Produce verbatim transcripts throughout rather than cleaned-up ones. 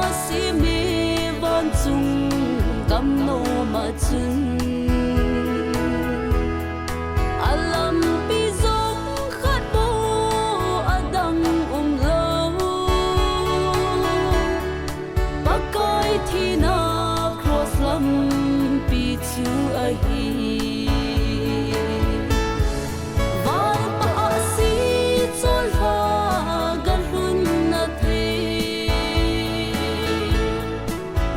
Simi vanchung gam nom a chun, a lampi jong khat bou adang umlou. Pakai thina cross lampi chu ahi. Van pha a si chonlha galhunna thei.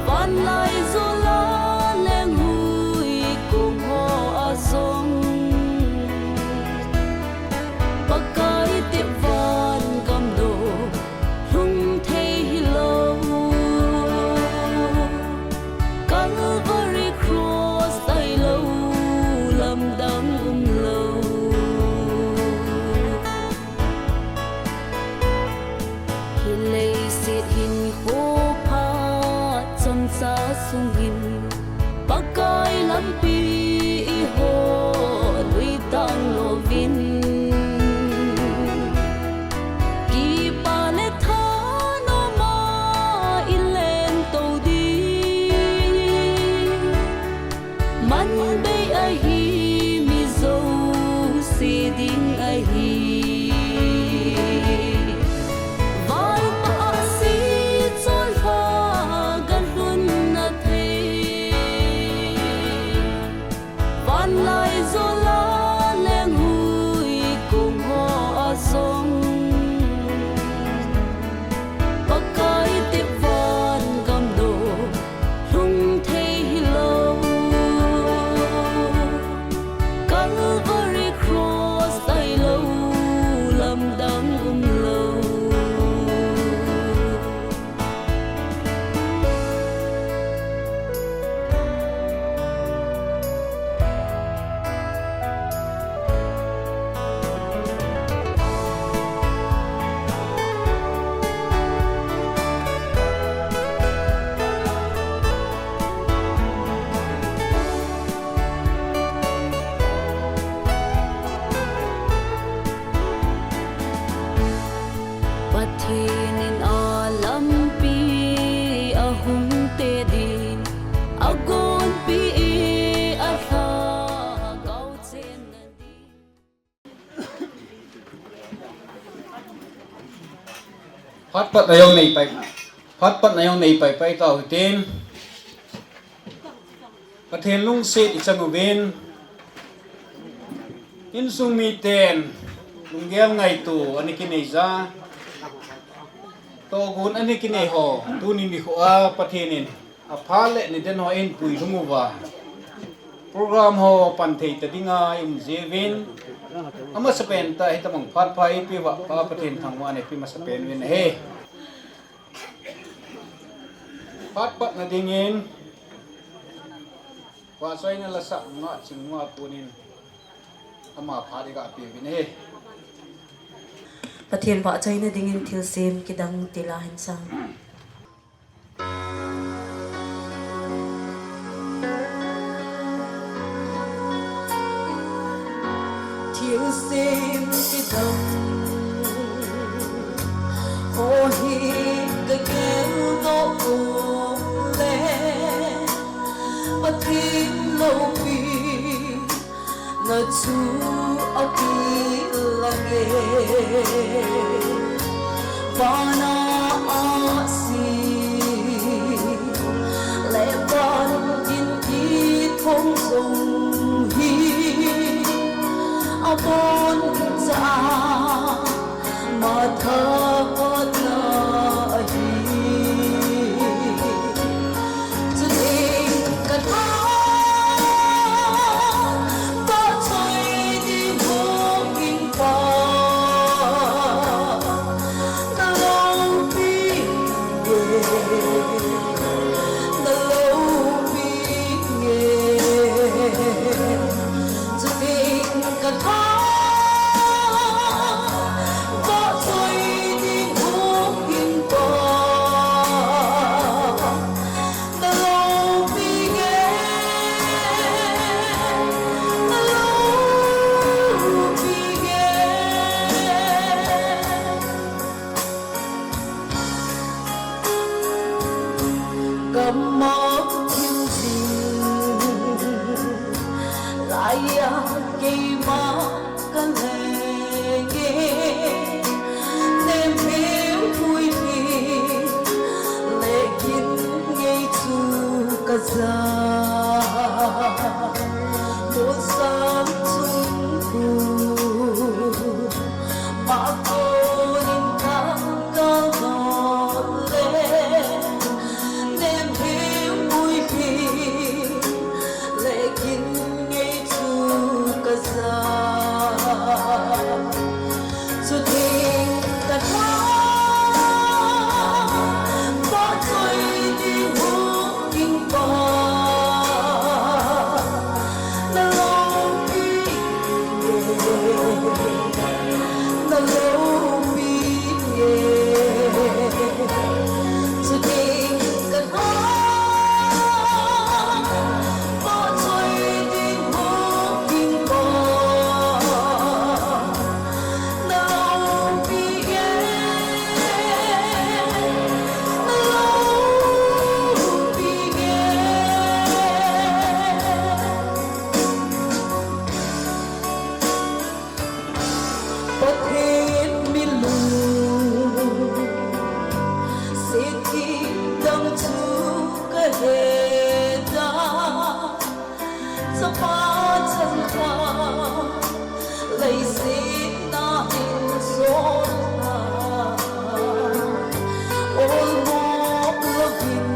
Vanlai jola lenghuikong ho a jong, Pakai tep van gamdoh lhung thei hilou. Calvary cross tailou lamdang umlou. Hi leiset hin khopha chomcha sungin Pakai lampi i hol lui tang louvin, kipa le thanom a i lentou ding. Manbei ahi mi jouse ding ahi. Van pha a si chonlha galhunna thei. Vanlai jola lenghuikong ho a jong, Pakai tep van gamdoh lhung thei hilou. Calvary cross tailou lamdang umlou. Pathen in a lampi ahung te din, agonpi e alhagao chenna din. Phat patna jong nei pai, phat patna jong nei paipai tau hitin. Pathen lungset i chang uvin, insung miten lunggel ngaito ana kinei ja, tohgon ana kinei ho, tuni nikho a Pathen in apha le niden ho eihin puilhung uva, program ho pan thei ta dinga i um jiuvin, amasapen tah hitabang phat pha eipeuva Pa Pathen thangvahna ipe masapen uvin ahi. Phat patna dingin, vahchoina lasah nungah Chingnunga konin ama phat iga peuvin ahi. Pathen vahchoina dingin thilsem kidang tila hin sang. Thilsem kidang ho hi kageldoh uleh, Pathen loupina chu akilang e. Vana ahsi le van in kithong jong hi aboncha matha kotna ahi. Chuteng katha vahchoi ding ho in Pa, nalung Kamau thim jing laiya keima kalenge, nemheu pui hi lekin ngei chu kaja. Musang chung khu Mako nin ka kalole, nemheu pui hi lekin ngei chu kaja. Chuting katha, pachoi ding hung ding pa. Pathen mi lungset dang chu kahe da, chapa changkhat leiset na hin jol a, olmo louvin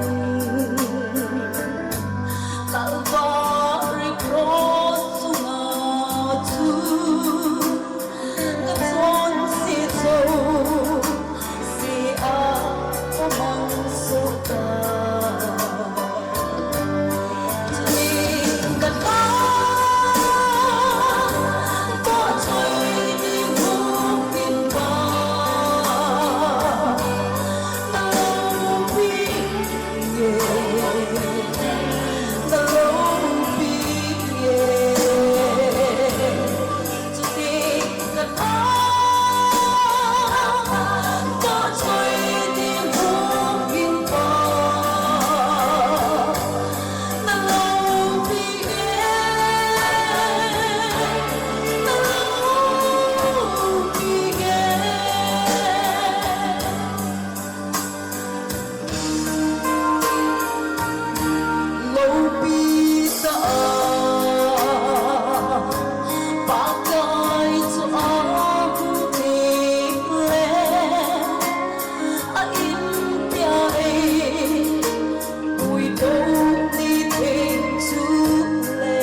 Calvary cross chunga chu kachonse jouse a kamang soh ta. Chuin katha, pachoi ding hung ding pa, na loupi Loupi tah a Pakai chu ahung ding le, a in tia ei puidoh ni thei chu le,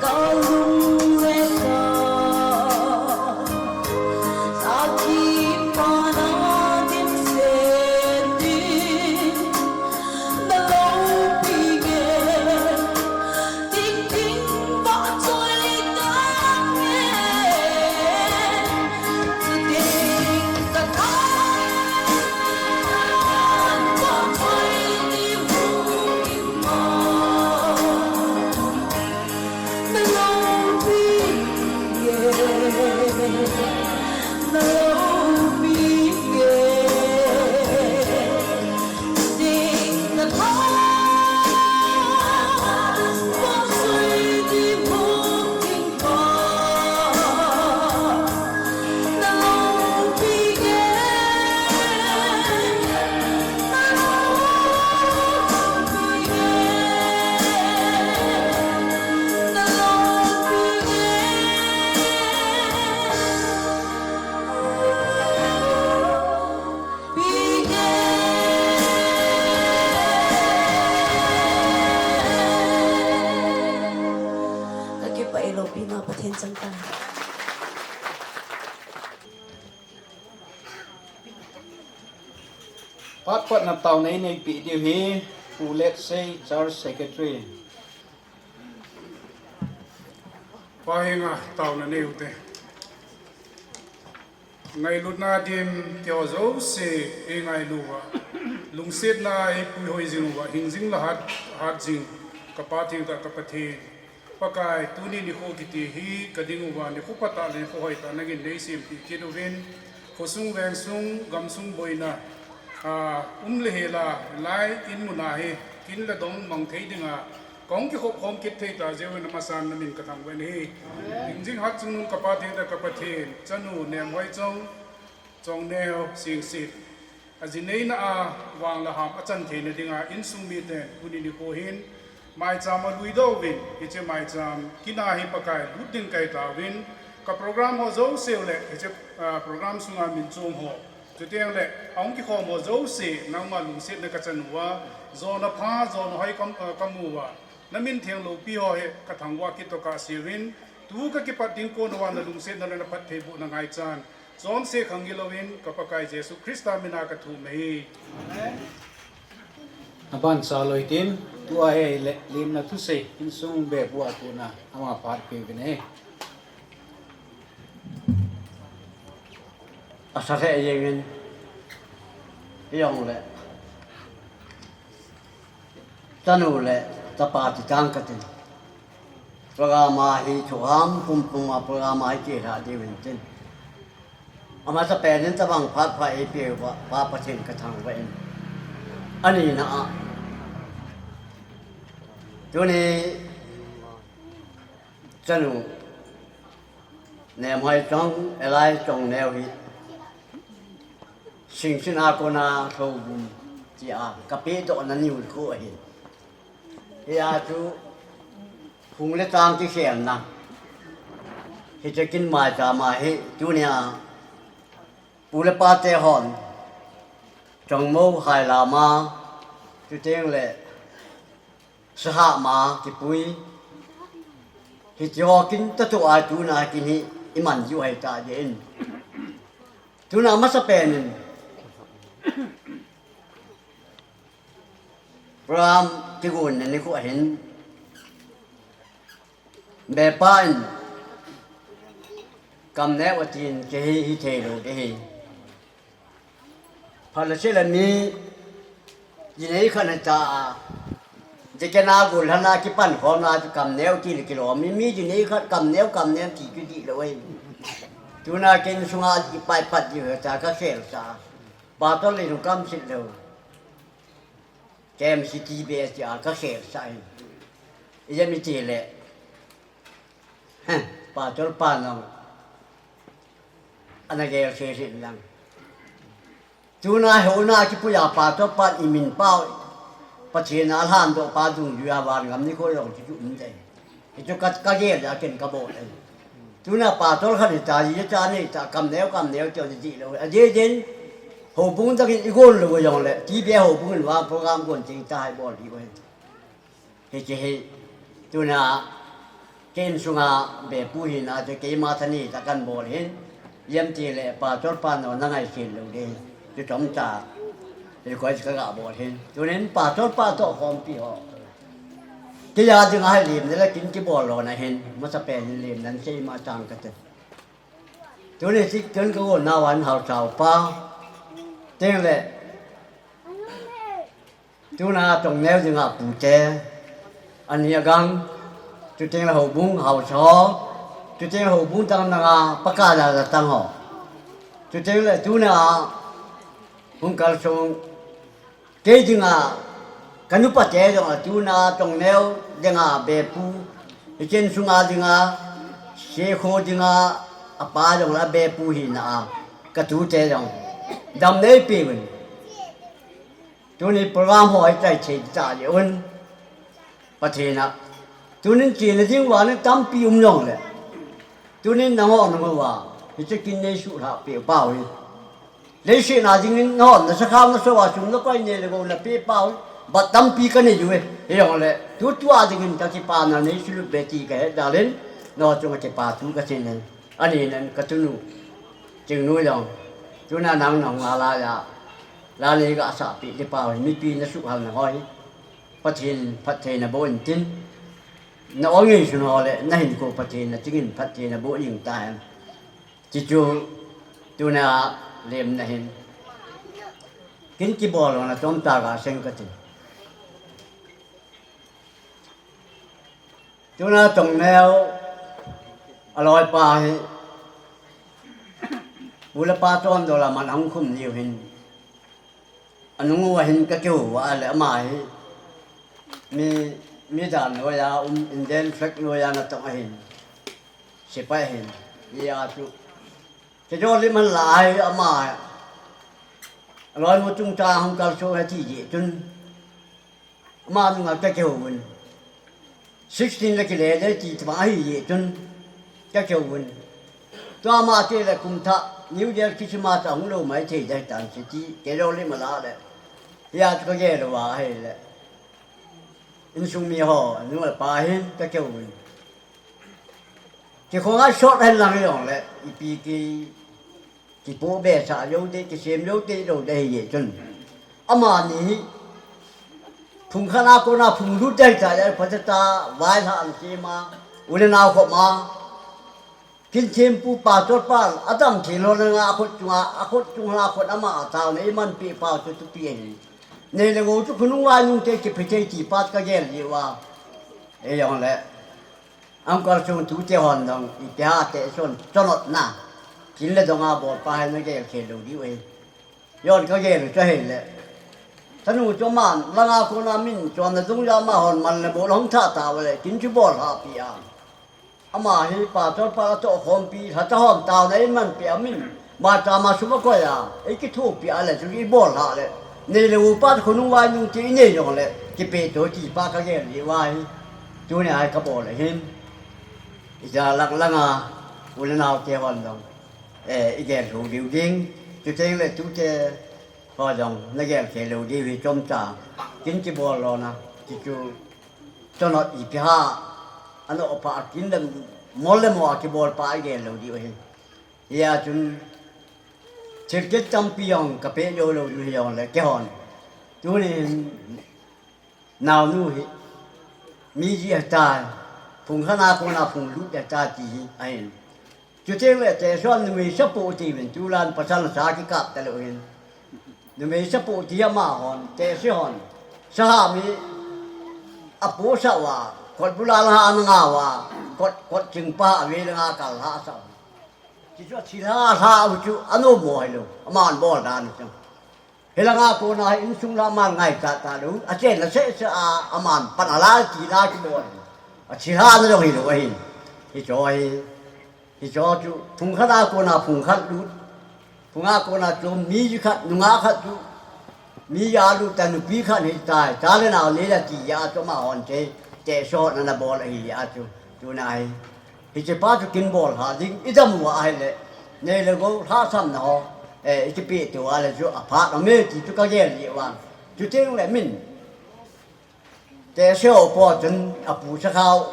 ka lung le ka Ka kipah e, loupina Pathen chang tai. Phat patna taona nei peh diu hi, Pu Letsei, Church Secretary. Pa henga taona nei u te. Ngailutna dim keo jouse eingailu uva, lungsetna eipui hoi jing uva, hing jing le hat, hat jing, ka Pa thengtah ka Pathen. Pakai, tuni nikho kiti hi ka ding uva, nikho phatah le nikho hoitah nangin nei sempeh kit uvin, khosung vengsung, gamsung boina, A, um le hel a, lai in mun a hi, kin le dong mang thei dinga, kong kikhop khom kit thei ta jeh un amasan na min ka thangvah in ahi. Ingjing hat chungnung ka Pa thengtah ka Pathen, chanu Nemhoichong, Chongneo Singsit. A ji neina a vang le ham a chan theina dinga insung miten tuni nikho hin maicham a luidoh uvin, hiche maicham kin a hi Pakai lut ding kahi tauvin, ka program ho jouse u le hiche, ah, program sunga min chom ho, chuteng le ahung kikhom ho jouse nangma lungsetna ka chan uva, jona pha, jona hoi ka, ah, ka mu uva, na min theng loupi ho hi ka thangvah kit toh ka sei uvin, tu ka kipat ding kon uva na lungsetna le na phattheibohna ngaichan, chonse khang gilou in ka Pakai Jesu Christa mina ka thum ahi. Amen. Aban cha loi tin, tua hi le, limna thusei, insung beh bua tuna, ama phat pe uvin ahi. Asa se jeng in, ijong le. Chanu le chapa ti tang ka tin. Program a hi thu ham pum pum a program a hi kila diu hin tin. Amasapen in tabang phat pha eipeh uva Pa Pathen ka thangvah in. Ani na a. Tuni chanu Nemhoichong, Elai Chongneo hi. Singsit a kona Houbung tia ka pehdohna nikho ahi. Hia chu hung le tang kikhelna. Hiche kin maicham a hi tunia pu le pa te hon Chongmo, Hailama, chuteng le Sahama, Kipui. Hiche ho kin tah toh a tuna kin hi iman jiu ahi ta jeh in. Tuna amasapen in program kigonna nikho ahin. Beh pa in kamneo atin kei hi hithei lou ding ahi. Phat le chele mi jinei khat na cha a. Dikena gol hana kipan khomna chu kamneo ti le kilom mi, mi jinei khat kamneo, kamneo ti chu dihlou ahi. Tuna kin sunga ipai pat diu cha ka khel cha. Pastor le nu kam sit lou. K M C T B S T R ka khel sa in. Ijeh iti le. Heh, Pastor pa nang. Ana gel se sin lang. Tuna hona kipuiya Pastor pa imin pau. Pathen a lhandoh pa dungjuiya van ngam nikho jong chu um ding. Hichu ka, ka gel a ken ka bol e. Tuna Pastor khat hita, ji cha nei ta, kamneo, kamneo ti dihlou. Adeh din, houbung dang in igon lou jongle, T B A houbung in vang program gon ching ta hi bol diu ahi. Hiche hi, tuna, kei insunga bepu hina, chu keima thani ta kan bol hin, ijeh iti le Pastor pa nang na ngaisang lou ding, chu chomcha, request ka ga bol hin. Tunin Pastor pa toh khompi ho. Kei a dinga hi limna le kin kibol lona hin, masapen in limna sei ma chang kate. Tuni sik tun ka gon nau an hausa upa. Teng le. Tuna Chongneo dinga pute. Ani agang. Chuteng le houbung hausa ho. Chuteng le houbung dang danga paka la la tang ho. Chuteng le tuna hung kalsong. Kei dinga, ka nupa te jong a tuna, Chongneo dinga, bepu, hiche insunga dinga, Sekho dinga, apa jong la bepu hina a, ka tute jong. Dam neipeuvin. Tuni program ho hi chai chai ta jeh un. Pathen a. Tunin chena ding vang tampi um jongle. Tunin nangho nangho va. Hiche kin nei suhlhah peh pau hi. Leiset a dingin nangho na sakhao na so a sum na koi nei le gou na peh pau hi. Bat tampi ka nei uve. Hijongle. Tutua dingin ka kipana nei sulut be ti ka he dalin. Nangho chunga kipa thu ka sei in. Ani nan ka tunu. Chingnu jong. Tuna nang nang a la ya. La nei ga sa pi le pau hi. Mipi na suhal na hoi. Pathen phattheina boh in tin, na ol ngei sun ho le, na hinkho Pathen na chingin phattheina boh ding tahen. Tichu, tuna lemna hin. Kin kibol lona chomcha ga seng ka tin. Tuna Chongneo, aloipa hi, pu le pa chondola man ahung khum niu hin. Anung uva hin kakihou uva ahile ama hi mi, mi dan noiya um, Indian flag noiya natong ahin. Sepai ahin. Hia chu kejol lim ahin la ahi ama. Aloinu chungchang hung kalson ati jeh chun ama nunga kakihou uvin. Sixteen le kile le ti tobang ahi jeh chun kakihou uvin. Tua ama te le kum thah New Year Christmas a hung lou maithei ding ahitan ti kejol lim ala le. Hia chu kagel uva ahile insung miho, nu le pa hin kakihou uvin. Kikhonga sot hen lang jongle ipi ki, kipoh behsah jou te, kisem jou te lou te ahi jeh chun amani hi phung khat a kona phung lut ding ahitai, phatah a vailhah ana sem a, u le nao khop ma, kin thempu pastor pa, adam thei lou langa akhut chunga, akhut chunga akhut ama ataona eimanpeh pau chu thupi ahi. Nei le gou chu khonung vainung te kiphe thei ti pa kagel jeh uva. Hijongle Uncle Sung tute hon jong ipi ham teh son chonotna kin le donga bolpa hi nagel khel lou diu ahi. Jon kagel u chu ahile, chanu chu aman langa kona min chonna dungjui a ama hon man le mol ahung thah tauve le kin chu bollhah peh a. Ama hi pastor pa atoh khompi, lhacha hon taona eimanpeh a min, maicham a sum akoi a eikithopi a le chu ibollhah le, nei le gou pa khonung vainung te inei jongle kipehto ti pa kagel jeh uva hi. Tunia hi kabol ahin. Ija lang langa u le nao te hon jong, eh, igel lou diu ding. Chuteng le tute ho jong nagel khel lou diu hi chomcha. Kin kibol lona ti chu chonot ipi ham, anoh pha kin le mol le mo a kibol pa igel lou diu ahi. Hia chun thilkit tampi jong kapeh jou lou diu hijongle keihon tunin naonu hi mi ji ahitai, phung khat a kona phung lut ahitai ti hi ahin. Chuteng le tehse hon numei sapoh tiuvin, tulan pasal sa kikap talou hin. Numei sapoh ti ama hon, tehse hon saham hi apohsah uva, kot bula langa ana nga uva, kot, kot chingpa ave langa kal lhahsah u. Ti chu athilha lhah u chu anom mo hilou, aman bol dan u chu. Hilanga kona hi insung la aman ngaichat talou, achenna sehseh a aman pan ala ti la kibol. Athilhana jong hilou ahin. Hicho hi, hicho chu phung khat a kona phung khat lut, phung a kona chom mi khat, nungah khat chu mi a lut ta, nupi khat hitai, cha le nao le la ti a chu ama hon te, tehse hon ana bol ahi a chu. Tuna hi, hiche pa chu kin bollhah ding idam uva ahile, nei le gou lhahsamna ho, eh, ikipehto a le chu aphat aume ti chu kagel jeh uva. Chuteng le min tehse ho po chun apu sakhao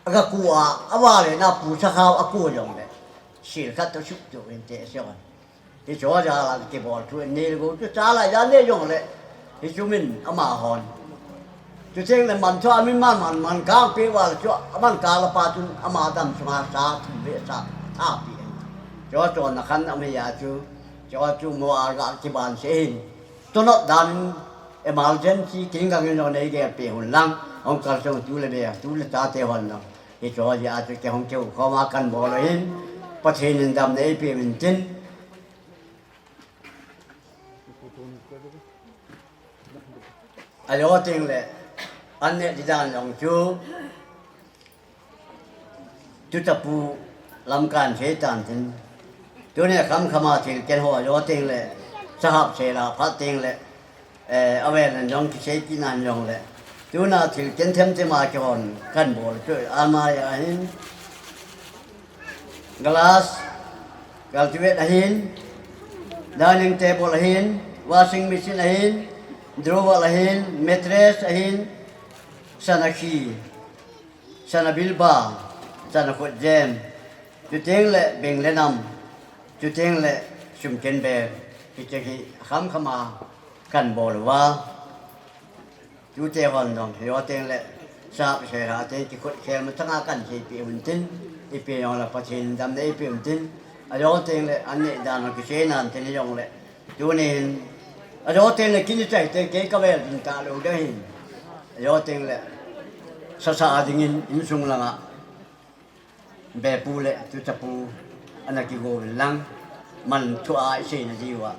aga ku a, avale na apu sakhao aku jongle sil khat toh suhtoh in tehse hon. Hicho jal a kibol thu nei le gou chu cha lai ja nei jongle hichu min ama hon. Chuteng le man thu a min man, man, man kang peh uva le chu aman kang la pa chun ama dam sunga sa thum veh sa thapi ahi. Chu chonna khan aum hi a chu, chu chu mo a ga kiban se hin. Chonot dan emergency kin gang in jong nei gel peh un lang, hung kalsong tu le be, tu le cha te hon jong. Hicho jeh a chu kei hung kihou khom a kan bol u hin, Pathen in damna eipeh uvin tin. Ajo teng le, an neh di dan jong chu, tuchapu lam kan sei tan tin. Tuni a khamkham a thil ken ho ajo teng le, sahap sei la phat teng le, eh, avel in jong kisei kit nan jong le. Tuna thil ken themthem a kihon kan bol chu ama a hin. Glass, cultivate ahin, dining table ahin, washing machine ahin, drawer ahin, mattress ahin, sana khi, sana bilba, sana khutjem, chuteng le beng le nam, chuteng le sumken bag, hiche hi khamkham a kan bol uva. Tute hon jong, ajo teng le, sahap sei la teng kikhut khel ma chang a kan seipeh un tin, ipi jong le Pathen damna eipeh un tin, ajo teng le, an neh dan jong kisei nan tin jong le, tunin, ajo teng le kin chai teng kei kavel ding talou ding ahin, ajo teng le, sasa dingin, insung langa. Bepu le tuchapu ana kigo uvin lang, man thu a isei na diu a.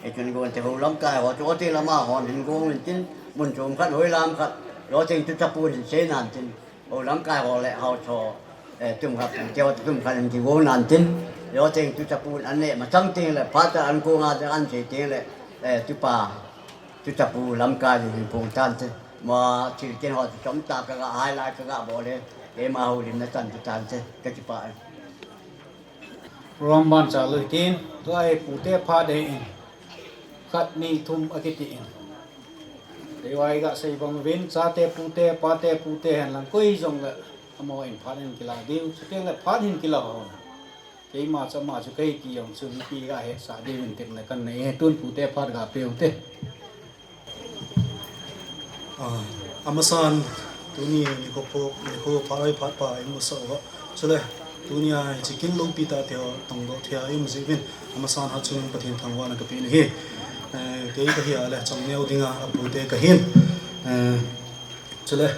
Hichun gon te ho lamkai ho chu oti lama hon hin gong in tin, mun chom khat hoi lam khat, lo teng tu chapu hin sei nan tin, ho lamkai ho le ho cho, eh, tum khat, te ho tum khat hin ki gong nan tin, lo teng tu chapu an le ma chang teng le, pha ta an ko nga te an sei teng le, eh, tu pa, tu chapu lamkai hin pung tan te, ma thil ken ho chu chom ta ka ga hai lai ka ga bo le, e ma ho lim na tan tu tan te, ka chi pa. Program ban cha lui tin, tua hi pute phat ding in. Khat ni thum a kiti in. Dei vai ga sei bang vin, chate pute, pate pute hen lang koi jong le, amaho in phat hin kila diu, chuteng le phat hin kila ho. Keima chama chu kei ti jong chu mipi ga he sa diu in tin le kan nei he tun pute phat ga peu te. Ah, amasan tuni nikho pho, nikho phat oi phat pa i mu sa uva. Chule, tunia hiche kin loupi tate ho tongdoh thei a i um jiuvin. Amasan hatchungnung Pathen thangvahna ka pe nahi. Eh, kei ka hi a le, chongneo dinga, apute ka hin. Eh, chule,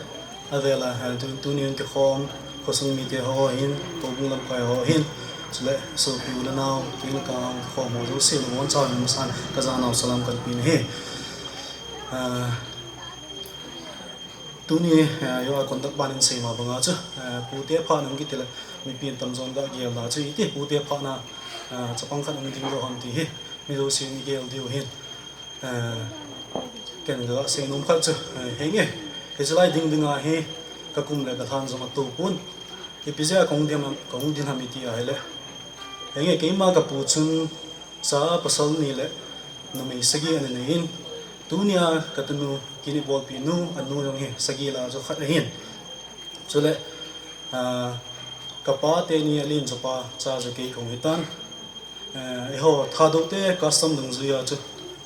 avela, eh, tu, tuni in kikhom, khosung mite ho hin, houbung lamkai ho hin. Chule, sopi u le nao, kei le ka, kikhom ho jouse, nabonchauvin amasan, ka janau salam kan pe nahi. Ah, tuni, eh, jo a conduct ban in sei ma banga chu, eh, pute phat nung kiti le, mipi in tamjon ga gel la chu, iti pute phat na, eh, chapang khat nung ding lo ham ti hi, mi jousen i gel diu hin, eh, ken ga sei nom khat chu, eh, henge, hiche lai ding dinga hi, ka kum le ka lhan jong a to pon, ipi jeh a ka hung din ham, ka hung din ham iti a hile, henge, keima ka pu chun, Cha pasal ni le numei sagi ana nei in, tunia ka tunu kin i bolpi nu, anu jong hi sagi la chu khat ahin. Chule, ah, ka pa teni alen chu pa cha chu kei kahung hitan. Eh, eiho Thadou te custom dungjui a chu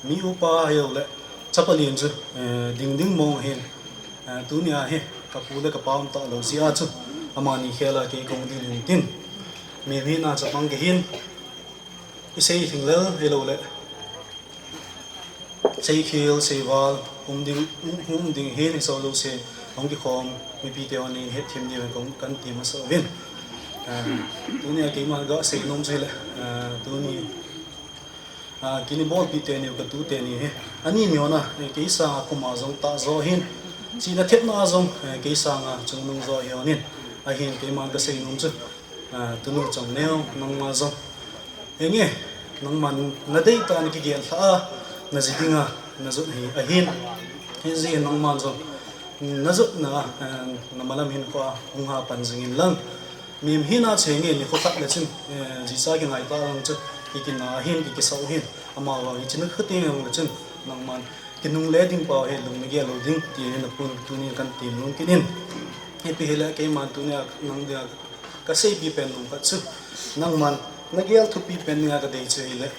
mi upa hilou le chapa len chu, eh, ding ding mong ahin. Eh, tunia hi ka pu le ka pa um talou jeh a chu amani khel a kei kahung din hin tin. Mi hina chapang kahin. I sei hinglel hilou le. Sei khel, sei val, um ding, um, um ding hin i so jouse, hung kikhom, mipi te hon in hetthem diu hin kong kan ti masa uvin. Ah, tunia keima ga sei nom chu hile, ah, tuni, ah, kin i bolpi teni u ka tu teni hi. Ani mi hon a, eh, kei sanga kum a jong tah jo hin. Chihna thepna a jong, eh, kei sanga chungnung jo hi hon in. Ahin keima ka sei nom chu. Ah, tunu chongneo, nangma jong. Henge, nangman na deitah a na kigel lhah a, na ji dinga, na jot hi ahin. Hijeh in nangman jong, na jotna, eh, na malam hinkho a, hung ha pan jing in lang. Mi hina chu henge, nikho khat le chun, eh, jicha kingai ta lang chu, ki kina ahin, ki kisa u hin. Amavang hiche nikho teng le chun, nangman, kinungle ding pa hi lung na gel lou ding, ti hi na pun tuni kan ti nom kit in. Ipi hile keiman tunia nang dia Ka seipi pen nom khat chu, nangman, na gel thupi pen dinga ka dei chu hile,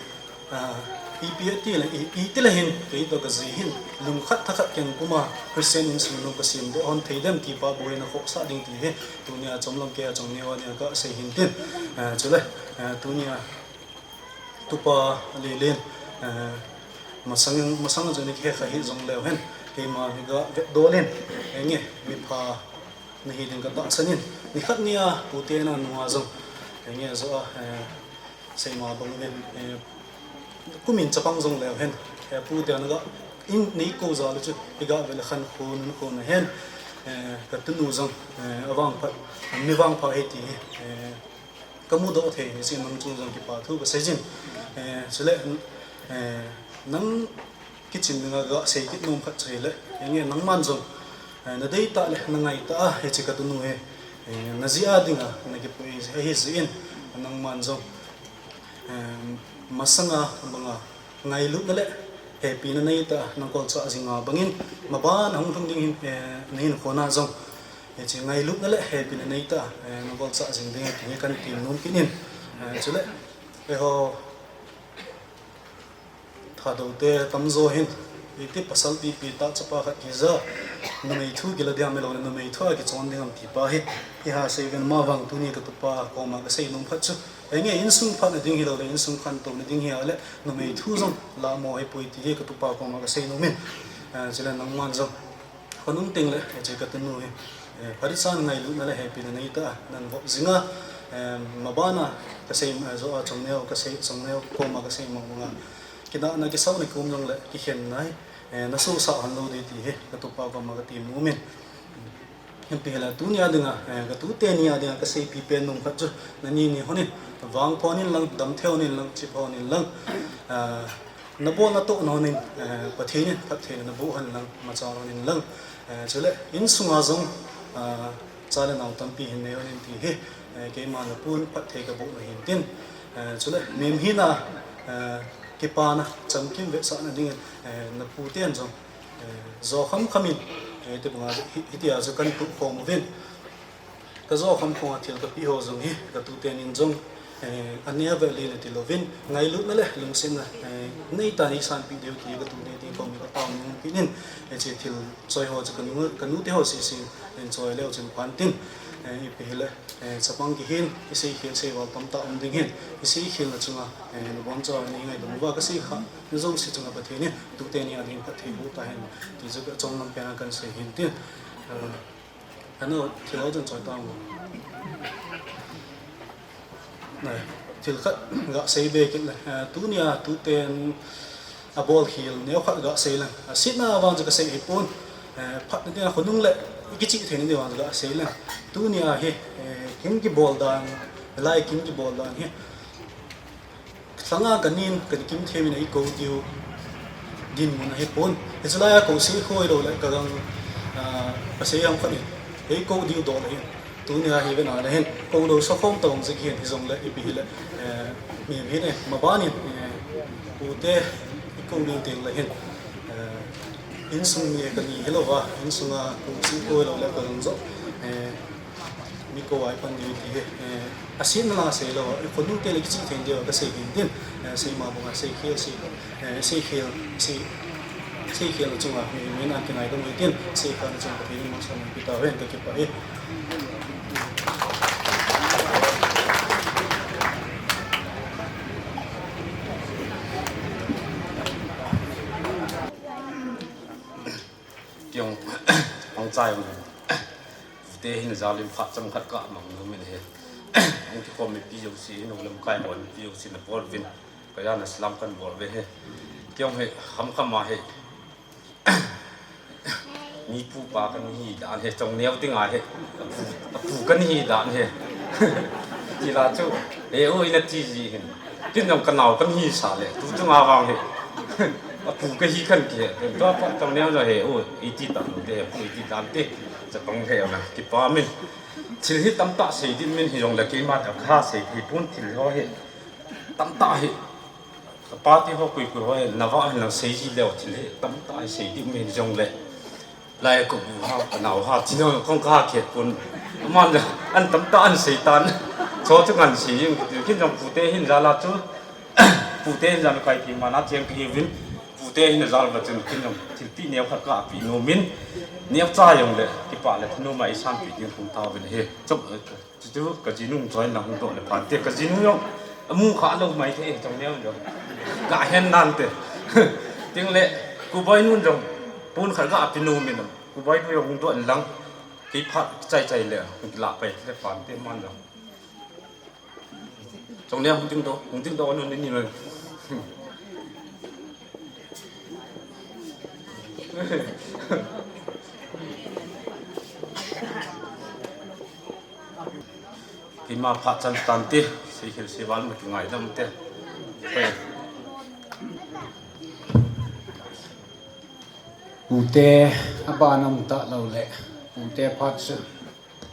ah, ipi ati le, i, iti le hin, kei toh ka ji hin, lungkhat thakhat keng puma, Christian insung nom ka sem doh hon thei dem ti pa bou hin na khohsah ding ti hi, tunia chomlam kei a chongneo a dinga ka sei hin tin, ah, chule, ah, tunia, Tupa Lelen, eh, masang, masang jong ni khe kha hi jong leu hen, keima hi ga vetdol in, eh, nge, mipha na hi ding ka tahsan in, nikhat nia, pute na nunga jong, eh, nge jo a, eh, seima bang uvin, eh, kumin chapang jong leu hen, eh, pute na ga, in nei ko ja le chu, hi ga vele khan khun, khun hen, eh, ka tunu jong, eh, avangphat, mi vangpha hi ti hi, eh, Ka mudoh thei, hiche nang chung jong kipa thu ka sei jin. Eh, chule, eh, nang kichim dinga ga sei kit nom khat chu hile. Henge nangman jong, eh, na deitah le, na ngaitah a, hiche ka tunu hi, eh, na ji a dinga, na kipui ahi jeh in, nangman jong, eh, masanga banga, Ngailutna le hepina neitah a, nang kolchah jinga bangin, maban a hung lhung ding hin, eh, na hinkho na jong. Hiche ngailutna le hepina neitah a, eh, nang kolchah jing ding ti hi kan ti nom kit in. Eh, chule, eiho, Thadou te tamjo hin, iti pasal pipi tah chapa khat kija, numei thu kila diam hilou le, numei thu a kichon ding ham ti pa hi, hi ha sei ven ma vang tuni ka tupa koma ka sei nom khat chu. Henge insung phatna ding hilou le, insung khantouna ding hi a le, numei thu jong lamo hipoi ti hi ka tupa koma ka sei nom in. Eh, chule nangman jong. Khonung teng le, eh, hiche ka tunu hi. Eh, phat ichan ngailutna le hepina neitah a, nang vop jinga, eh, maban a, ka sei, eh, jo a chongneo, ka sei chongneo, koma ka sei mong mong a. Kidahna, kisau na kium jongle kikhenna hi, eh, na sohsah hon lou ding ti hi ka tupa koma ka ti nom in. Hiti hile tunia dinga, eh, ka tute nia dinga ka seipi pen nom khat chu, nani ni hon in, vangpha hon in lang, damthei hon in lang, chipha hon in lang, eh, na bolna toh na hon in, eh, Pathen in phattheina na boh hon in lang, machal hon in lang, eh, chule insunga jong, eh, cha le nao tampi hin nei hon in ti hi, eh, keima na pun phatthei ka boh na hin tin, eh, chule mihem hina, eh, kipana chamkim vetsahna dingin, eh, na pu ten jong, eh, jo kham kham in, eh, ti banga hi, hitia chu kan tuh khom uvin. Ka jo kham khom a thil ka pe ho jong hi, ka tuten in jong, eh, anei ve le na ti louvin, ngailutna le lungsetna, eh, nei ta nei sanpi diu ti ka tute ti koma ka tao nom kit in, eh, hiche thil choi ho chu ka nu, ka nute ho sese in choi leu chun phan tin, eh, ipi hile, eh, chapang kihin, i seikhel seival tamtah um ding hin, i seikhelna chunga, eh, na boncha nei ngaidam uva ka sei kha, na jong se chunga Pathen in tute nia ding phatthei boh ta hen, ti chu ka chong lam pen a kan sei hin tin, eh, Ano, thil ho chun choi tang. Nai, thil khat ga sei be kit le. Eh, tunia, tuten abol khel neo khat ga sei lang. A, sitna vang chu ka sei hipon. Eh, phatna ding a khonung le, i kichih theina ding vang chu ga sei lang. Tunia hi, eh, kin kibol dan, lai kin kibol dan hi. Lhanga ka nin, ka kim them in ei kou diu dinmun ahi pon. Hichu lai a kou sei khoi lou le ka gang, ah, ka sei ang khat in. Ei kou diu dol ahi. Tunia hi ve na le hin. Kou lou sa khom tong jik hin hi jong le ipi hi le, eh, mi, mi ne, ma ban in, eh, pute, ei kou diu teng le hin. Eh, insung mi ka ni hi lou va, insunga kou sei khoi lou le ka gang jo. Eh, Mi kou a i pan diu ti hi, eh, a sitna lang a sei lou, i khonung te le kichih thei diu ka sei hin tin, eh, sei ma bang a sei khel sei, eh, sei khel, sei, sei khel chunga mi, mi na kinai dong tin, sei khel chunga Pathen in mangsan peh tauhen ka kipah e. Kei jong, pangchai jong. Pute hin jal in phat chomkhat ka mang nom in ahi. Hung kikhom mipi jouse, hung lamkai bol mipi jouse na bol uvin. Ka jal na salam kan bol uve ahi. Kei jong hi, kham kham a hi. Mi pu pa kan hi dan hi, chong neo ding a hi. A pu, a pu kan hi dan hi. Ti la chu, he u ina ti ji hin. Kin jong ka nao kan hi sa le, tu chunga vang hi. A pu ka hi kan ti he. Tua pa chong neo jong he u, i ti tan te he, pu i ti tan te. Chapang he na, kipah min. Thil hi tamtah sei ding min hi jong le keima ta kha sei thei pon thil ho hi. Tamtah hi. Ka pa ti ho koi koi ho hi, na va hin lang sei ji leu thil hi. Tamtah hi sei ding min hi jong le. Lai ka bu ha, ka nao ha, ti neo kong ka ha khe pon. Aman le, an tamtah an sei tan. Cho chu ngan sei jing, kin jong pute hin jal a chu. Pute hin jal kai ti ma na cheng ka hi uvin. Pute hin jal va chun kin jong thil ti neo khat ka pe nom in. Neo cha jong le, kipah le thanom a i sanpi ding kong tao uvin ahi. Chop, Chuchu ka jinu choi na hung doh le phan te, ka jinu jong amu kha lou mai thei, chong neo jong. Ka hen nan te. Ting le, Kuboi nun jong, pon khat ga pe nom in, Kuboi nu jong hung doh in lang, kei phat chai chai le, hung la pai le phan te man jong. Chong neo hung ting doh, hung ting doh nun ni ni. Keima phat chan tan te, seikhel seival ma kingaidam te. Pai. Pute, aban a um talou le, pute phat chu,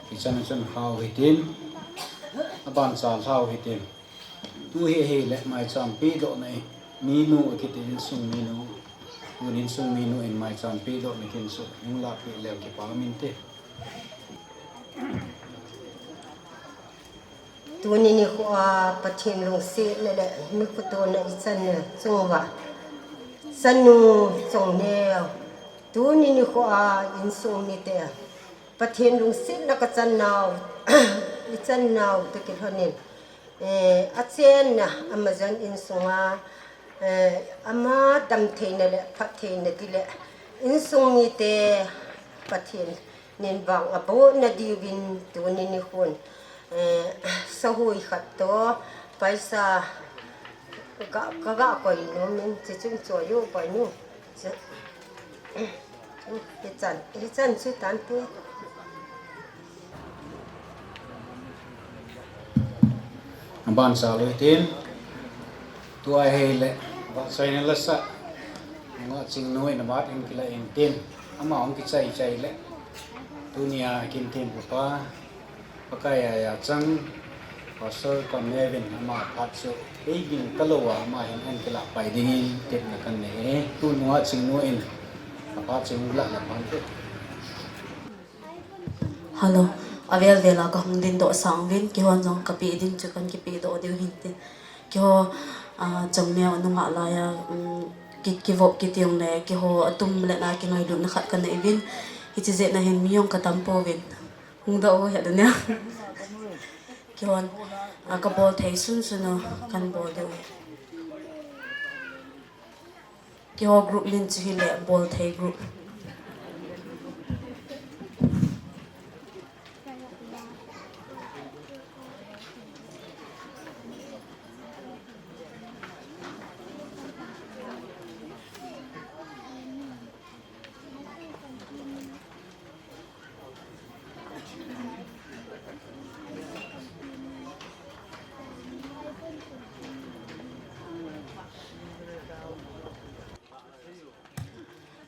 hichan chun hao hitin, aban chal hao hitin. Tu hi, hi le maicham pedoh na hi, minu kiti insung minu, tun insung minu in maicham pedoh na kin chu, hung lah peh leu kipah min te. Tuni nikho a Pathen lungsetna le, le mi khotona i chan na chung uva. Chanu chong neo. Tuni nikho a insung mite. Pathen lungsetna ka chan nau, i chan nau toh kilhonin, eh, a chenna, a majan insunga, eh, ama damtheina le phattheina ti le, insung mite Pathen in vang abohna diuvin tuni nikhon, eh, sahui khat toh, paisa, Ka ga, ka ga koi nom in, chi chung cho yo koi nu. Chi, hichan, hichan chu tan ti. Aban sa lui tin. Tua hei le, va sai na la sa. Nga ching noi na mat in kila in tin. Ama ong kichai chai le. Tunia kin tin pa. Pakai a ya chang, Pastor Kamevin ama phat chu, ei ging talou a ama hin an kila pai dingin, tepna kan nei e, tunung a chingnu in, a phat chu la na pan te. Hello, avel vel a ka hung din doh sang uvin, kihon jong ka pe ding chu kan kipe doh diu hin tin. Kiho, ah, chang neo nunga la ya, um, ki, kivop kiti ong le, kiho atum le na kingailutna khat kan nei uvin, hichi jeh na hin mi jong ka tam pouvin. Hung da o, he da nia. Kihon, a, ka bol thei sun sun o, kan bol de o. Kiho group lin chu hile, bol thei group.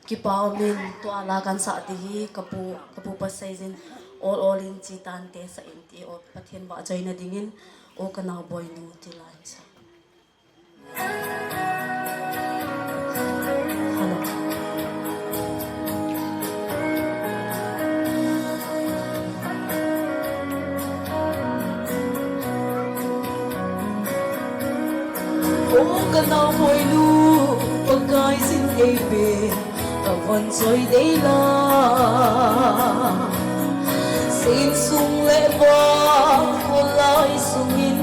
Kipa umin tua la kan sah ding hi, ka pu, ka pu pa seijin, ol ol in chi tan te sa in ti o, Pathen vahchoina dingin, o ka nao boinu ti la in sa. O ka nao boinu, Pakai sin ei be. Ka von choi dei la, sin sung le ba, kholai sungin,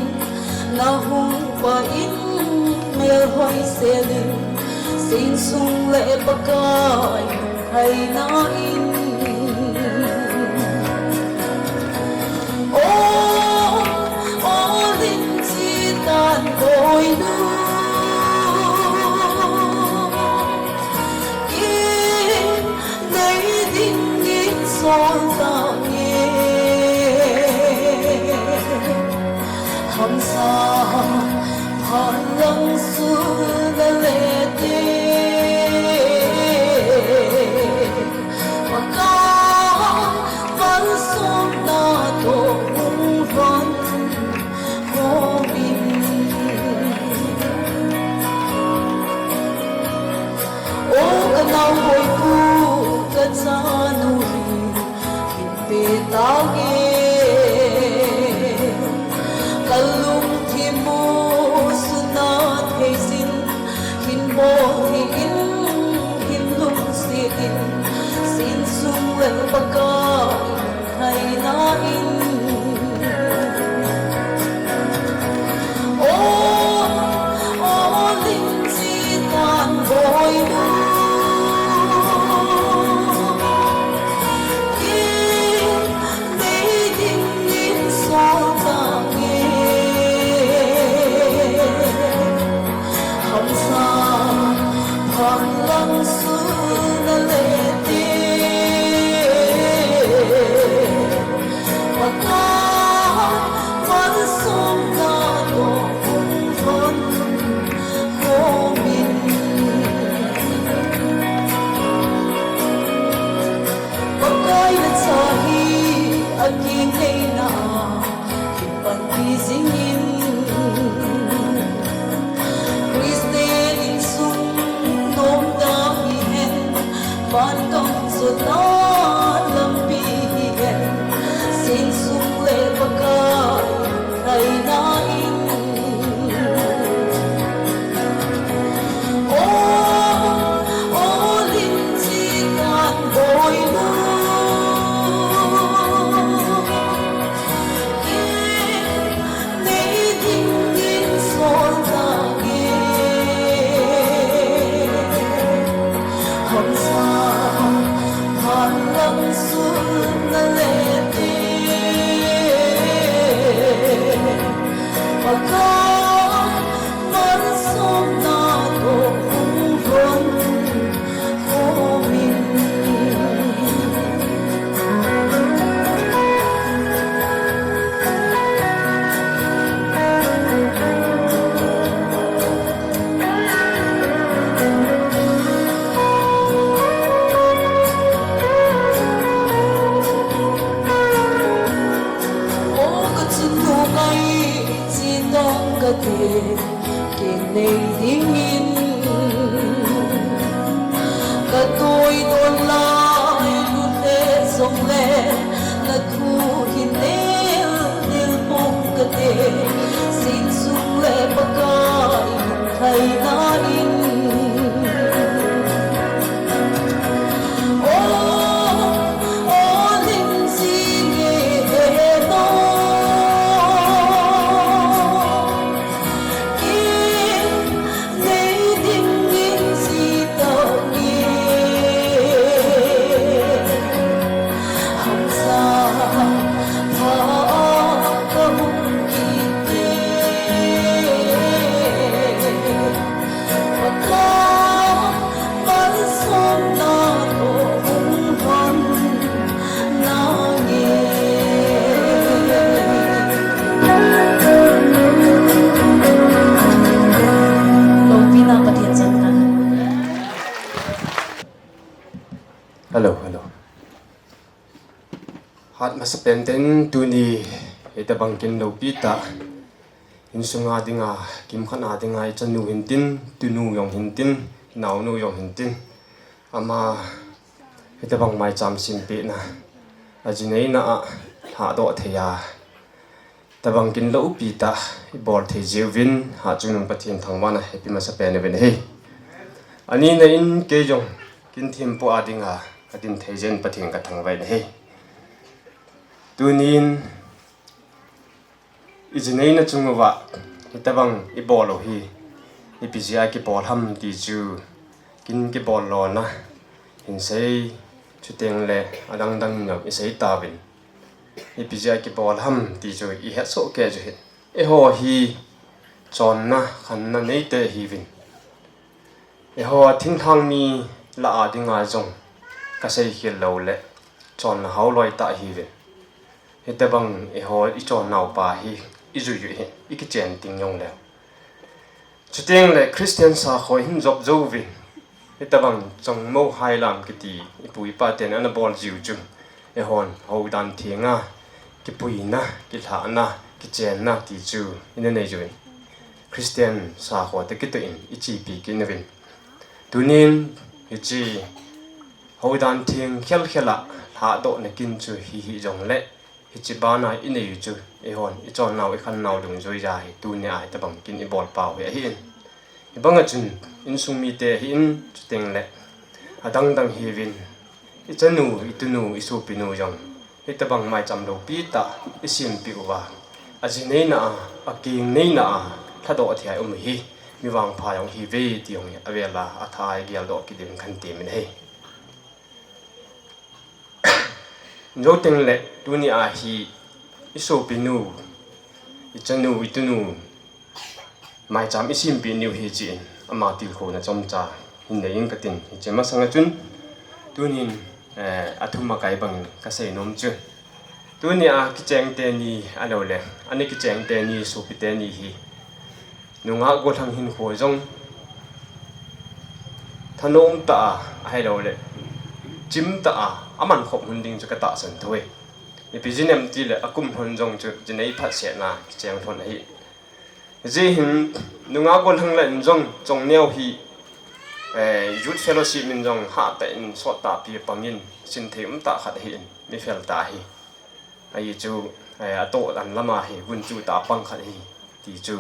na hung pa in, mel hoi selin, sin sung le Pakai, hai na in. O, o, lin chi tan boinu. Kin nei dingin sol tange. Hamsa phan lang sun na le te. Pakai malsomna toh hung von. O ka nao boinu, ka chanu hi, hin pe tange. Ka lungthim u suna thei sin, hin bol hi in, hin lungset in, sin sung le Pakai. Hai na in. O, o, lin chi tan boinu. Kin nei dingin sol tange. Hamsa phan lang sun na le te. Pakai malsomna toh hung von khomin. Pakai na cha hi a kinei na. Kipanpi jingin, Christian insung nomtah hihen, van gam chotna lampi hihen, sin sung le Pakai hai na in. O, o, lin chi tan boinu. Kin nei dingin sol tange. Hamsa phan lang sun na le te. Pakai, man Lai lute song le, na thu hi nel nel pong kate, sin sung le Pakai lung thai na in. O, o, ling si nge e no. Hello, hello. Hat masapen ten tuni hitabang kin loupi tah. Insunga dinga, kimkhat a dinga, ichanu hintin, tunu jong hintin, naonu jong hintin. Ama hitabang maicham simpehna, ajineina a lhadoh thei a, tabang kin loupi tah ibol thei jiuvin, Hatchungnung Pathen thangvahna ipe masapen uvin ahi. Anina in kei jong kin thempu a dinga kadin thei jeh in Pathen kathangvah in ahi. Tunin, ijineina chung uva hitabang ibol u hi, ipi jeh a kibol ham ti chu, kin kibol lona hin sei, chuteng le adang dang in isei tauvin. Ipi jeh a kibol ham ti chu ihet soh kei chu hi. Eiho hi chonna, khanna neite ihiuvin. Eiho thinglhang mi lah a dinga jong kasei khel lou le, chonna hao loi tah ihiuvin. Hitabang eiho ichonnau pa hi, ijui u hi, ikichen ting jong leu. Chuteng le Christian sakho ihin jop jouvin, hitabang chongmo hailam kiti ipu ipa ten ana bol jiu chu, eihon houdan thenga kipuina, kilhahna, kichenna ti chu ina nei jiuvin. Christian sakho toh kitoh in ichepi kit uvin. Tunin hiche houdan theng khel khel a lhadohna kin chu hi hih jongle, hiche bana inei u chu, eihon ichonnau ikhannau dungjuiya hi tunia hitabang kin ibol pau hi ahin. Hibanga chun insung mite ahin, chuteng le adang dang ihiuvin, ichanu, itunu, isopinu jong hitabang maicham loupi tah isempeh uva, ajineina a, akeng neina a lhadoh thei a um u hi, mi vangpha jong ihiuve ti jong hi avel a atha a igeldoh kit diuvin kahin temin ahi. Jou teng le tunia hi isopinu, ichanu, itunu maicham isempeh niu hi cheh in, ama tilkhouna chomcha hin nei inge katin, hiche masanga chun tunin, eh, athum akai bangin kasei nom chu, tunia kicheng teni, ahiloule ana kicheng teni, sopi teni hi nungah gollhang hinkho jong thanom tah a, ahiloule chim tah a aman khop lhon ding chu katahsan thou e. Ipi jeh inem tile akum lhon jong chu jinei phatsetna kicheng lhon ahi. Hijeh hin nungah gollhang lah in jong chongneo hi, eh, Youth Fellowship in jong hahtah in sot tahpi pangin, sinthei umtah khat ahin, mi fel tah ahi. Ahi chu, eh, atoh dan lama hi gunchu tah pang khat ahi ti chu,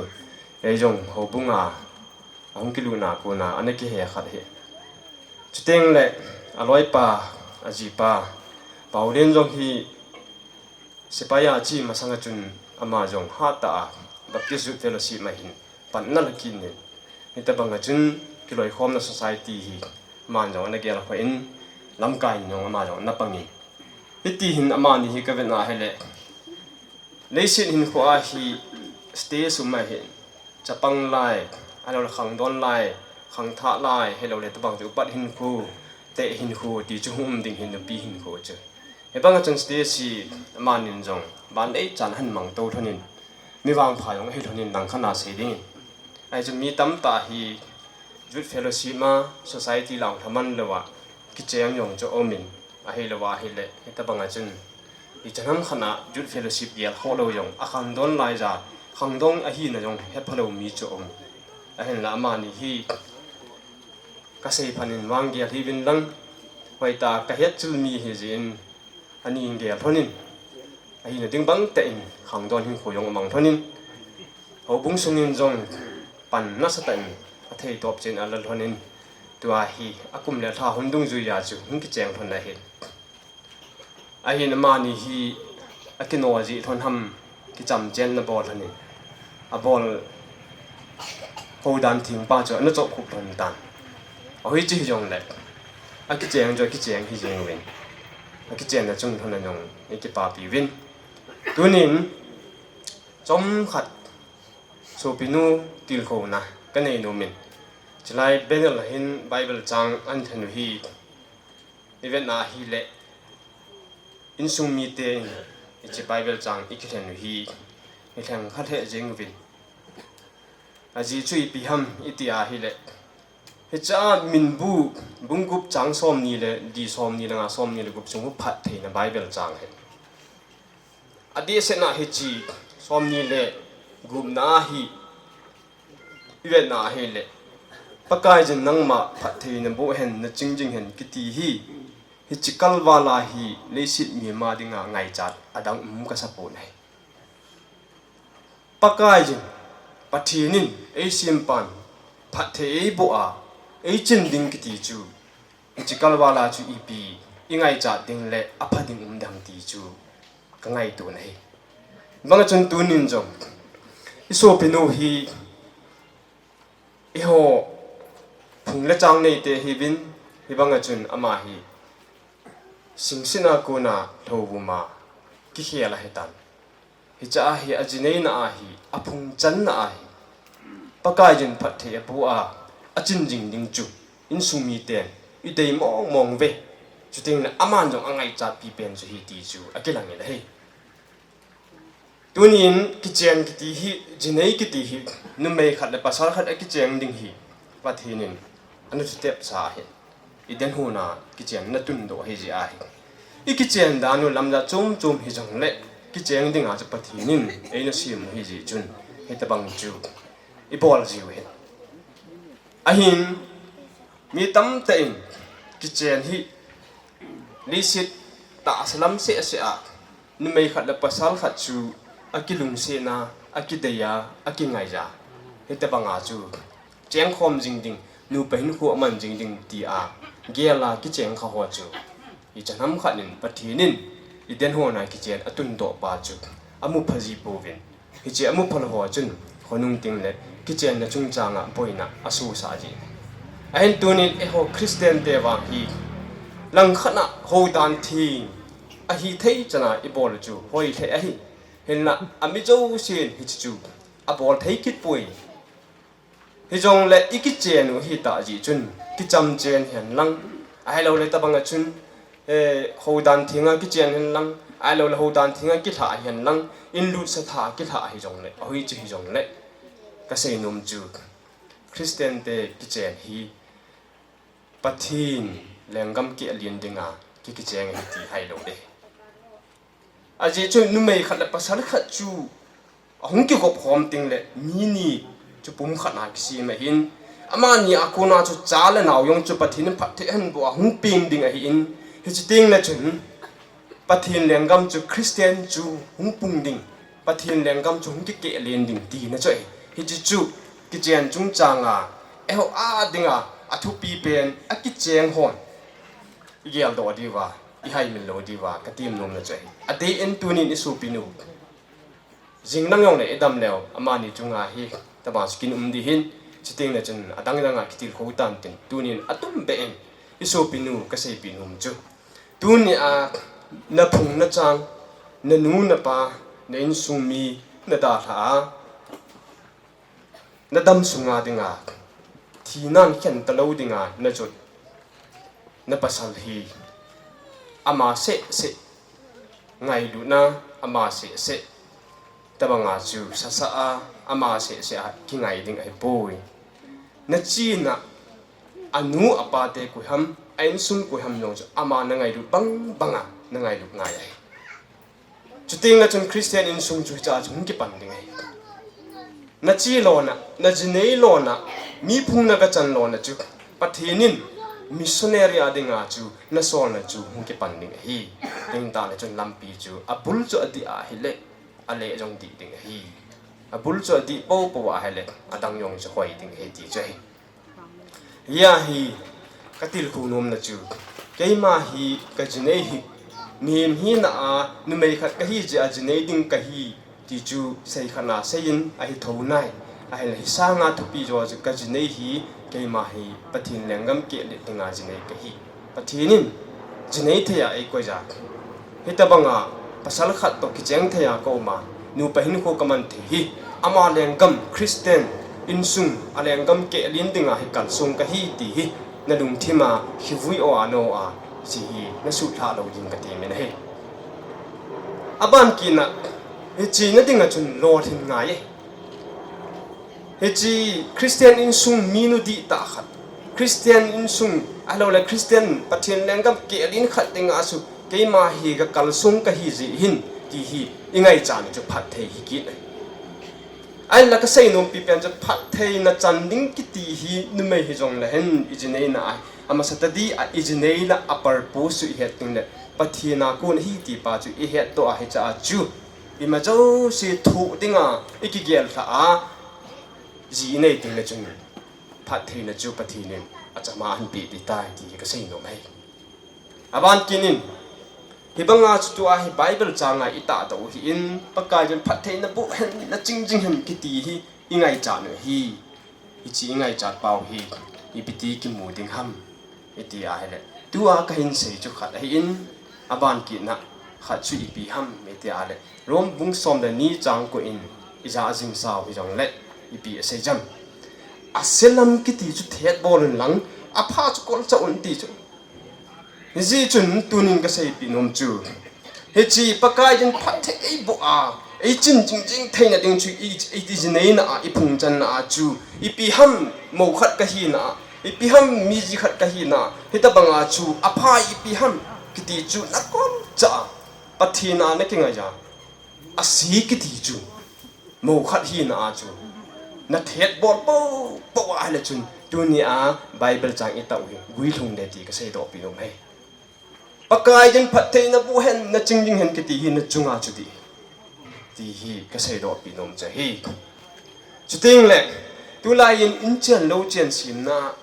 ei jong houbunga ahung kilutna kona ana kihe khat ahi. Chuteng le aloipa, ajipa Paolen jong hi sepai a che masanga chun ama jong hattah a Baptist Youth Fellowship ma hin panna la kit in, hitabanga chun kiloikhomna society hi aman jong ana gelkhoh in, lamkai in jong ama jong ana pangin, hiti hin amani hi kavetna hile, leiset hinkho a hi stage um ahin, chapang lai, ahiloule khangdon lai, khangthah lai, ahiloule tobang chu upat hinkho, teh hinkho ti chu hung um ding ahin, nupi hinkho chu. Hibanga chun stage hi amanin jong van neichan ahin mangtou lhonin, mi vangpha jong ahi lhonin, langkhat a sei dingin. Ahi chun mi tamtah hi Youth Fellowship ma, society lang lhaman louva kicheng jong chu aumin, ahilouva ahile hitabanga chun ichan hamkhat a Youth Fellowship gelkhoh lou jong, akhangdon laiya khangdong ahina jong hephalou mi chu aum. Ahinla amani hi kaseiphat in vang gel hiuvin lang, Hoitah a kahet chil mi hijeh in, ani gel lhonin, ahina ding bang tah in khangdon hinkho jong amang lhonin, houbung sungin jong pan nasatah in athei topchen ala lhonin, tua hi akum le lha hung dungjuiya chu hung kicheng lhon ahi. Ahin amani hi akino jeh lhon ham, kichamchenna bol lhonin, abol houdan thengpa chu ana chohkhup lhon tan. Ahi chu hijongle, akicheng chu akicheng hijeng uvin, akichenna chung lhon a jong ikipapi uvin. Tunin chomkhat sopinu tilkhouna kanei nomin, chulai banner a hin Bible chang ahin lhen u hi, ivetna ahile, insung miten hiche Bible chang ikilhen u hi, nilheng khat lheh jeng uvin. Ajeh chu ipi ham iti ahile, hichea Minbu bung gup chang somni le li, somni le nga, somni le gup chung u phattheina Bible chang ahi. Adehsetna hiche somni le gupna hi ivetna ahile, Pakaiyin nangma phatthei naboh hen, naching jing hen kiti hi, hiche kalvala hi leiset mima dinga ngaichat adang um kasapon ahi. Pakaiyin, Pathen in, eisempan phatthei eiboh a, eichin ding kiti chu, hiche kalvala chu ipi ingaichat ding le apha ding um ding ham ti chu kangaito ahi. Banga chun tunin jong isopinu hi, eiho phung le chang neite hiuvin, hibanga chun ama hi singsetna kona lhouvuma kikhel ahitan. Hichea hi ajineina ahi, aphung channa ahi, Pakaiyin phatthei aboh a, achin jing ding chu insung miten idei mong mong uve. Chutengle aman jong angaichat pipen chu ahi ti chu akilangin ahi. Tunin kichen kiti hi, jinei kiti hi, numei khat le pasal khat akicheng ding hi, Pathen in ana thutepsa ahi. Idenhona kichenna tundoh ahijeh ahi. Ikichen dan u lamjat chom chom hijongle, kicheng dinga chu Pathen in eina sem u ahijeh chun, hitobang chu ibol jiu ahi. Ahin, mi tamtah in kichen hi leiset tahsa lam sehseh a, numei khat le pasal khat chu akilungsetna, akideiya, akingaiya, hitobanga chu chengkhom jing ding, nupa hinkho aman jing ding tia gel a kicheng kha ho chu, ichan ham khat in Pathen in idenhona kichen atundoh pa chu amupha jipouvin, hiche amuphal ho chun khonung tengle kichenna chungchanga boina asosah ji. Ahin tunin eiho Christian te vang hi, langkhat a houdan theng ahithei chana ibol chu hoi lheh ahi. Hinla ami jousen hiche chu abol thei kit poi. Hijongle ikichen u ahitah jeh chun, kichamchen hen lang, ahiloule tobanga chun, eh, houdan thenga kichen hen lang, ahiloule houdan thenga kilhah hen lang, inlutsatha kilhah hijongle, ahi chu hijongle, kaseinom chu, Christian te kichen hi Pathen lenggam keh len dinga ki, kicheng ahi ti ahilou ding. Ajeh chu numei khat le pasal khat chu ahung kigop khom tengle mi ni chu pumkhat a kisem ahin, amani a kona chu cha le nao jong chu Pathen in phatthei ahinboh a hung peng ding ahin, hiche tengle chun Pathen lenggam chu Christian chu hung pung ding, Pathen lenggam chu hung kikeh len ding tina chu ahi. Hiche chu kichen chungchanga eiho a dinga athupi pen akicheng hon igeldoh diuva, ihaimil lou diuva katem nomna chu ahi. Adeh in tunin isopinu jing lang jongle idam leu, amani chunga hi tobang chu kin um ding ahin, chutengle chun adang danga kitilkhou tantin, tunin atumbeh in isopinu kaseipeh nom chu, tunia naphung nachang, nanu napa, na insung mi nadalhah a, nadam sunga dinga, thinan khen talou dinga najot napasal hi, ama sehseh ngailutna, ama sehseh tobanga chu sasah a, ama sehseh a kingai ding ahipoi. Nachena anu apate koi ham, a insung koi ham jong chu ama nangailut bang banga nangailut ngai ahi. Chutengle chun Christian insung chu hichea chu hung kipan ding ahi. Nache lona, najinei lona, mi phung nagachan lona chu Pathen in missionary a dinga chu nasolna chu hung kipan ding ahi. Tengtah le chun lampi chu abul chu adih ahile, ale jong dih ding ahi. Abul chu adih popo ahile, adang jong chu hoi ding ahi ti chu ahi. Hia hi katilkhou nomna chu, keima hi kajinei hi, mihem hina a numei khat kahi jeh a jinei ding kahi, ti chu seikhat na seiyin ahi thou nai. Ahinla hisanga thupi jo chu kajinei hi, keima hi Pathen lenggam kehlet dinga jinei kahi. Pathen in jinei thei a eikoi ja. Hitabanga pasal khat toh kicheng thei a kauma, nupa hinkho kaman thei hi, ama lenggam Christian insung a lenggam kehlen dinga hi kalsong kahi ti hi nalungthima kivui o a no a, hiche hi nasutlhah lou ding kati min ahi. Aban kitna, hiche na dinga chun lolhin ngai e. Hiche Christian insung minu dihtah khat, Christian insung, ahiloule Christian Pathen lenggam kehlen khat dinga chu keima hi kakalsong kahi jeh hin, ti hi ingaichat u chu phatthei hi kit ahi. Ahinla kasei nompi pen chu phattheina chan ding kiti hi numei hijongle hen ijineina a, amasa tadi a ijinei la a purpose chu ihet tengle Pathen a kon ahi ti pa chu ihetdoh a hiche a chu ima jouse thoh dinga ikigel lhah a, ji inei tengle chun phattheina chu Pathen in achama ahinpeh ding tai ti hi kasei nom ahi. Aban kitnin, hibanga chu tua hi Bible changa itahdoh u ahin, Pakaiyin phatthei naboh hen, naching jing hen kiti hi ingaichat u ahi. Hiche ingaichat pau hi ipiti kimu ding ham iti ahile, tua kahin sei chu khat ahin, aban kitna khat chu ipi ham iti ahile, Rom bung som le ni chang ko in ija ajingsau hijongle, ipi asei jam. Ase lam kiti chu thetbol un lang, apha chu kolchah un ti chu. Hijeh chun tunin kaseipeh nom chu, hiche Pakaiyin phatthei eiboh a, eichin jingjing theina ding chu i, i, ijineina a, iphungchanna a chu, ipi ham mou khat kahina a, ipi ham mi ji khat kahina a, hitabanga chu apha ipi ham kiti chu nakolchah a, Pathen a nakingaiya, ase kiti chu mou khat hina a chu nathetbol popo ahile chun, tunia Bible chang itah u hi guilhung de ti kaseidohpeh nom ahi. Pakaiyin phatthei naboh hen, naching jing hen kiti hi nachunga chu dih, ti hi kaseidohpeh nom chu ahi. Chutengle, tulaiyin inchen louchen semna,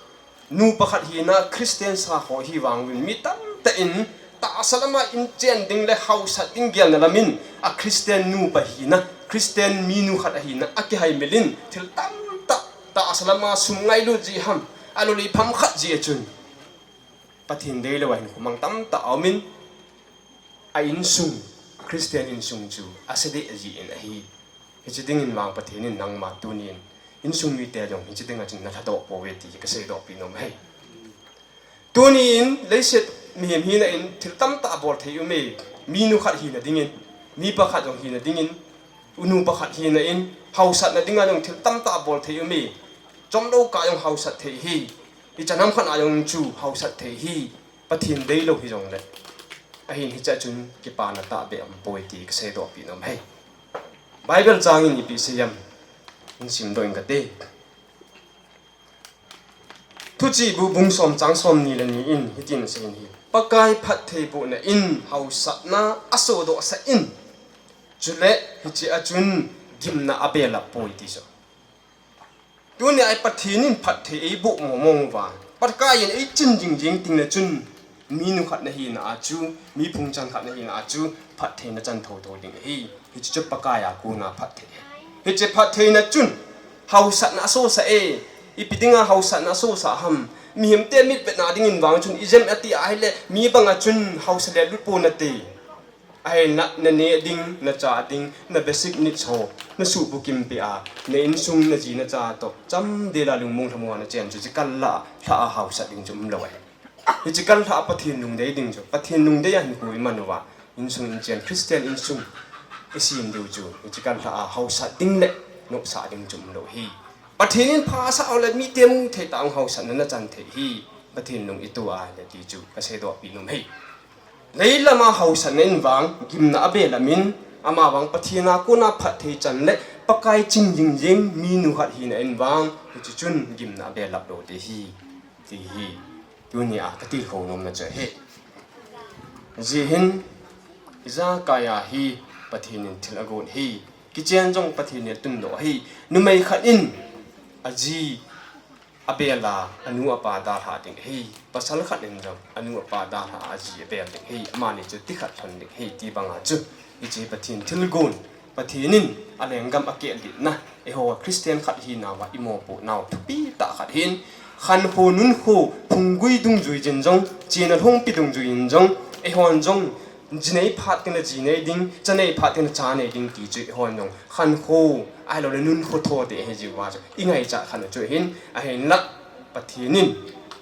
nu pakhat hina Christian sa ho hi vangin mi tamtah in tahsa lama inchen ding le haosat ding gelna lamin, a Christian nupa hina, Christian minu khat ahina akihaimil in, thil tamtah tahsa lama sum ngailut jeh ham, alolhing pham khat jeh a chun Pathen deilou a hinkho mang tamtah aumin, a insung, Christian insung chu ase deh jeh in ahi. Hiche dingin vang Pathen in nangma tunin insung mite jong hiche dinga chun nalhadoh pouve ti kaseidohpeh nom ahi. Tunin leiset mihem hina in thil tamtah bol thei aume, minu khat hina dingin, mi pakhat jong hina dingin, nu pakhat hina in, haosatna dinga jong thil tamtah bol thei aume, chomlou kah jong haosat thei hi, ichan ham khat a jong chu haosat thei hi, Pathen deilou hijongle. Ahin hichea chun kipana tahbeh aumpoi ti kaseidohpeh nom ahi. Bible changin ipi asei em, hinsimdoh inge kati. Thuchih bu bung som chang somni le ni in hitin asei in ahi, Pakai phattheibohna in haosatna asodohsah in, chule hichea chun gimna abelap poi ti chu. Tunia hi Pathen in phatthei eiboh mongmong uva, Pakaiyin eichin jingjing tengle chun, minu khat nahina a chu, mi phungchang khat nahina a chu phatthei nachan thouthou ding ahi. Hiche chu Pakai a kona phatthei ahi. Hiche phattheina chun haosatna asosah e. Ipi dinga haosatna asosah ham? Mihemte mitvetna dingin vang chun ijem ati ahile, mi banga chun haosa le lut ponate. Ahinla naneh ding, nachah ding, na basic needs ho nasuhbukim peh a, na insung, naji nacha toh chamdel a lungmong lhamon a nachen chu hiche kal lah a haosat ding chu umlou ahi. Hiche kal lah a Pathen lungdei ding chu, Pathen lungdei a hinkho iman uva, insung inchen Christian insung isem diu chu hiche kal lah a haosat ding le nopsah ding chu umlou ahi. Pathen in phasah uleh mite muthei tah a haosatna nachan thei ahi. Pathen lung ito ahile ti chu kaseidohpeh nom ahi. Leilama haosatna in vang gimna abelap in, amavang Pathen a kona phatthei chan le Pakai chin jingjing minu khat hina in vang hiche chun gimna abelap lou ding ahi, ti hi Tunia katilkhou nomna chu ahi. Hijeh hin, ijakai a hi Pathen in thil agon ahi. Kichen jong Pathen in atundoh ahi. Numei khat in aji abel a, anu apa dalha ding ahi. Pasal khat in jong anu apa dalha a aji abel ding ahi. Amani chu ti khat lhon ding ahi. Ti banga chu, hiche Pathen thilgon, Pathen in alenggam akehlutna, eiho Christian khat hinauva imopohnau thupi tah khat hin, khankho nunkho phunggui dungjui jin jong, chena lhungpi dungjui in jong, eihon jong, ji nei phat teng le ji nei ding, cha nei phat teng le cha nei ding ti chu eihon jong, khankho, ahilouleh nunkho tho te hijiuva chu, ingaichat khat u chu hin, ahinlah, Pathen in,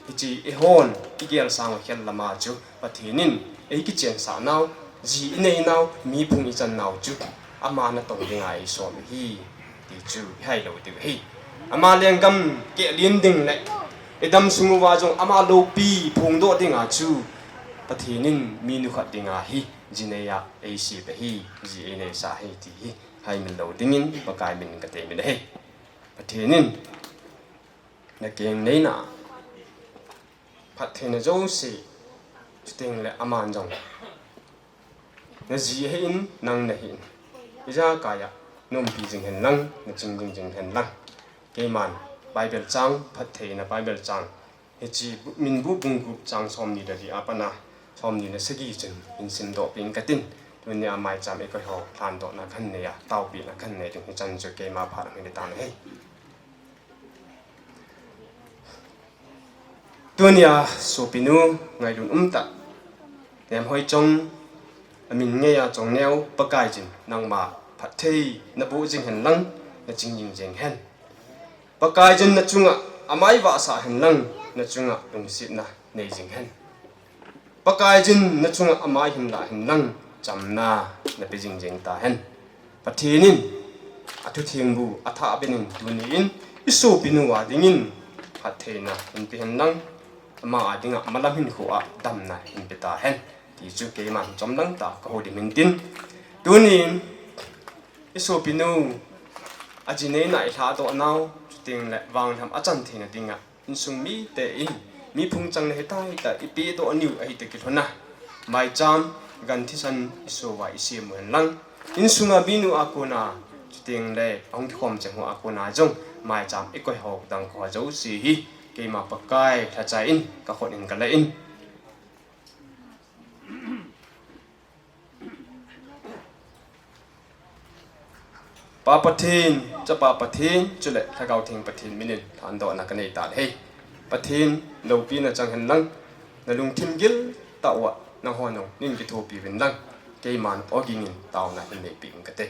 hiche eihon, igelsang u khel lama chu, Pathen in, eikichensah nau, ji inei nau, mi phung ichan nau chu, ama natong dinga eisol u ahi, ti chu, ihailou diu ahi. Ama lenggam kehlin ding le, idam sung uva jong, ama loupi phongdoh dinga chu, Pathen in mi nukhat dinga hi, ji nei a eisem u ahi, ji eineisah u ahi ti hi, haimil lou dingin, Pakai min katemil u ahi. Pathen in, nakeng neina, phattheina jouse, chuteng le aman jong, naji ahin, nang nahin, ijakai a, naumpi jing hen lang, naching jing jing hen lang. Keiman, Bible chang, phattheina Bible chang, hiche bu-, Minbu bung gup chang somni le li a pat a, somni le sagi chun, hin simdoh peh inge katin, tunia maicham eikoi ho, lhandohna kahin nei a, taopehna kahin nei ding hichan chu keima phat a hin tan ahi. Tunia sopinu, ngailun umtah, Nemhoichong, amin ngeiya Chongneo, Pakaiyin nangma phatthei naboh jing hen lang, naching jing jing hen. Pakaiyin nachunga amai vahsah hen lang, nachunga lungsetna nei jing hen. Pakaiyin nachunga amai hin lah hen lang, chamna nape jing jing tahen. Pathen in athutheng bu athah bep in tuni in isopinu a dingin phattheina hinpe hen lang, ama a dinga malam hinkho a damna hinpe tahen, ti chu keiman chomlangtah a kahoulim in tin, tuni in isopinu aji neina ilhahdoh nau, chuteng le vanglham achan theina dinga insung mite in, mi phung chang le hitia hitia ipehdoh niu ahi ti kilhon a, maicham, gan thisan isou a isem u hen lang, insunga minu a kona, chuteng le ahung kikhom cheng ho a kona jong, maicham ikoi ho dang kho jouse hi, keima Pakai lhacha in kakhut in kale in. Pa Pathen, Chapa Pathen, chule Lhagao Theng Pathen minin lhandohna kanei tahen. Pathen, loupina chang hen lang, nalungthim giltah uva nangho nangin kithopi uvin lang, keiman ogin in taona hin neipeh inge kate.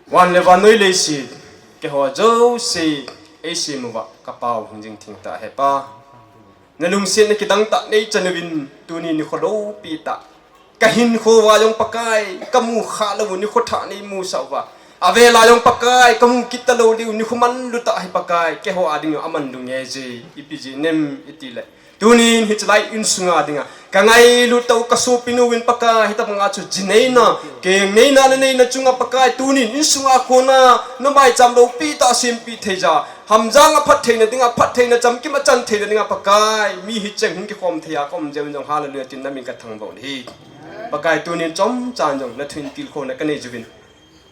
Van le vannoi leiset, keiho jouse eisem uva kapao hing jing thengtah Hepa, nalungsetna kidangtah neichan uvin tuni nikho loupi tah, kahinkho uva jong Pakai, kamu khalou nikho thah neimusah uva, avel a jong Pakai, kamu kit talou diu nikho manlutah hi Pakai, keiho a ding jong aman lunge je, ipi jeh inem itile, tunin hichelai insunga dinga kangailut tau kasopinu in Pakai, hitobanga chu ji neina, keng neina le neina chunga Pakai, tunin insunga kona namaicham loupi tah sempeh thei ja, hamjang a phattheina dinga, phattheina chamkim a chan theina dinga Pakai, mi hicheng hung kikhom thei a kaum jeh un jong hallelujah tin namin kathangvah u ahi. Pakai, tunin chomchan jong nathu in tilkhouna kanei jiuvin,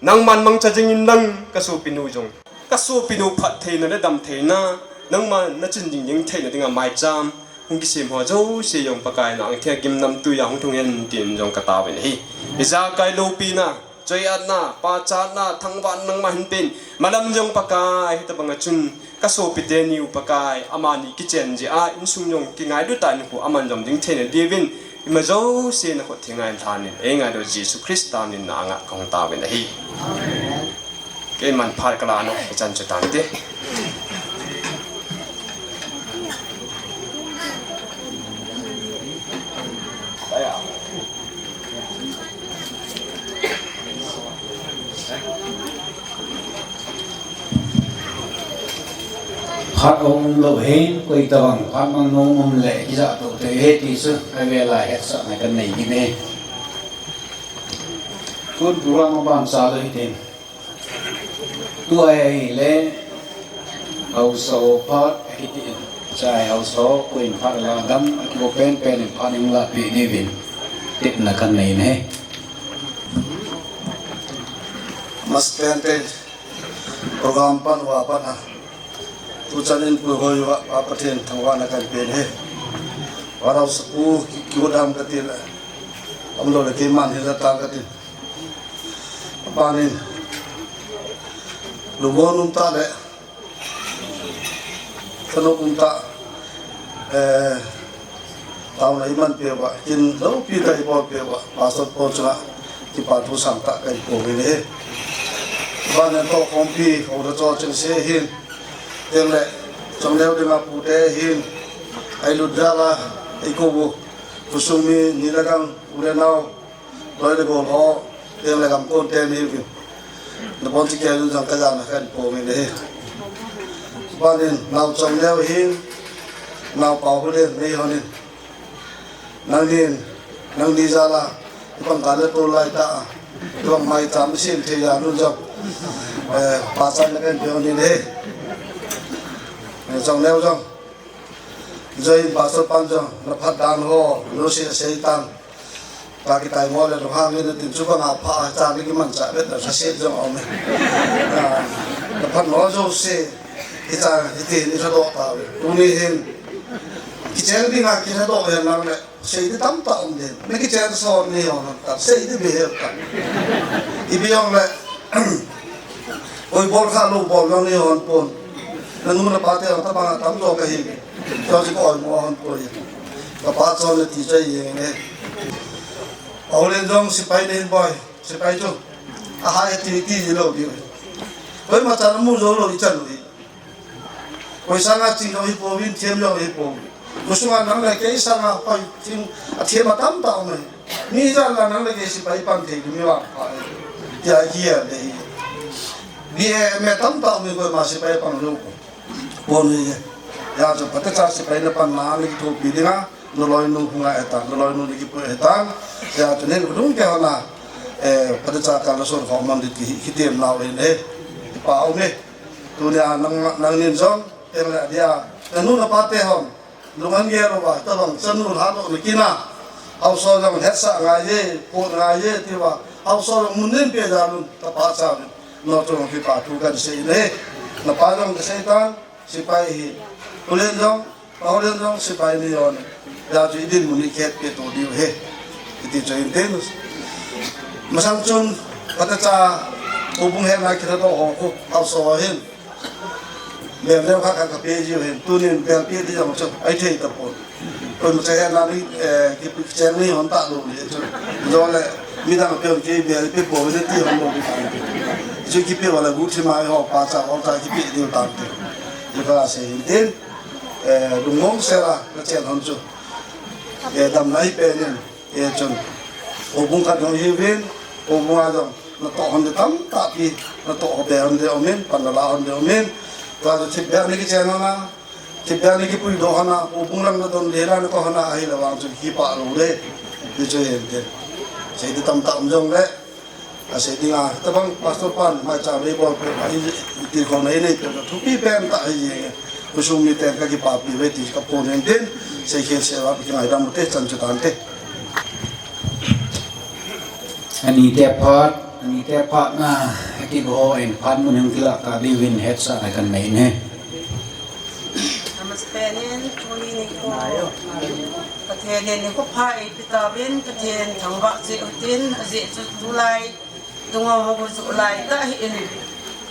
nangman mangcha jing in lang kasopinu jong, kasopinu phattheina le damtheina, nangman nachin jing jing theina dinga maicham hung kisem ho jouse jong Pakai nang thia gimnamtui a hung lhung hen tin jong kataovin ahi. Ijakai loupina, choi-atna, pachatna, thangvahna nangma hinpen, malam jong Pakai, hitobanga chun kasopite niu Pakai, amani kichen jeh a insung jong kingailut tah in khu aman jom ding theina diuvin, ima jouse nakhut thenga in lhanin, eingailu Jesu Christa min a nga kahung taovin ahi. Keiman phat kalah nau hichan chu tante. Phat aum lou hen, koi tabang phat mang nom um le kijah toh thei ahi ti chu, avela hetsahna kanei kit e. Tun program abancha lou hitin. Tua ahile, haosa phat akiti in. Chai hausa, kuin phat la dam, akibo pen pen in phat in la pi ni vin. Tip na kan nei ne. Mas pen pen program pan wa pan a. Tu chan in pu hoi wa pa Pathen thangvahna kan pe ne. Wa rau sa pu ki, ki dam ka ti la. Am lo le ki man hi la ta ka ti. Panin. Lu mo num ta le. Thanop um tah, eh, taona iman peh uva, kin loupi tah ibol peh uva, Pastor Paul chunga kipa thu sangtah kahin phong in ahi. Ban in tohkhompi, housa chol chengse ahin, chuteng le, chongneo dinga pute ahin, ahilut jal a, eikou u, khosung mi, ni le gang, u le nao, loi le gol ho, chuteng le gamkon te ni uvin. Nabonchauva jong kajana kahin phong in ahi. Ban in, nao chongneo hin, nao pao hu le nei hon in. Nangnin, nangni jal a, ibang ka le tol lai tah a, ibang maicham isim thei a nun jong. Eh, pachatna kahin pe hon in ahi. Eh, chongneo jong. Join Pastor pan jong, na phat dan ho, na sei sei tan. Ka kitai mo le, lou hang in tin chu banga pha, cha ni kimanchah vet na sa se jong um e. Ah, na phat mo jouse, hicha, hiti ni sa doh tauve. Tuni hin, kicheng dinga kisa doh ve nang le, sei di tamtah um den. Mi kicheng son ni hon ta, sei di be he ta. Ipi jong le, oi bol kha lou bol jong ni hon pon. Nanu napa te jong tabang a tamjo kahi. Chua chu ka oimo hon poi. Ka pa chon le ti chai jeng e. Ahilouleh jong sepai nei boi, sepai chu. Aha e ti ti ji lou diu. Koima chan mu jou lou i chan u hi. Koi sanga ching lou hi pouvin, them lou hi pouvin. Kosunga nang le kei sanga hoi thim, a them atam tah um e. Mi ijat la nang le kei sepai pan thei mi vangpha e. Tia hi a le hi. Bi e me tamtah um e, koima sepai pan lou. Pon hi e. Hijeh chun phatecha sepai na panna na kithopi dinga, na loinu hunga e tan, na loinu na kipui e tan. Hijeh chun hin khonung kehon a, eh, phatecha kal na son khom man ding ti hi, hi tem nau in e. Hi pa um e. Tunia nang, nangnin jong, teng le dia, nanu napa te hon, lung an gel uva, tabang chanu lha doh na kina. Haosa jong hetsah ngai e, pot ngai e, ti uva. Haosa jong mun nen pe jal un, tapa cha un. Nao chunga kipa thu kan sei in ahi. Napa jong ka sei tan, sepai hi. Ulen jong, Pa Ulen jong sepai ni jong. Hijeh chun i dinmun i khet pe to diu ahi. Iti chu hin tin. Masang chun, phatecha, houbung hetna kitha doh ho khu, haosa hin. Bel deu khat khat ka pe jiu hin, tunin bel pe di jong chu, ahi thei tapon. Koima cha hetna ni, eh, ki, kicheng ni hon ta lou ni chu. Jole, midang pe hon kei bel pe po ni ti hon lou ni. Chu kipe uva le guthi mai ho pa cha, hon cha kipe diu tan te. Ju ka sei hin tin, eh, lungmong sela, ka chen hon chu. Eh, damna i pe nin. E chun, houbung khat jong hiuvin, houbung a jong, natoh hon ding tamtah pi, natoh ho be hon ding um in, pan nala hon ding um in, tua chu thipbeh ni kichen hon a, thipbeh ni kipuidoh hon a, houbung lang nadon le la nako hon a, ahile vang chu kipah lou le, ti chu hin tin. Sei ding tamtah um jong le, asei dinga, tabang pastor pan, maicham nei bol pe, i, i, ti khong nei nei pe, thupi pen tah hi jeng e. Khosung miten ka kipapi uve ti ka pon in tin, seikhel sel a kingaidam u te, chan chu tante. Anite phat, anite phat na, akigo in phat mun hung kilah ta diuvin hetsahna kan nei ne. Namaste nin, tuni nikho. Pathen in nikho pha eipe tauvin, Pathen thangvah cheh u hitin, ajeh chu tulai. Dunga ho gu chu lai ta hi in.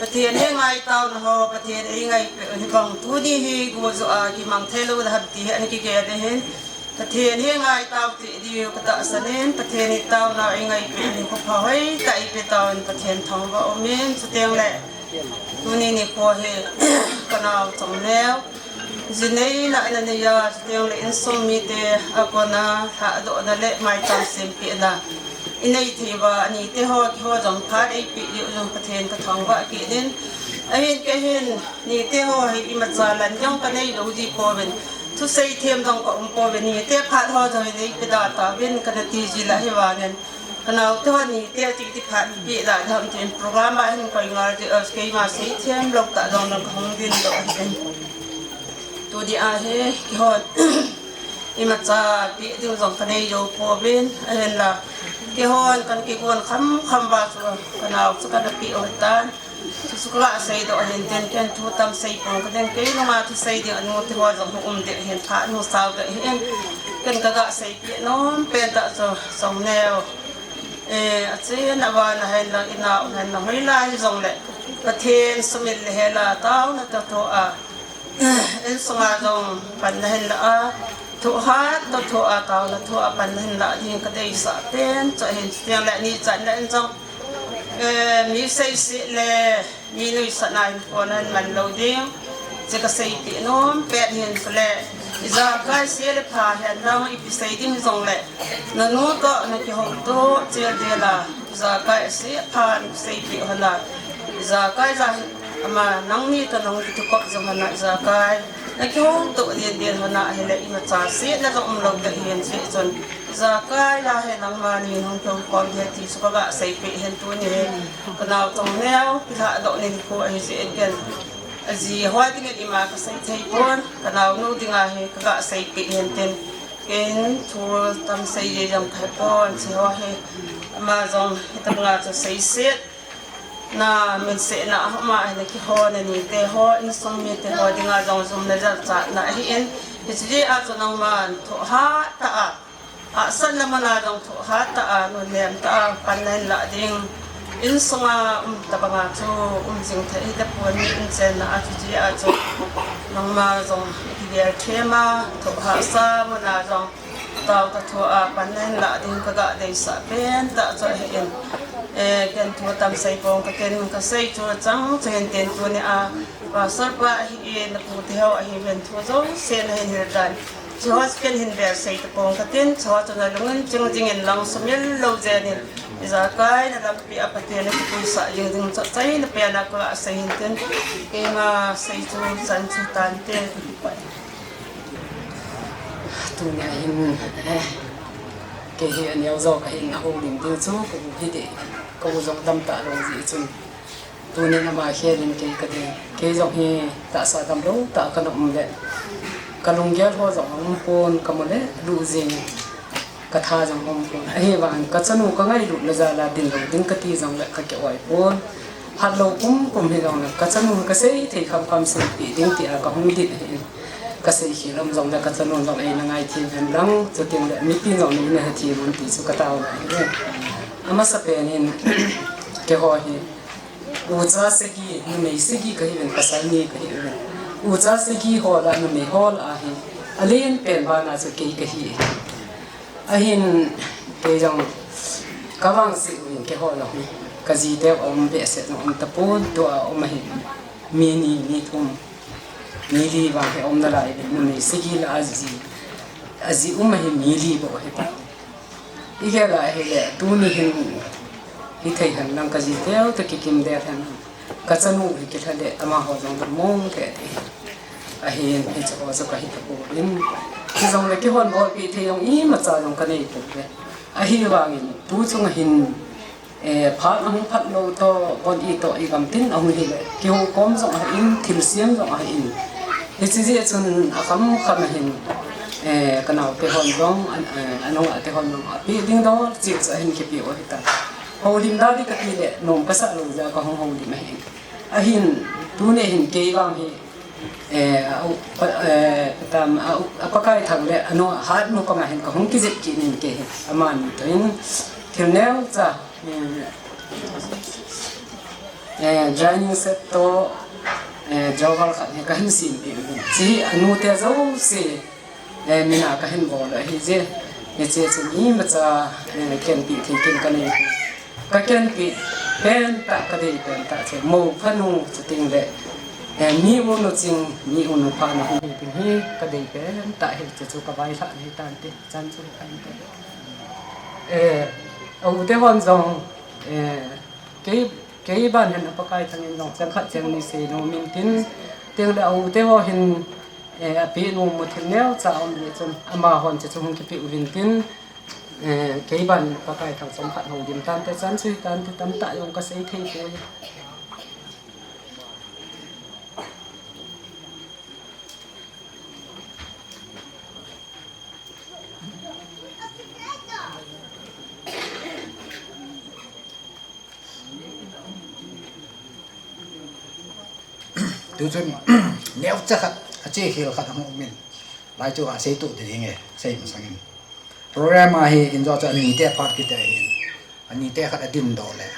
Pathen hi ngaitao na ho, Pathen ei ngai pe hi bang tuni hi gu chu a kimang thei lou da ham ti hi ana kigel ahin. Pathen hi ngaitao ti diu ka tahsan in, Pathen hi taona ei ngai pe ni kho pha hoi ta eipe taovin Pathen thangvah um in, chuteng le tuni nikho hi ka nao chongneo. Ji neina ana nei a, chuteng le insung mite a kona lhadohna le maicham sempehna i nei thei uva, anite ho, keiho jong phat eipe diu jong Pathen ka thangvah kit in. Ahin kei hin, nite ho hi imacha lan jong ka nei lou ji pouvin. Thusei them jong ka um pouvin, nite phat ho jong hin eipe da tauvin, kana ti ji la hi vangin. Ka naote ho nite ti ti phat pe da dam tin program a hin koi ngal ji, eh, keima sei them lou tah jong nang ka hung ding lou ahin. Tu Udi ahi, kihon. Imacha peh ding jong kanei jou pouvin, ahinla. Kihon kan kigon kham kham uva chu, kanao chu kana peh u hitan. Chu chu kaga seidoh ahin tin, ken thu tam sei pong kading, kei nunga thusei ding anu te ho jong hung um ding ahin, phat hung sao ding ahin. Ken kaga seipeh nom pen tah chu, Songneo. Eh, achen avan ahin lang, inao ahin lang, hoilai hijongle. Pathen sumil le hela, taona toh thoa. Insunga jong pan nahin la a, thohhat toh thoa, taona thoa pan nahin la ding kadeisah pen chu ahin, chuteng le ni chan le in jong, eh, mi seisih le mi nuisat na hin kona hin man lou ding, chu kaseipeh nom pen ahin. Chule ijakai se le pha hen lang, ipi sei ding jongle, nanu toh nakihouto cheh ding la, ijakai ase pha naseipeh hon a, ijakai ja hin ama nangni toh nang kithukop jong hon a, ijakai nakihouto den den hon a, ahile imacha setna jong umlou ding ahin, chuti chun ijakai la hi nangma ni hung kihoukhom ding ti chu kaga seipeh ahin tuni hi. Kanao Chongneo kilhadoh nikho ahijeh in ken, aji ho dingin ima kasei thei pon, kanaonu dinga hi kaga seipeh ahin tin, ken thu tam sei jeng jong kahe pon, hiche ho hi ama jong hitobanga chu seiset na, minsetna ahoma ahile kihon ani te ho, insung mite ho dinga jong jumna jalchatna ahin, hiche jeh a chu nangman thohhat tah a, hahsatna muna jong thohhat tah a, nunem tah a pan nahin lah ding, insunga um tobanga chu um jing thei hitapon, mi umchenna a, chuti a chu nangma jong kigel them a, thohhahsa muna jong taona thoa pan nahin lah ding kaga deisah pen tah chu ahin. Eh, ken thu tam sei pong, kaken kasei chu chang chu hin tin, tuni a Pastor pa ahin, napu teho ahiuvin, thu jouse nahin hil tan, hicheho chu ken hin bel sei tapong katin, hicheho chu nalungin ching jingin lang sumil lou jengin, ijakai na lampi a Pathen in nakipuisah jing ding chu achaina pen a kaga sei hin tin, keima sei chu chan chu tante. Tunia hin, eh, kei hi aneo jo kahin, ahoulim ding chu ka u hite, ka u jong damtah lou jeh chun, tunin ama khel in kei kading, kei jong hi tahsa damlou tah kana um le, kalunggel ho jong aum pon, kamu le luh jing, katha jong aum pon. Ahivangin kachanu kangailutna jal a dinlou ding kati jongle kakioi pon. Hatlou pumpum hijongle kachanu kasei thei khamkham seipeh ding tia kahung dit ahin. Kasei khel um jongle kachanu jong eina ngaithem hen lang, chuteng le mipin jong eina hethem un ti chu kataona ahi. Amasapen in, keiho hi ucha sagi, numei sagi kahiuvin, pasal ni kahiuvin. Ucha sagi ho lah a numei ho lah a hi alen pen bana chu kei kahi. Ahin, kei jong kavangset uvin, keiho jong hi kajiteu aum behseh jong um tapon, tua aum ahi mi ni, mi thum, mi li vang hi aum nalai uvin, numei sagi lah a aji, aji um ahi mi li bou ahitai. Igel a ahile, tuni hin hithei hen lang, kajiteu toh kikimdel hen lang, kachanu hi kilha le amaho jong lungmong thei ahi. Ahin, hicheho chu kahi tapouvin, hijongle kihon bolpeh thei jong imacha jong kanei pouve. Ahivangin tu chunga hin, eh, phat ahung phat lou toh, bon itoh igam tin ahung hile, kihoukhom jong ahin, thilsem jong ahin. Hiche jeh chun akhamkham ahin, eh, kanaote hon jong, an, eh, anunga te hon jong apeh ding dol cheh chu ahin kipeh u ahitan. Houlim da ding kati le nom kasah lou jeh a kahung houlim ahin. Ahin, tuni hin kei vang hi, eh, a u, pa, eh, patam, a u, a Pakai Thang le anu Hatnu koma hin kahung kijep kit in kei hi. Amani toh hin thil neocha, eh, eh, joining set toh, eh, jower khat hi kahin sempeh uvin. Hiche hi anute jouse, eh, mina kahin bol u ahi je. Hiche chun imacha, eh, kenpeh thei ken kanei. Kakenpeh pentah, kadei pentah chu mou phanu chuteng le, eh, mi unu ching, mi unu pha nahung hi ding hi kadei pentah hi, chuchu kavailhah nahi tante, chan chu hi tante. Eh, a u te hon jong, eh, kei, kei ban hin a Pakai Thang in jong cheng khat cheng ni sei nom in tin, chuteng le a u te ho hin, eh, apeh nom u thil neocha aum jeh chun amahon chuchu hung kipeh uvin tin, eh, kei ban Pakai Thang chomkhat houlim tante, chan chu hi tante, tamtah jong kasei thei poi. Tuchun neocha khat, ache khel khat ahung umin. Lai chu asei tuh ding e, sei masangin. Program ahi in jo chu anite phat kiti ahin. Anite khat adin doh le.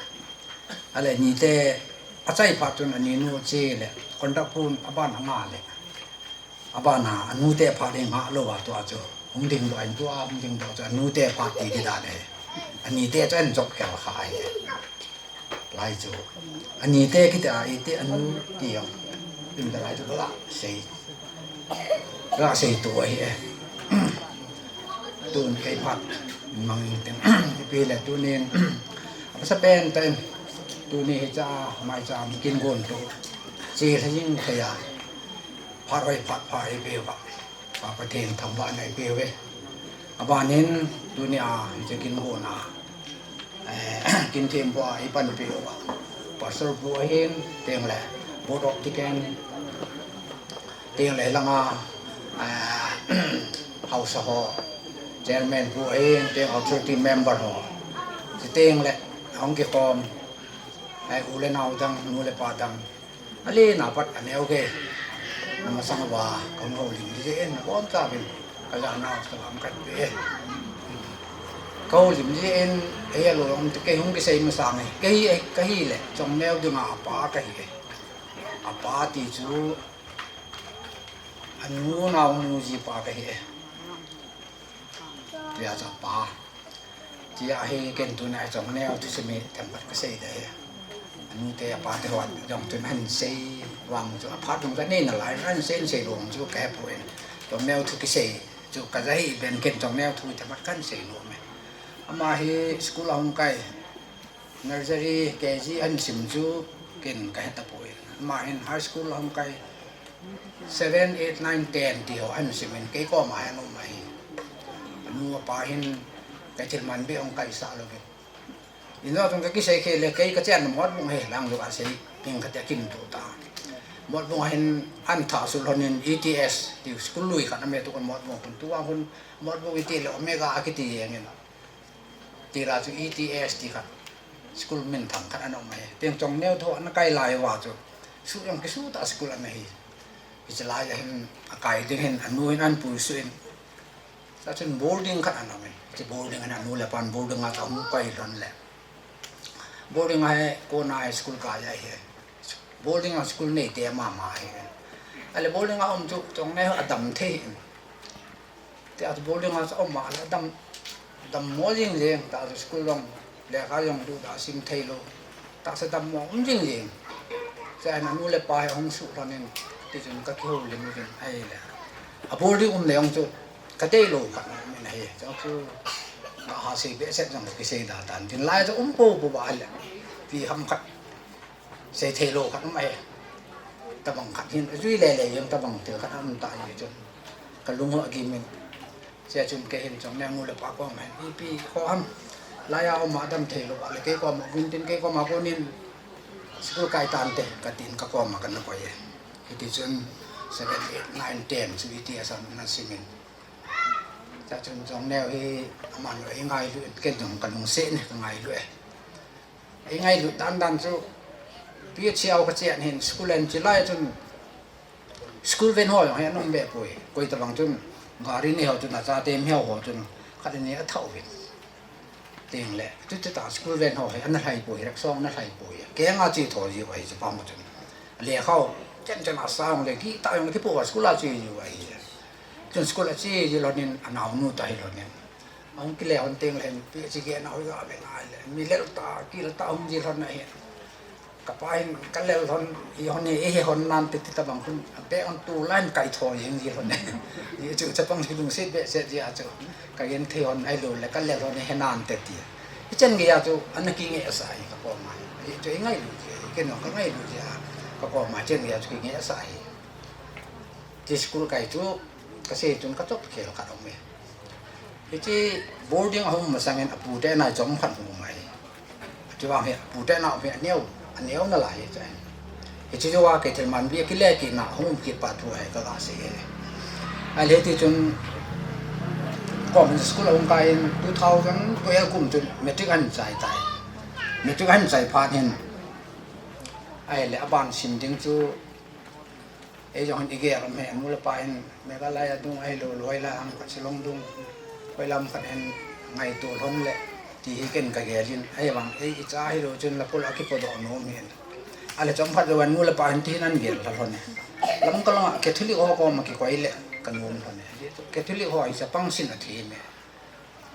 Ale anite achai phat chun aninu che le. Conductor pun aban anga le. Abana anute phat ding ngah lou a tua chu. Hung ding doh in tua, hung ding doh chu anute phat ti ti dan e. Anite chu an jop khel kha ahi. Lai chu. Anite kiti a, iti anu ti ang. Tin da lai chu la sei. La sei tu ahi e. Tun kei phat mang ting. Ipi le tunin. Apa sa pen ten. Tuni hi cha, mai cha, kin gon tu. Chi sa jing kaya. Phat oi phat pha ipi ba. Pa Pathen thangvahna ipe uve. Abanin tunia hiche kin gonna, eh, kin thempu a ipanpi uva. Pastor pu ahin, tengle Board of Deacon, tengle langa, eh, Haosa ho, Chairman pu ahin, teng authority member ho. Chuteng le, hung kikhom, eh, u le nao dang, nu le pa dang, ale na pat aneo ke. Namasang uva, kahung houlim jin, abonchauvin. Kajanau salam kape. Kahoulim jin, eh, alou um te kei hung kisei masang e. Kei, eh, kahi le, Chongneo dinga apa kahi e. Apa ti chu, anu naonu jipa kahi e. Tia chu apa. Tia hi ken tuna Chongneo thu simi themkhat kasei ding ahi. Anute apate hon jong tun ahin sei vang chu aphat jong kanei nalai, ahin sei, ahin sei lou chu kahepoi. Chongneo thu kisei chu kaja hi ben ken Chongneo thu themkhat kahin sei lou me. Ama hi school ahung kai, nursery, K G ahin sim chu ken kahe tapoi. Ama hin high school ahung kai, seven, eight, nine, ten ti ho ahin simin kei koma ahin um ahi. Anu apa hin kei thil man beh ahung kaisah louvin. Injo chung kakisei khel le kei kachen Motbung hi lang lou asei, king khat akin tu ta. Motbung ahin ahin thah sul lhonin E T S ti school lui khat aume tukon Motbung hun tua hun Motbung iti le Omega akiti jengin. Tira chu E T S ti khat. School minthang khat ana um ahi. Teng Chongneo thu ana kai lai uva chu. Su jong kisu tah school ana hi. Hiche lai ahin akai ding hin anu hin ahin puisuh in. Chua chun boarding khat ana um in. Hiche boarding hin anu le apan boarding a chu ahung kai lhon le. Boarding a hi kona hi school kai ahi. Boarding a school neite mama ahi. Ale boarding a um chu Chongneo adam thei in. Tia chu boarding a chu aum a le dam, dammo jing jeng, tia chu school jong, lekha jong duda sim thei lou. Tahsa dammo um jing jeng. Chua hin anu le apa hi ahung suh lhonin, tichun kakihoulim uvin ahile. A boarding um le jong chu, kadei lou khat um in ahi. Chua chu, kaha sei behseh jong kisei da tan. Tin lai chu um popo ba ahile. Pi ham khat. Sei thei lou khat um ahi. Tabang khat hin, ajui lele jeng tabang thil khat um ta ahi chun. Kalung ho agimin. Chua chun kei hin Chongneo nu le pa koma hin, ipi kho ham. Laiya um a dam thei lou, ale kei koma, uvin tin kei koma konin. School kai tante, katin kakoma kana koi e. Hiti chun seven, eight, nine, ten, chu iti a sam na simin. Chua chun Chongneo hi, aman lo, ingailu, ken jong kalungset ne, kangailu e. Ingailut dan dan chu, P H C a kachen hin school an che lai chun, school van ho jong hi ana um be poi. Koi tabang chun, gari nei ho chun, achate miho ho chun, khat ni athah uvin. Teng le, chuti tah school van ho hi ana lhai poi, rickshaw ana lhai poi. Kenga che tho jiu ahi chu pam chun. Lekha ho, chen chen asa jong le, kitah jong le kipo a school a che jiu ahi. Chun school a che ji lhonin, anaonu tah hi lhonin. Ahung kile lhon teng le hin, P H C gate na hoi ga ve ngai le. Mi lel tah, kil tah hung ji lhon ahi. Kapa hin kalel lhon, hi lhon hi, hi lhon nante ti tabang khun. Ante on tu line kai tho jeng ji lhon. Hi chu chapang hi lungset behseh ji a chu. Kagenthei lhon ahilou le kalel lhon hi nante ti. Hichan gei a chu ana kinge sa hi kakoma. Hi chu ingailu ji, ken jong kangailu ji a. Kakoma chan gei a chu kinge sa hi. Ti school kai chu kasei chun kachop khel khat aume. Hiche boarding a hung um masangin apute nai chom khat hung um ahi. Chuvang hi apute nau hi aneo, aneo nalai hi chai. Hiche jouva kei thil man beh kile kit na hung um kit pa thu hi kaga sei e. Ahile hiti chun government school a hung kai in two thousand twelve kum chun matric ahin chai tai. Matric ahin chai phat hin. Ahile aban sim ding chu Ei jong hin igel um e, anu le apa hin Meghalaya dung ahilou le hoilam khat Shillong dung, hoilam khat hin ngaito lhon le ti hi ken kagel in, ahivang ei icha hilou chun lapul a kipodoh nom hin. Ale chomkhat jouvin nu le pa hin tin ahin gel lhon e. Lamka langa Catholic ho koma kikoi le kanom lhon e. Catholic ho hi chapang sin athem e,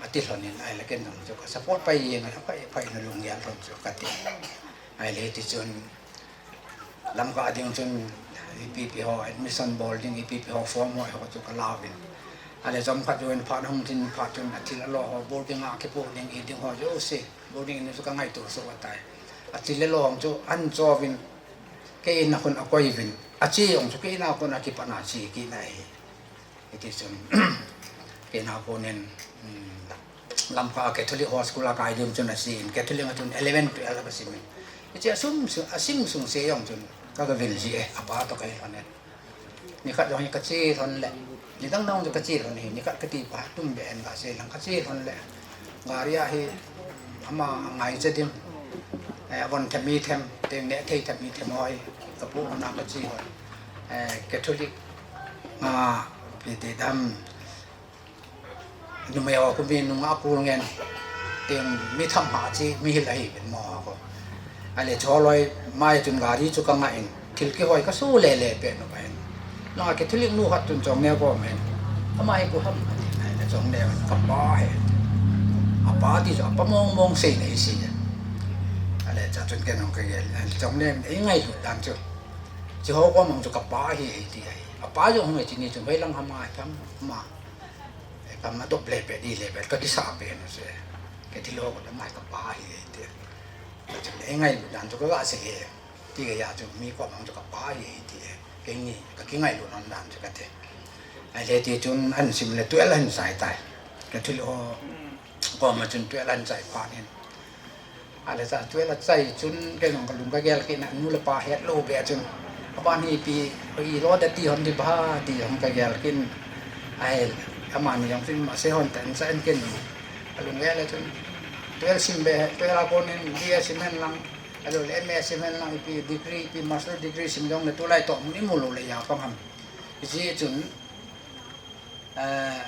ati lhon in, ahile ken jong chu ka support pai jeng e, aphai, aphai, nalunggel lhon chu kati. Ahile hiti chun Lamka ding chun ipi ipi ho admission bol ding, ipi ipi ho form ho, ho chu kalauvin. Ale chomkhat jouvin phat hung tin phat chun athil alo ho, boarding a kipoh ding, i ding ho jouse, boarding in chu kangaito soh ahitai. Athil alo ho chu ahin chouvin, kei in a kon akoiuvin, ache jong chu kei in a kon a kipat a che kit ahi. Hiti chun, kei in a konin, um, Lamka Catholic ho school a kai ding chun achen, Catholic a chun eleven, twelve a kasim in. Hiche asim sung, asim sung se jong chun, ka, kagavil ji e, apa toh kahi lhon e. Nikhat jong hi kache lhon le, nidang dang jong kache lhon hi, nikhat kati pa, tum be en kasei lang kache lhon le. Gari a hi, ama ngaicha ding, eh, von them mi them, teng neh thei them mi them ho hi, kapoh na kache lhon. Eh, Catholic, ah, ipi ti dam, numei ho khu mi nunga kul ngen, teng mi tham ha chi, mi hil ahi uvin mo ho khu. Ale chu loi mai chun gari chu kanga in, thil kihoi kasu lele pet nu pa hin. Langa Catholic nu khat chun Chongneo koma hin, ama hi koi ham ati, ale Chongneo kapa ahi. Apa ti chu apa mong mong seina hi sei. Ale cha chun ken jong kagel, ale Chongneo in eingailut dan chu, hiche ho koma chu kapa ahi, ati ahi. Apa jong hung e, hiche ni chun hoilang ham a tham, ama Kam adop le pet, di le pet, kakisa pen u se. Kei thil ho kona mai kapa ahi e ti. Kachun eingailut dan chu kaga sei e. Ti geiya chu mi koma chu kapa ahi e ti. Kei ni, kakingailut lhon dan chu kati. Ahile ti chun ahin sim le twelve ahin chai tai. Kei thil ho koma chun twelve ahin chai phat in. Ale cha twelve achai chun kei jong kalung kagel kit in, anu le apa hetlou be chun. Aban hi ipi, ipi lo da ti hon di ba, ti jong kagel kit in. Ahile, amani jong chun ima sei hon tan cha in ken jong. Kalung gel le chun. Twelve sim be, twelve a konin B A sim hen lang. Ahilou le M A sim hen lang, ipi degree, ipi master degree sim jong le tulai tohmun imu lou le ijat ham. Hijeh chun, eh,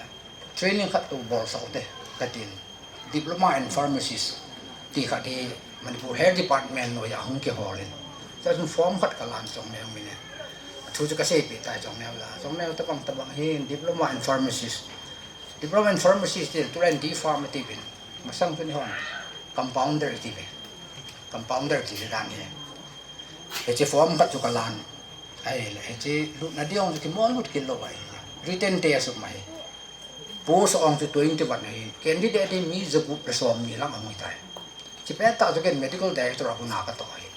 training khat tou bolsah u te, katin. Diploma in Pharmacist ti khat hi Manipur Health Department noiya hung kihol in. Chuin form khat kalan Chongneo min in. Athu chu kaseipeh tai Chongneo la. Chongneo tabang tabang hi Diploma in Pharmacist. Diploma in Pharmacist ti tulai D Pharm ati uvin. Masang chu ni hon. Compounder ti uve. Compounder ti dan hi. Hiche form khat chu kalan. Ahile, hiche lutna ding chu kimo lut kit lou ahi. Written test um ahi. Post ong chu twenty-one ahi. Candidate hi mi jagup le som ni lang ahung hitai. Hiche pettah chu ken medical director a kona katoh ahi.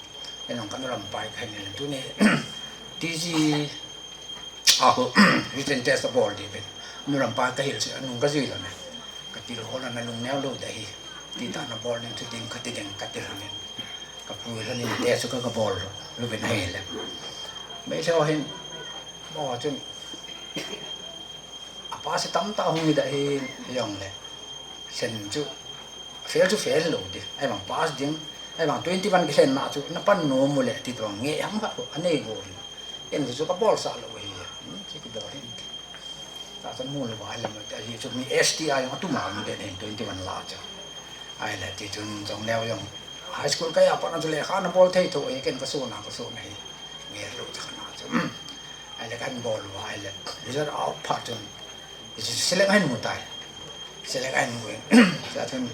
Ken jong kanu lampai kahin le tuni T G a khu written test abol diuvin. Nu lampai kahil chu anung kajui lou ne. Katil ho lou na lungneo lou ding ahi. Ti tah nabol ding chu ding kati ding kati lou ne. Kapui lhon in test chu ka, kabol lou uvin ahile. Meitei ho hin, mo chun, a pass tamtah hung hi da hi jongle. Sen chu, fail chu fail lou ding. Ahivang pass ding, ahivang twenty-one kilhenna chu, napan nom u le ti tobang ngeh ham khat khu, anei go. Ken chu kabolsah lou hi, hmm, chu kibol hin. Tah chun mu lou va le, ahi chu mi S T a jong atum a um den hin twenty-one la chu. Ahile ti chun Chongneo jong high school kaiya pat na chu lekha nabol thei tho hi ken kason a, kason ahi. Ngeh lou chu kana chu. Ahile kahin bol uva ahile result out phat chun. Hichu select ahin mu tai. Select ahin mu in. Tah chun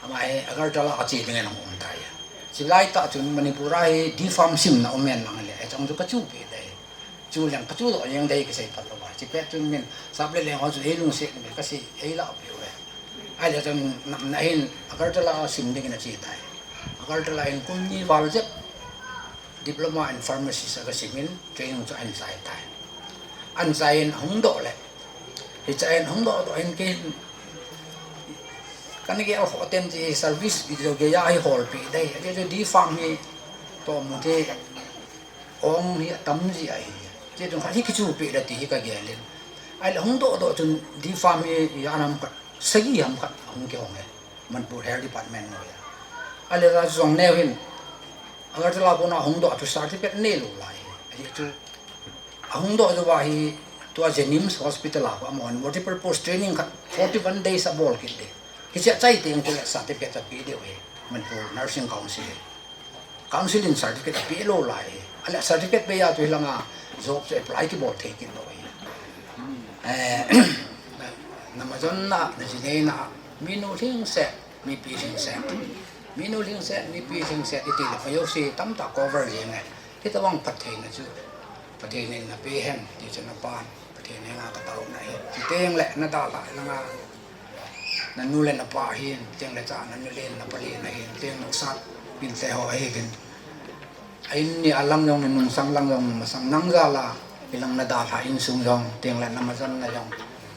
ama hi Agartala a che ding in ahung um tai. Chulai tah chun Manipur a hi D Pharm simna um hen lang le, hiche jong chu kachuh peh ding. Chu leng kachuh doh jeng ding kasei phot lou va. Hiche pet chun min sap le leng ho chu eilungset uve, kasei, eilah peh uve. Ahile chun namna hin Agartala a sim ding in ache tai. Agartala in kum ni val jep Diploma in Pharmacist agasim in training chu ahin chai tai. Ahin chai in ahung doh le. Hiche a hin ahung doh doh in kei hin kana gel khoh ten ti service video geiya hi holpeh ding. Ajeh chu D Pharm hi tohmun hi ong hi atam ji ahi. Ajeh chu khat hi kichuh peh ding ti hi kagel in. Ahile ahung doh doh chun D Pharm hi, hi anam khat, sagi ham khat ahung kihong e. Manipur Health Department noiya. Ahile la Chongneo hin Agartala kona hung doh a chu certificate neilou lai. Chu ahung doh jou a hi, tua Jenims Hospital a amahon multipurpose training khat forty one days abol kit ding. Hiche achai teng kule certificate ape diu ahi, Manipur Nursing Council in. Council in certificate ape lou lai ahi. Ahile certificate bei a chu hilanga job chu apply kibol thei kit lou ahi. Eh, na, na majon na, na jinei na, minu lhingset, mipi lhingset. Minu lhingset, mipi lhingset, iti le pa jouse tamtah cover jing e. Hitobang phattheina chu Pathen in napeh hen, ti chu napan Pathen henga kataona ahi. Chuteng le nadalhah langa nanu le napa ahin, chuteng le cha nanu le napa le nahin, chuteng le sat pinte ho ahiuvin. A in ni a lang jong, na nungsang lang jong, na masang nang jal a, hilang nadalhah insung jong, chuteng le na majon na jong,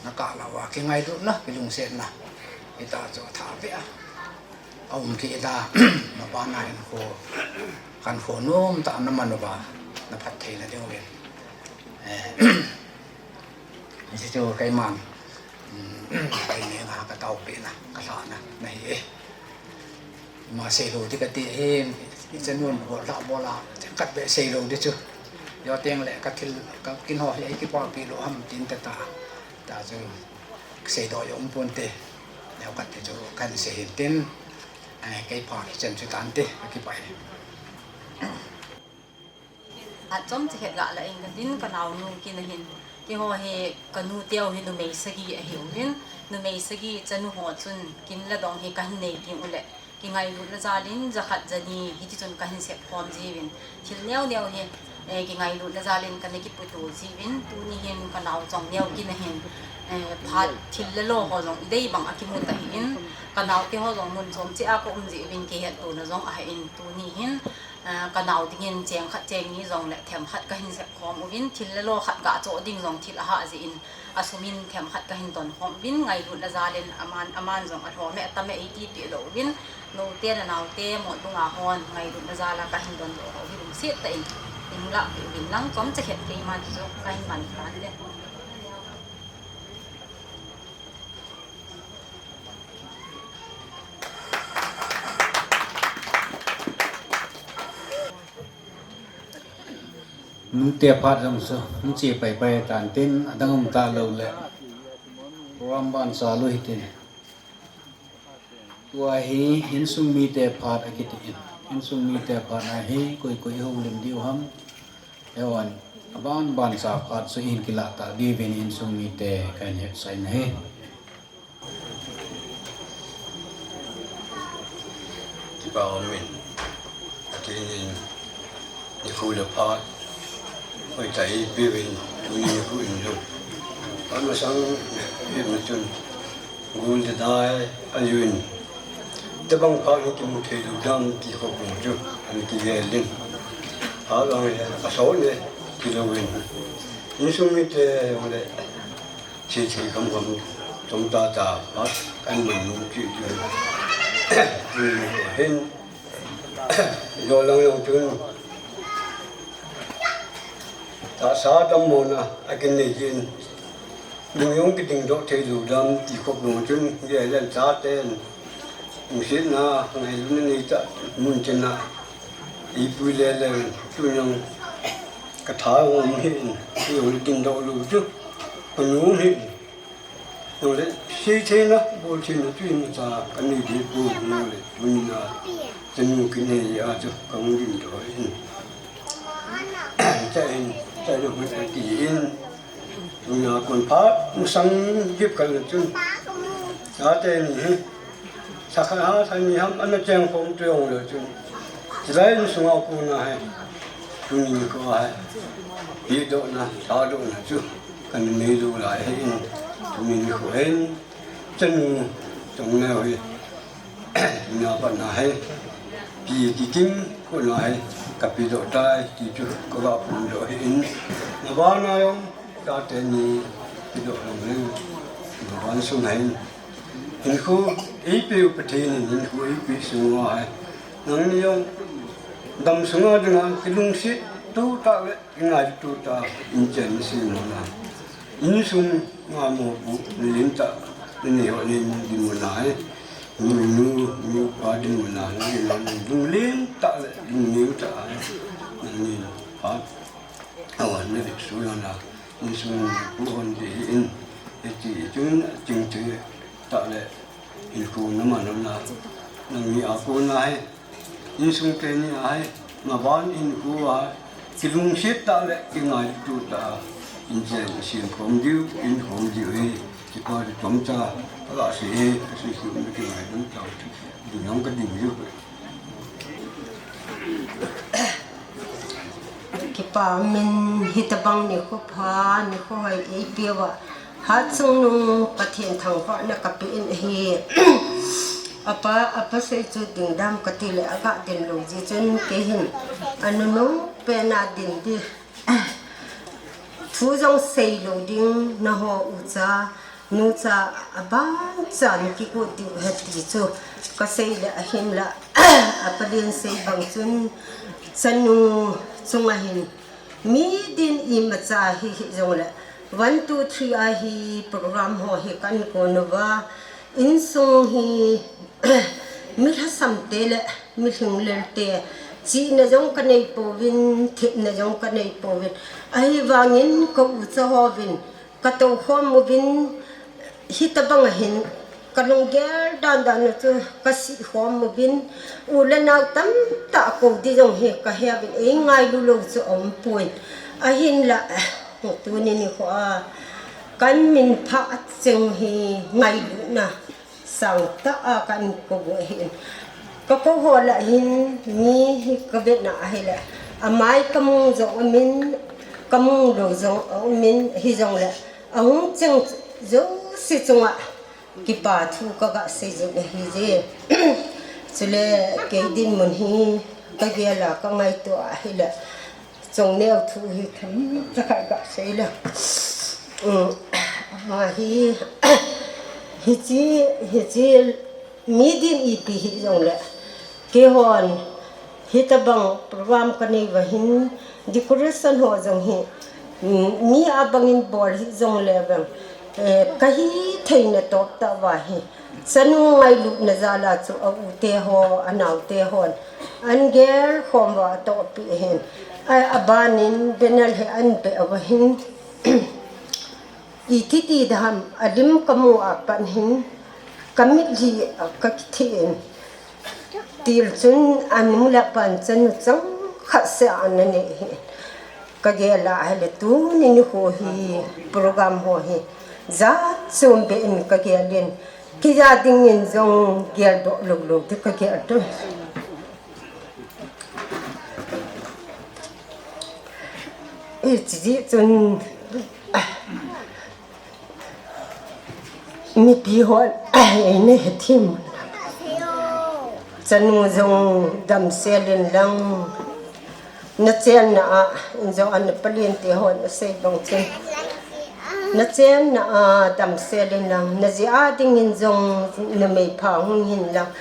nakah lou a, kingailutna, kilungsetna, hita chu athah beh a aum kit a, nabana hinkho, khankho nomtah naman uva, naphat theina diuvin. Eh, hiche chu keiman, um, kei neng a kataopehna, kalhahna, nahi e. Ima seilou ding kati ahin, ichanun bol lhah bol a, cheng khat beh seilou ding chu. Jou teng le kathil, kakin ho hi eikipapi lou ham tin tata. Ta chu seidoh jong um ponte. Neo khat te chu kahin sei hin tin, eh, kei phat hichan chu tante, kakipah e. Phat chomcha khat ga la in katin, kanaonu kin ahin. Keiho hi, kanu teu hi numei sagi ahiuvin, numei sagi chanu ho chun kin le dong hi kahin nei ding ule, kingailutna jal in jakhat jani hiti chun kahin sep khom jiuvin. Thil neo neo hi, eh, kingailutna jal in kana kiputo jiuvin, tuni hin kanao chong neo kin ahin, eh, phat thil le lo ho jong idei bang akimu ta ahin, kanaote ho jong mun chom cheh a kaum jiuvin, kihettona jong ahin, tuni hin, eh, kanao dingin cheng khat cheng ni jong le themkhat kahin sep khom uvin, thil le lo khat ga choh ding jong thil ahah jeh in, asum in themkhat kahin don khom uvin, ngailutna jal in aman, aman jong alhom e, atam e, eiti peh lou uvin, note, nanaote, motbung a hon, ngailutna jal a kahin dondoh ho hi lungset tah in, neilah peh uvin lang, chomcha khat keiman chu kahin man tan le. Nute phat jong chu, nche pai pai tan tin, adang um talou le, program ban chalu hitin. Tua hi, insung mite phat akiti in. Insung mite phat ahi, koi koi houlim diu ham. Eihon, aban ban cha phat chu ihin kilah ta diuvin insung mite kahin hetsah in ahi. Kipa um in, Pathen in nikho le phat hoitah eipeuvin, tuni nikho in jong, phat masang ipi ma chun, gol le dai ajouvin, tobang phat hi kimu thei lou dam ti khop jong chu ana kigel in, phat jong le asol le kijouvin, insung mite jong le Seichoi kham kham, chomcha cha phat kahin man nom chu chu. Tuni nikho hin, jo lang jong chun, tahsa dammona akinei jin, nung jong kidingdoh thei lou dam ti khop jong chun, gel in chaten, lungsetna, ngailutna neitah mun chena, eipui le le, tun jong katha jong um hih in, jong le dingdoh lou chu, kanu um hih in. Jongle, seitheina, boltheina, chu imacha kanei ding pon, jongle, tunia, chanu kinei a chu kahung dingdoh in. Cha in, cha in, hui kati in. Tunia kon phat masang jep kal na chun, chate ni hi, sakha ha, sa ni ham, ana cheng khom tu jongle chun, chilai insunga kona hi, tuni nikho hi, pehdohna, thadohna chu kana nei lou lai ahin, tuni nikho hin, chanu chongneo hi, tunia pat na hi, pi kikim kona hi, kapedoh tai ti chu kava phondoh ahin, nabana jong, chate ni pedoh lou leng, naban sung hin, hinkho eipeu Pathen in hinkho eipeh sunga hi, nangni jong, dam sunga dinga kilungset tu tah le, kingailut tu tah, inchen nasem u na, insunga mopo lentah nanei ho nei dinmun a hi, nunu, nupa dinmun a hi, nalunglen tah le lungneo tah a hi, nangni phat Awan na dik su lana, insung ni pu hon di in, eti itun ting tu ta le, in ku na ma na na, nang ni a ku na hai, insung te ni hai, ma ban in ku a, kilung sit ta le, kingai tu ta, in chen sin khom diu, in khom diu hi, kipa di tom ta, ala si hi, si si ni kingai dum ta, di nang ka ding diu. Kipa min hitabang nikho pha, nikho hoi eipeuva. Hatchungnung Pathen thangvahna kapen ahi. Apa, apa sei chu dingdam kati le aga den lou ji chun kei hin. Anunung pena din di. Thu jong sei lou ding naho ucha. Nucha aban chan kiku tiu heti chu kasei le ahin la apalin sei bang chun chanu chunga hin mi din imacha hi hi jong le one two three a hi program ho hi kan ko nova insung hi mi lhasam te le mi lhinglel te chihna jong kanei pouvin thepna jong kanei pouvin ahivangin ka ucha hovin Ka to khom uvin, hitabang ahin, ka lunggel dan dan u chu ka si khom uvin, u le nau tamtah ko di jong hi ka he uvin, ei ngailu lou chu aum poi. Ahinla, tuni nikho a, kan min pha cheng hi ngailutna. Sangtah a kan ko gu ahin. Ka ko ho lah hin mi hi ka vetna ahile. Amai ka mu jong umin, ka mu lou jong umin, hijongle. Ahung cheng jouse chunga kipa thu ka ga sei jing ahi je. Chule kei dinmun hi ka gel a ka ngaito ahile. Chongneo thu hi themcha khat ga sei le. Um, ama hi, hichi, hichi, mi din ipi hijongle. Keihon, hitabang program ka nei uva hin, decoration ho jong hi, um, mi abang in bol hijongle vang. Eh, ka hitheina toptah uva hi. Chanu ngailutna jal a chu a u te ho, a nau te hon. An gel khom uva a tohpi ahin. A, a ban in banner hi an pe uva hin. Iti ti dam, a lim ka mu a pat hin. Ka mitlhi a ka kithi in. Til chun a nu le a pan chanu chang khat seh a ana nei hi. Ka gel a ahile tuni nikho hi program ho hi jat chom be in ka gel in kija ding in jong gel doh lou lou ti ka gel tu. Hichi chun Mipi hon, eina hethem. Chanu jong damsel in lang. Na chenna a, in jong ana palen te hon asei bang chun. Na chenna a damsel in lang. Na jeh a ding in jong na meipha hung hin lang.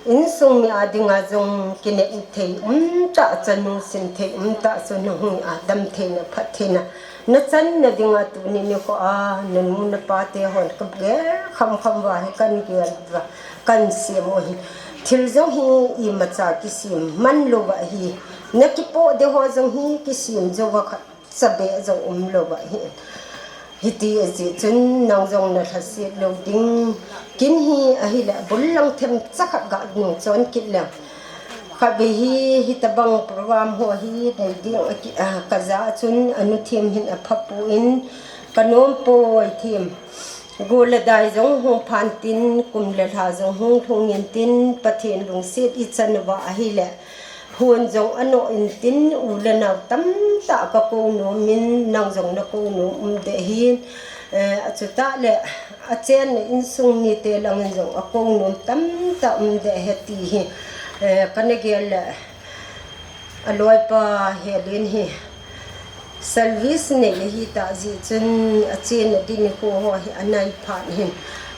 Insung mi a dinga jong kinep thei um tah, chanu sin thei um tah, chanu hung a dam theina, phat theina. Na channa dinga tuni nikho a, na nu na pa te hon ka gel kham kham uva hi kan gel uva, kan sem u hi. Thil jong hi imacha kisem man lou uva hi. Na kipoh de ho jong hi kisem jou uva khat. Chabe jong um lou uva hi. Hiti ajeh chun nang jong na lhaset lou ding. Kin hi ahile bul lang themcha khat ga nung chon kit leng. Khatvei hi, hitabang program ho hi nei ding a ki, a, ka ja chun a nu them hin a pha poi in ka nom poi them. Gol le dai jong hung phan tin, kum le lha jong hung lhung in tin, Pathen lungset i chan uva ahile. Hun jong a noh in tin u le nau tamtah ka ko nom in, nang jong na ko nom um de hin, eh, a chutah le a chenna insung mite lang in jong a ko nom tamtah um de he ti hi, eh, ka na gel le a loipa Helen hi service nei ahi tah jeh chun a chenna ding nikho ho hi a nai phat hin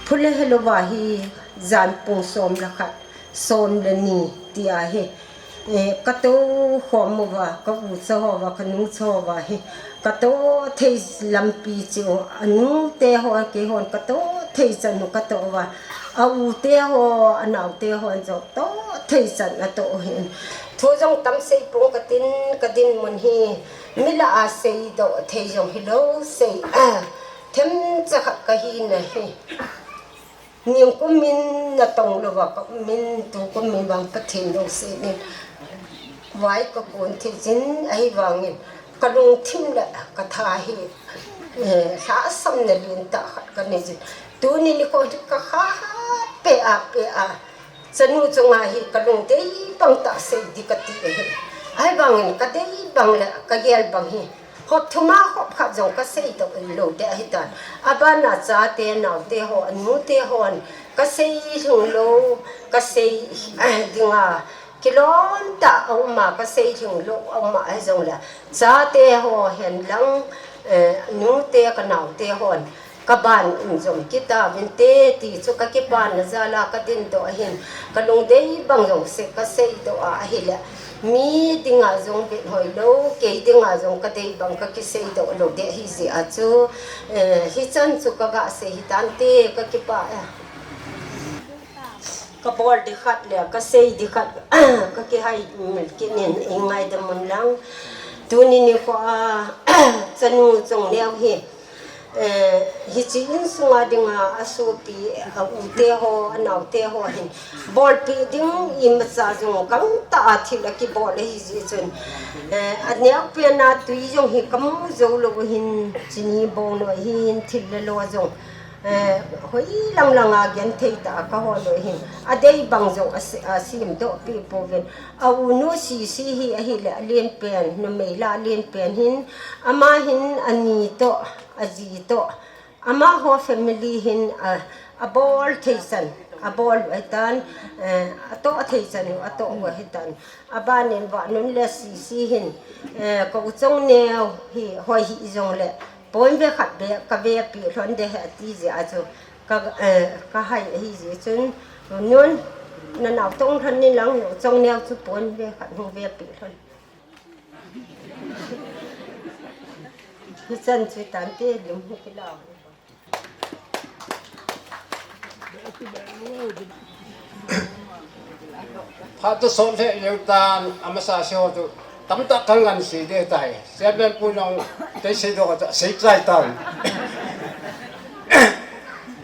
phu le he louva hi jan pung som le khat. Som le ni ti ahi. Eh, ka to khom uva, ka ucha ho uva, ka nucha ho uva hi. Ka to thei lampi chu, a nu te ho, kei hon ka to thei chan u ka to uva. A u te ho, a nau te ho, an jong toh thei chan a toh hin. Thu jong tam sei pong ka tin, ka dinmun hi, mi lah a sei doh thei jong hi lo sei, a, themcha khat ka hi na hi. Nikum min na tong lo va ka um in, tukum min vang Pathen lo sei nin. Vai ka kun thei jin, ahi vangin. Ka lungthim le ka tha hi, eh, lhasam na lien tah khat ka nei jin. Tuni nikho hi ka kha pe a, pe a. Chanu chunga hi ka lungdei bang tah sei di ka ti ahi. Ahi vangin ka dei bang le ka gel bang hi. Hop thuma hop khat jong ka sei doh lo de ahi tan. Abana chate, naute ho, anu te hon ka sei lhung lo, ka sei, eh, dinga. Kilom tah a um a, ka sei lhung lo a um a, ahi jong le. Chate ho hen lang, eh, nute ka naute hon. Ka ban um jom kit a vin te ti chu ka kipan na jal a ka din doh ahin. Ka lungdei bang jong se ka sei doh a ahi le. Mi dinga jong bit hoi lo, kei dinga jong ka dei bang ka kisei doh lo de hi jeh a chu, eh, hi chan chu ka ga sei hi tan te ka kipa a. Ka bol di khat le, ka sei di khat, ka kihai mil kinin i ngaidam un lang. Tuni nikho a, chanu chong neo hi, eh, hiche insunga dinga a sopi, a u te ho, a nau te ho hin. Bolpi ding imacha jong kang tah a thil a kibol ahi jeh chun. Eh, a neo pen a tui jong hi ka mu jou lou hin, chini bong lou hin, thil le lo jong. Eh, hoi lang lang a genthei tah a ka hol u hin. A dei bang jong a se-, a sem doh pi pouvin. A u nu Sisi hi ahi le a lien pen, numei la a lien pen hin. Ama hin a ni toh, a ji toh. Ama ho family hin a, a bol thei chan, a bol u ahi tan, eh, a toh thei chan u, a toh u ahi tan. A ban in Vahnun le Sisi hin, eh, ka u chong neo hi, hoi hi jong le. Pon ve khat ve, ka ve pi lhon de he ati jeh a chu ka, eh, ka hai ahi jeh chun, nun, na nau tong lhon ni lang, nau chong neo chu pon ve khat hung ve pi lhon. Hi chan chu tan te lum hi kila. Phat to sot lheh leu tan, amasa se ho chu tamtah kan ngan sei de tai. Chairman pu nang te sei doh ta, sei try tan.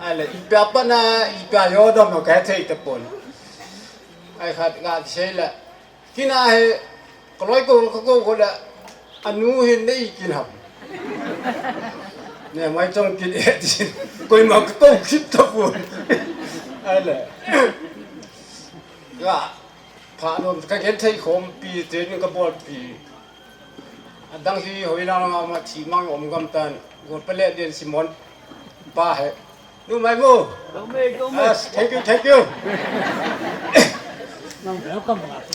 Ahile, ipi a pat na, ipi a jo dom no ka thei tapon. Ai khat ga sei le. Kin a hi, ka loi ko, ka ko ko le, anu hin nei kin ham. Ne, mai chong kin e ti. Koima ka ko kit tapon. Ahile. Ga, pha nom, ka genthei khompi, training ka bolpi. Adang hi hoi lang lang a thi mang um gam tan. Go pale den Simon. Pa he. Nu mai mu. Go me, go me. Yes, thank you, thank you.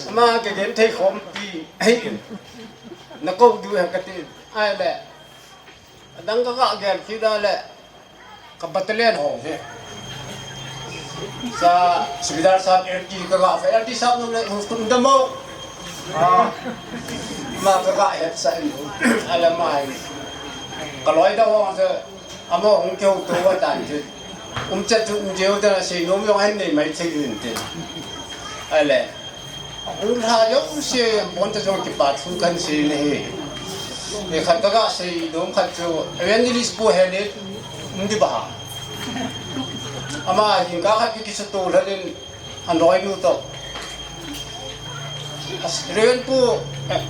Ama ka genthei khompi. Hei. Na ko du he ka ti. Ahile. Adang ka ga gel kit a le. Ka battalion ho hi. Sa, subedar sahab, L T ka ga, L T sahab nu le, hu tum damo. Ah, ma ka ga het sa in. Ahile ma hi. Ka loi da ho sa, amo hung keu to wa tan ti. Um chet chu um jeu da sei nom jong hen nei mai thei in ti. Ahile. Hung lha jong se, bon ta jong kipa thu kan sei na hi. E khat ka ga sei nom khat chu, evangelist pu he le, um di ba. Ama hin ka khat ki ki sa to lha len, an loi nu to. As, Reverend pu, eh,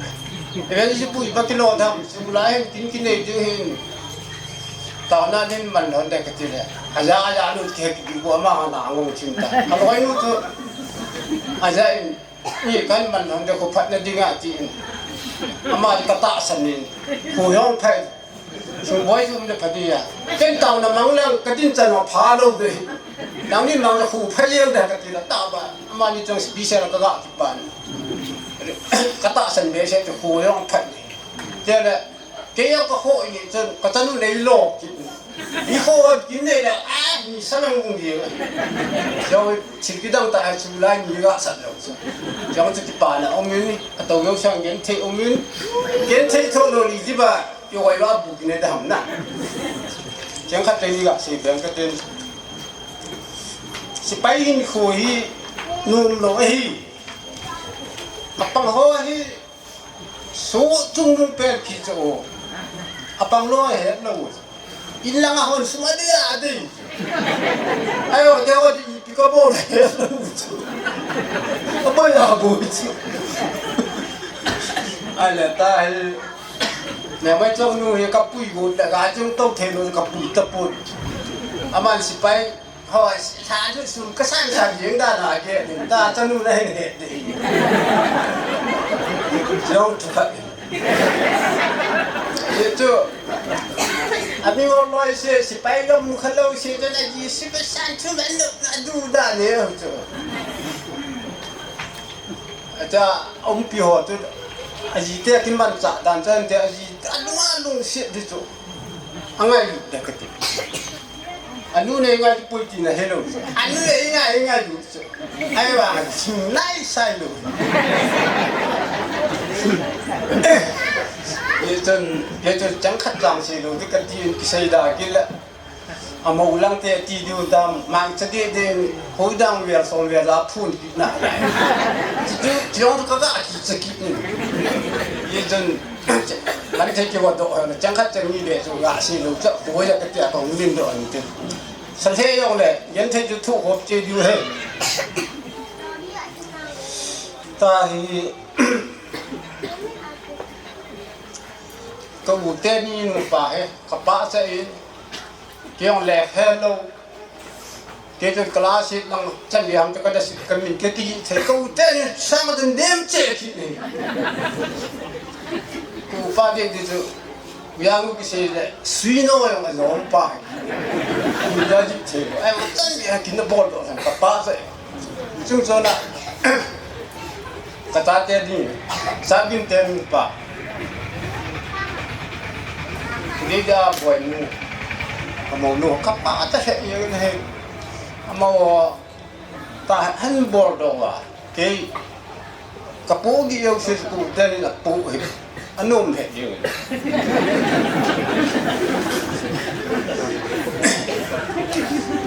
Evangelist pu iba kilo dam, su la hen kin kin nei ju hin. Ta na nin man hon de ka ti le. Aja, aja, lut ke ki bu ama na ngong chin ta. An loi nu to. Aja in, Ni kan man hon de ko phat na ding a ti in. Ama ka tahsan in. Ko jong phai. Sum boi sum de phat dia. Ken tao na mang lang ka tin chan ma pha lo de. Nang ni mang ko phai yel de ka ti la ta ba. Ama ni chang special ka ga ki pan. Ka tahsan be se ko jong phai. Te le Kei a ka kho ni chun, ka chanu nei lo kit. Ni kho kit nei le, a, ni sa lang ung di. Jong thil kidang ta chu lai ni ga sat lo chu. Jong chu kipa na um in, ka to yo sang genthei um in. Genthei tho lo ni di ba, yo wai ba bu ki ne dam na. Jong khat te ni ga sei beng ka ten. Sipai hinkho hi nom lou ahi. Apang ho hi, so chung nung pel ki cho. Apang lou ahi lou. Inlang a hon sum a dei a dei. Ayo, te ho di ipi ka bol ahi lou. Abo ya bo chi. Ai le ta hi. Ne mai chong nu hi ka pui go ta ga chung to the lo ka pui ta pui. Aman sipai. Hoi, sa chu sun ka san san jing da na ke, da chanu na hin he de. Jong tu ka. Ye chu. Ami wo loi se, sipai lo mu kha lo se, da na ji si ka san chu na no, na du da ne chu. Acha, um pi ho tu. Aji te kin ban cha dan chan te aji, alung alung se di chu. Angai da ka ti. Anu ne ngai pui ti na hello. Anu ne ngai ngai lu. Ai wa, nai sai lu. Ye chun, ye chun chang khat chang si lu, ti ka ti ki sai da ki la. Amo lang te ti du dam, mang cha de de, hoi dang vel som vel la phun ki na. Ti du, ti long ka ga ki cha ki ni. Ye chun, Kan thei ki wa do, chang khat chang ni le chu ga si lo cha, ko ya ka tia ko nin do an te. Sa the yong le, yan thei chu thu hop che diu he. Ta hi, ka u te ni nu pa he, ka pa cha in, ki yong le he lo. Kei chun class eight lang chan liam te ka da sit ka min ke ti thei ko te ni sang chun dem che ki ni. Ku pa de di chu yang ki se le sui no yang a nom pa. Ku da di che. Ai ma chan liam ki na bol do ka pa se. Chung chona. Ka tate ding, Sabin te nu pa. Ni da boi nu. Amo nu ka pa ta he ye he. Amo ta han bol do wa. Kei. Ka pu gi yo sis ku te ni na pu he. Anom he ye.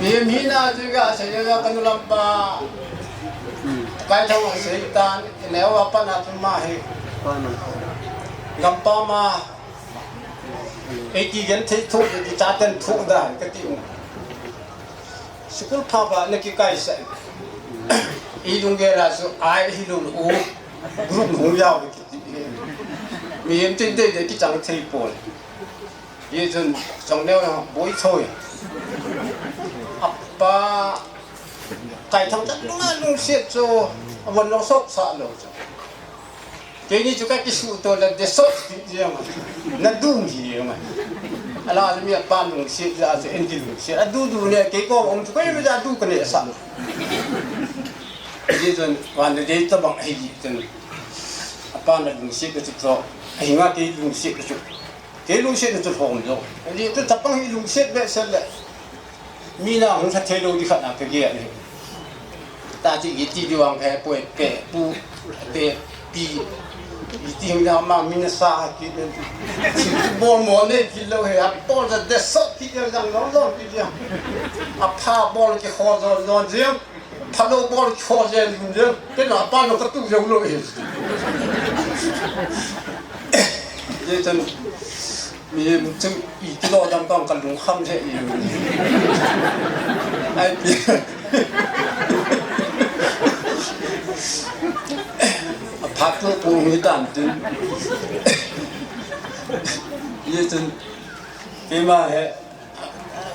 Mi mi na ji ga se ye ga ka nu lam pa. Kai thong se tan. Neo a pa na tu ma hi. Gampa ma. Ei ki gen thei thu, ei ki cha ten thu da, ka ti u. School pha pha na ki kai sa. I lung ge la su, ai hi lung u. Group hung yao ki ti. Mi em tin de de ki chang thei pol. Ye chun chang neo na boi choi. Apa kai thang ta lung a lung siat chu, a von long sok sa lo chu. Keini chu ka kisu to la de sot ti jeng. Na dum hi jeng. Ala mi a pa lungset ja chu en ti lungset. A du du ne kei ko um chu kei mi ja du ka ne sa. Ji chun wan de ta bang hi ji chun. A pa na lungset ka chu to. Hi nga kei lungset ka chu. Kei lungset na chu hom jo. Ji tu ta pang hi lungset be sel le. Mi na hung sa thei lo di khat na ka ge ni. Ta ti i ti di wang phe poi pe pu pe pi. I ti hung na ma mi na sa ki ne. Bol mo ne ki lo he a bol da de so ki de dang lo lo ki de. A pha bol ki ho zo zo de. Pha lo bol ki ho ze ni de. Ke na pa no ka tu zo lo he. Ye tan. Mi mu chu i ti lo dam tong ka lungkham le i. Ai pi. A phat tu pu mi tan tin. Ye chun keima he.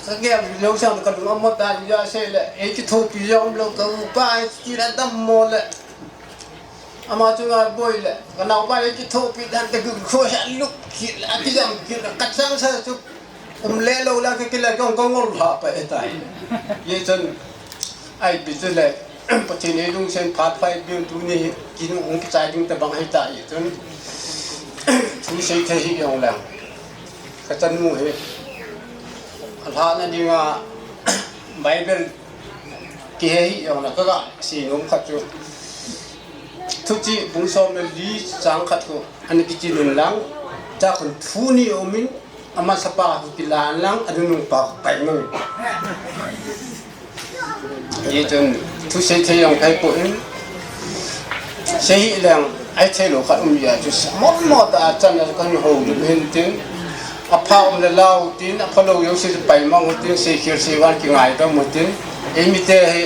Ka ge lo sang ka lung mo ta ya se le. Ei ki thopi jong lo ka u pa ei ti la dam mo le. Ama chu ngai boi le, ka nau pa le ki thopi dan te gu kho ha luk ki, a ki jam ki, ka chang sa chu, um le lo la ki ki la kong kong ngol ha pa e tai. Ye chun, ai pi chu le, Pathen ei lungsen phat phai biu tu ni, ki nu ung ki chai ding te bang hai ta ye chun. Thu sei the hi yong lang. Ka chan mu he. A lha na ding a, Bible ki he hi yong la ka ga, si nom khat chu. Thuchih bung som le li chang khat khu, ani kichi nun lang, cha khun thu ni um in, amasapa khu kilan lang, anunung pa khu pai mang. Hichun thusei thei jong kahi poi. Sei hih leng ahi thei lou khat um jeh a chu, mo mo tah a chan a kan hou lut hin tin, apha um le la u tin, apha lou jouse chu paimang u tin, seikhel seivan kingaidam u tin. Eimite hi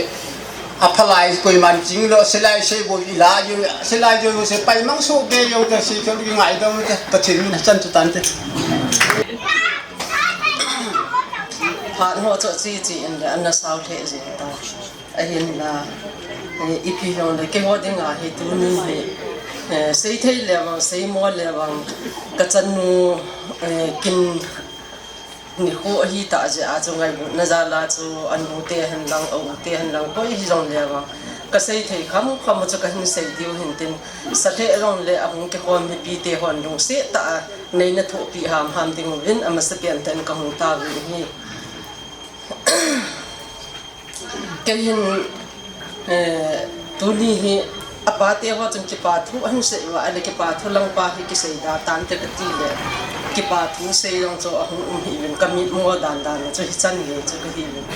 apha lai koiman ching lou, sei lai sei boi ila jo, sei lai jo sei paimang so be jong te, seikhel kingaidam u te, Pathen min a chan chu tante. Phat ho chu chi chi in le ana sao lheh jing ta. Ahinla, eh, ipi hijongle keiho dinga hi tuni hi, eh, sei thei le vang, sei mo le vang, ka chanu, eh, kin nikho ahi tah jeh a chu ngailutna jal a chu anu te hen lang, a u te hen lang, koi hijong le vang, ka sei thei kham kham chu kahin sei diu hin tin, sa lheh jongle ahung kikhom mipi te hon lungset tah a neina thohpi ham ham ding uvin, amasapen tah in kahung tauvin ahi. Keihin, eh, tuni hi apa te ho chun kipa thu ahin sei uva, ahile kipa thu lang pa hi kisei da tante kati le, kipa thu sei jong chu ahung um hih uvin, ka mit mo dan dan chu hichan gei chu kahi uvin.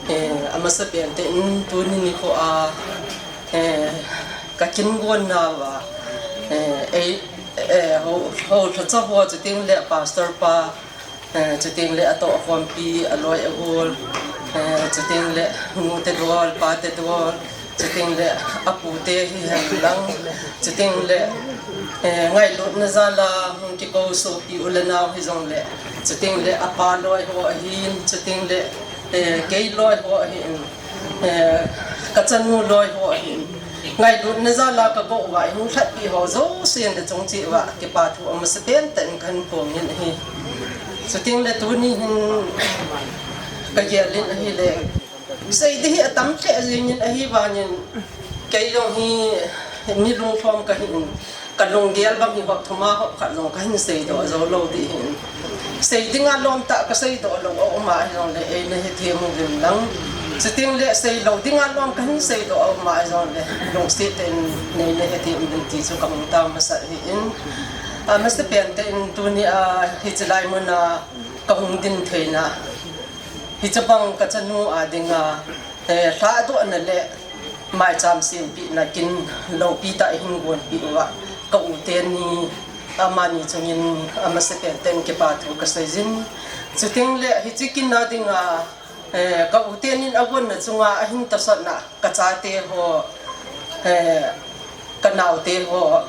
Eh, amasapen tah in tuni nikho a, eh, ka kin gon nauva, eh, ei, eh, ho, ho lhacha ho chuteng le pastor pa, eh, chuteng le atohkhompi, aloi agol, eh, chuteng le nute dol, pate dol, chuteng le apu te hihen lang, chuteng le, eh, ngailutna jal a hung kikou sopi u le nau hijongle, chuteng le apa loi ho ahin, chuteng le, eh, kei loi ho ahin, eh, ka chanu loi ho ahin. Ngailutna jal a ka kou uva eihung lhatpi ho jousen le chung cheh uva kipa thu amasapen tah in kahin phong in ahi. Chuteng le tuni hin ka gel in ahile, sei ding hi atam lheh jeng in ahivangin, kei jong hi mi lunglhom kahi in, ka lunggel bang hi hop thum a hop khat jong kahin seidoh jou lou ding ahin. Sei dinga lom tah ka seidoh lou aum a hijongle eina hethem uvin lang. Chuteng le sei lou dinga lom kahin seidoh aum a hijongle lungset tah in neina hethem uvin ti chu kahung tao masat ahin. Amasapen tah in tuni a hiche lai mun a kahung din theina, hiche bang ka chanu a dinga, eh, lhadohna le maicham sempina kin loupi tah in hin gonpeh uva, ka u teni, amani chungin amasapen tah in kipa thu kasei jin. Chuteng le hiche kin a dinga, eh, ka u tenin agonna chunga ahin tosotna ka chate ho, eh, ka naote ho,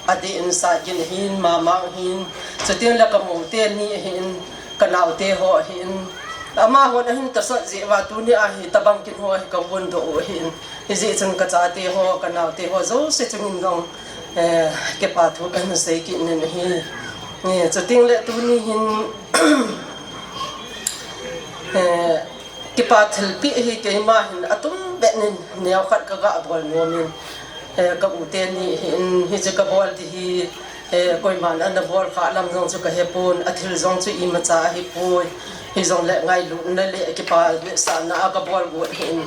adeh in Satgin ahin, Mamang ahin, chuteng le ka mou teni ahin, ka naote ho ahin, amahon ahin tosot jeh uva tuni a hitabang kin ho hi ka gondoh u ahin, hijeh chun ka chate ho, ka naote ho jouse chungin jong, eh, kipa thu kahin sei kit in ahi. Eh, chuteng le tuni hin, eh, kipa thilpeh hi keima hin atum beh in neokhat ka gabol nom in, eh, ka u teni hin hiche kabol ding hi, eh, koiman ana bol kha lam jong chu kahepon, athil jong chu imacha ahipoi. Hijongle ngailutna le kipa vetsahna a kabol got hin,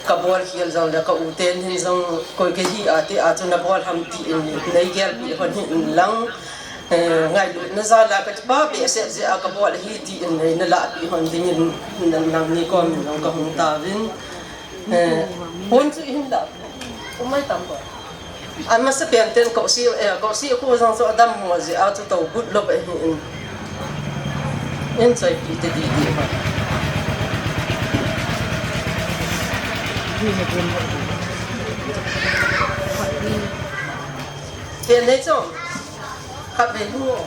kabol khel jongle ka u teni jong koi kahi a ti a chu nabol ham tin neigelpeh hon hih in lang. Eh, ngailutna jal a kakipa behseh jeh a kabol ahi tin neina lahpeh hon dingin nangni komin jong kahung tauvin. Eh, pon chu ihin lah. Umai tam bou. Amasapen tah in kosi, eh, kosi ko jong chu adammo jeh a chu tou gut lou ahin. Enjoy pi te didi bou. Pen nei chu. Khatvei hung o.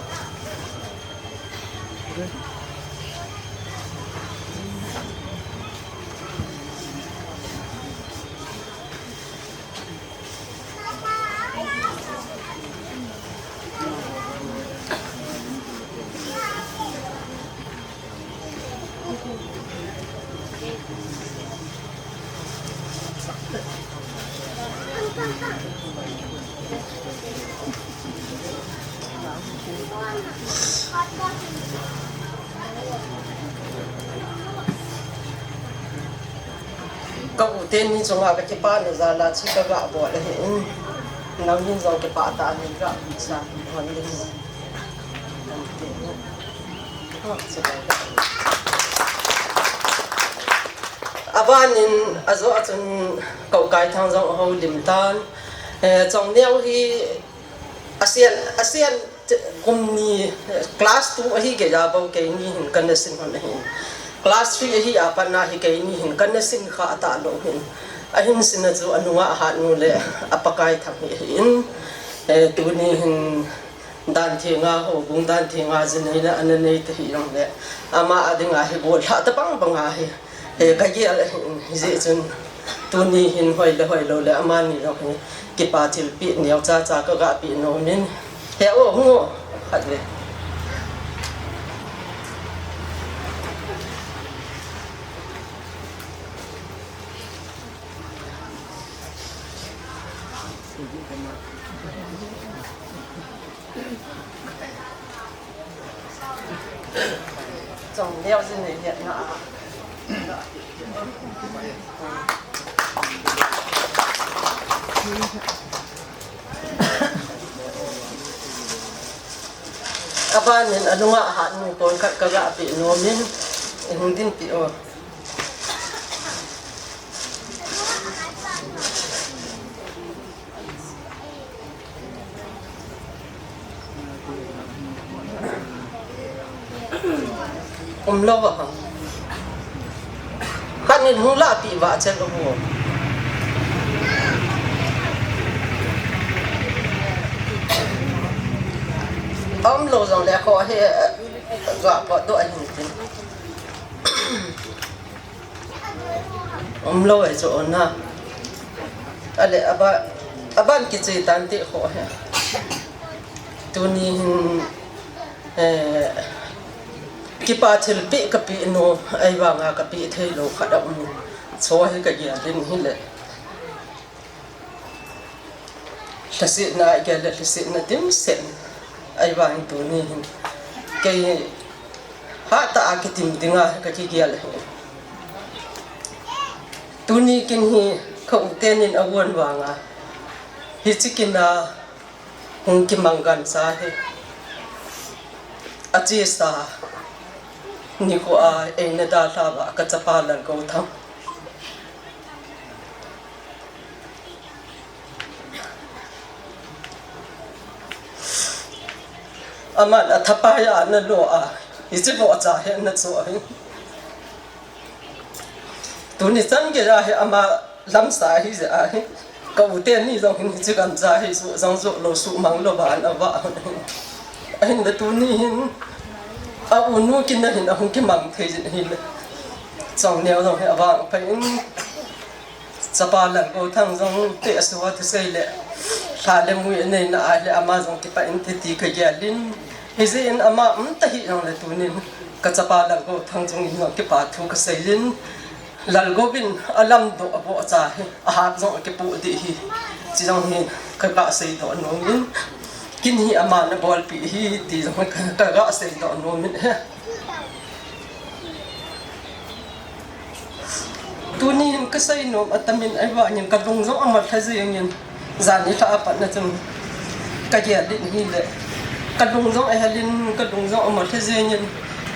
Ka u teni chunga kakipana jal a chu kagabol ahin. Nangin jong kipah tah in gavetsah hon ding. Abanin ajo a chun Kaukai Thang jong ahoulim tan. Eh, Chongneo hi asian, asian kum ni, eh, class two ahi gei a bou keini hin kana sin hon ahin. Class three ahi a pat na hi keini hin kana sin kha talou hin. Ahin sin a chu anunga ahat nu le a Pakai Thang hi ahin. Eh, tuni hin Dan Thenga ho, bung Dan Thenga jin hi na ana nei te hi jong le. Ama a dinga hi bol lha ta bang bang a hi. Eh, ka gel ahin, hijeh chun tuni hin hoi le hoi lou le amani jong hi kipa thilpeh neo cha cha ka ga pe nom in. He o, hung o, khat ve. Chongneo jin nei hetna a. Abanin anunga ahat nu pon khat ka ga pe nom in, i hung din pi o. Umlou a ha. Khat nin hung lahpeh vah cheh lou. Umlou jong le kho hi, eh, ga potdoh ahin tin. Umlou e chu ona. Ale, aba, aban kiche tan ti kho he. Tuni hin, eh, kipa thilpeh ka pe nom, ahivanga ka pe thei lou khat aum. Cho hi ka gel in hile. Lhasetna, i gel le lhasetna dimset. Ahivangin tuni hin kei hatah a kitim dinga ka kigel ahi. Tuni kin hi ka u tenin avon vanga hiche kin a hung kimang gancha hi. Achesa nikho a eina dalha uva ka chapa Lalgouthang. Aman athapai a ana lo a, hiche vohcha hi ana cho ahi. Tuni chan geiya hi ama lamsa ahi jeh ahi. Ka u teni jong hin hiche gancha hi suh jong suh lou, suhmang lou va ana vah hon ahi. Ahinla tuni hin a unu kin a hin ahung kimang thei jin ahile. Chongneo jong hi avang pha in. Chapa Lalgouthang jong te a suh a thusei le lha le mui aneina ahile ama jong kipah inte ti ka gel in. Hijeh in ama umta hih jongle tunin ka chapa Lalgouthang chung in jong kipa thu ka sei in. Lalgouvin alamdoh a vohcha hi ahap jong akipoh deh hi. Chi jong hi ka ga seidoh nom in. Kin hi aman abolpeh hi ti jong hi ka, ka ga seidoh nom in ahi. Tuni hin ka seinom atamin ahivangin ka lung jong amat lha jengin, jan nilhah a patna chun ka gel in ahile, ka lung jong ahel in, ka lung jong amat lha jengin,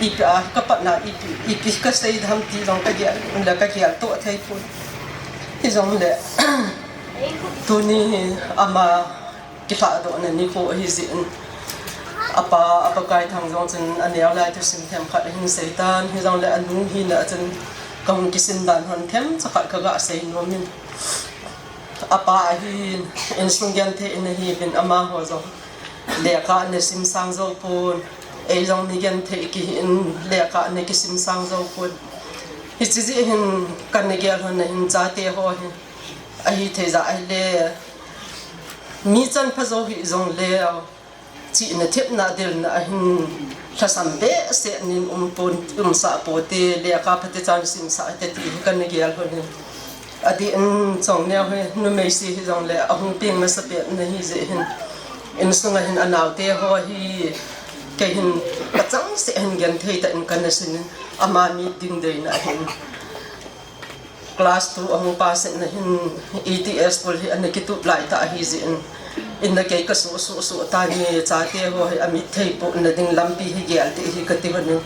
ipi a ka patna, ipi, ipi ka sei ding ham ti jong ka gel in le ka geltoh thei pon. Hijongle tuni hi ama kilhahdohna nikho ahi jeh in, apa, a Pakai Thang jong chun aneo lai thusim themkhat ahin sei tan, hijongle anu hina a chun kahung kisim dan hon themcha khat ka ga sei nom in. Apa ahin, insung genthei in ahiuvin amaho jong lekha ana simsang jou pon, ei jong mi genthei kihin lekha ana kisimsang jou pon. Hiche jeh hin kana gel hon ahin, chate ho hi ahithei jeh ahile, mi chanpha jou hih jongle, chihna, thepna, delna ahin lhasam behseh nin um pon, umsah poute, lekha phatechan simsah te ti hi kana gel hon ahi. Adeh in Chongneo hi numei se hijongle ahung peng masapen ahi jeh hin, insunga hin anaote ho hi kei hin achangseh hin genthei tah in kana sin in, ama mit ding deina ahin. Class two ahung pass in ahin, E T S school hi ana kitup laitah ahi jeh in, in a kei ka suh suh suh tan, chate ho hi amit thei pohna ding lampi hi gel ding ahi kati hon in.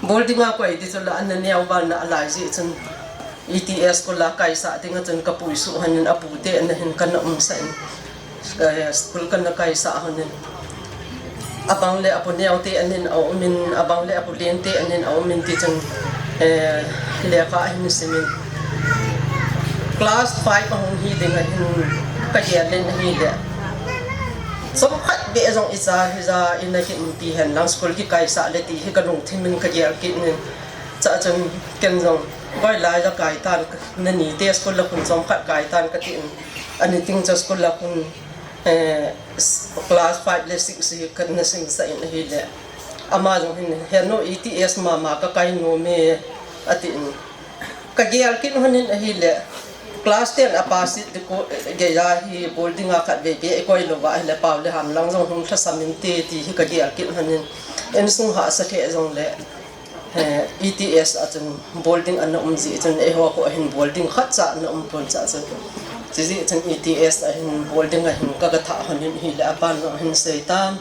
Boarding a koi ding chu la ana neo val na alai jeh chun E T S school a kaisah ding a chun ka puisuh hon in apu te ana hin kana umsah in, eh, school kana kaisah hon in. Abang le apu neo te anin aum in, abang le apu len te anin aum in ti chun, eh, lekha ahin sim in. Class five ahung hi ding ahin ka gel in ahile. Chomkhat beh jong icha hija ina ki umpi hen lang school kikaisah le ti hi ka lungthim in ka gel kit in. Chua chun ken jong, "Boi lai la kai tan, nani te school la khun chomkhat kai tan," ka ti in. Ani ting chu school la khun, eh, s-, class five le six hi kana simsah in ahile. Ama jong hin, "He nu, E T S mama ka kai nom e," ati in. Ka gel kit hon in ahile. Class ten a pass it ding ko, eh, geiya hi boarding a khatvei beh i koi louva ahile pau le ham lang jong hung lhasam inte ti hi ka gel kit hon in. Insung hahsa khe jong le. Eh, E T S a chun boarding ana um jeh chun eiho kho a hin boarding khatcha ana um pon chua chun. Chujeh chun E T S a hin boarding a hin ka, ka thah hon in ahile apan jong ahin sei tan.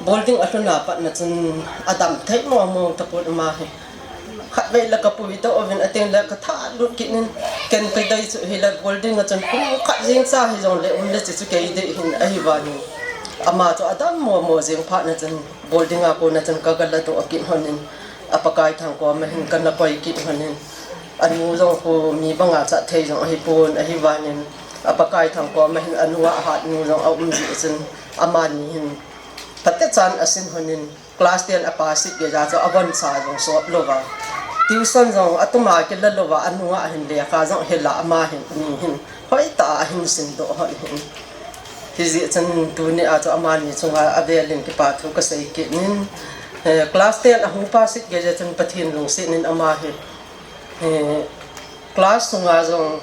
Boarding a lhun a pat na chun adam thei mong mong tapon ama hi. Khatvei le ka pui to uvin ateng le ka thah lut kit in ken ka dei chu hile boarding a chun kum khat jeng cha hi jong le um le chi chu kei dei hin ahi vang in. Ama chu adam mong mong jeng phat na chun boarding a kona chun ka, ka la doh kit hon in. A Pakai Thang koma hin kana koi kit hon in. Anu jong khu mi banga cha thei jong ahi pon, ahi vang in. A Pakai Thang koma hin anu a hat nu jong aum jeh chun amani hin phatechan asin hon in. Class ten a pass it geiya chu avon cha jong sot louva. Tuition jong atuma kila louva, anu a hin lekha jong hil a ama hin, ani hin. Hoitah a ahin sim doh hon in. Hijeh chun tuni a chu amani chunga avel in kipa thu ka sei kit in, eh, class ten ahung pass it geiya chun Pathen lungset in ama hi, eh, class sunga jong,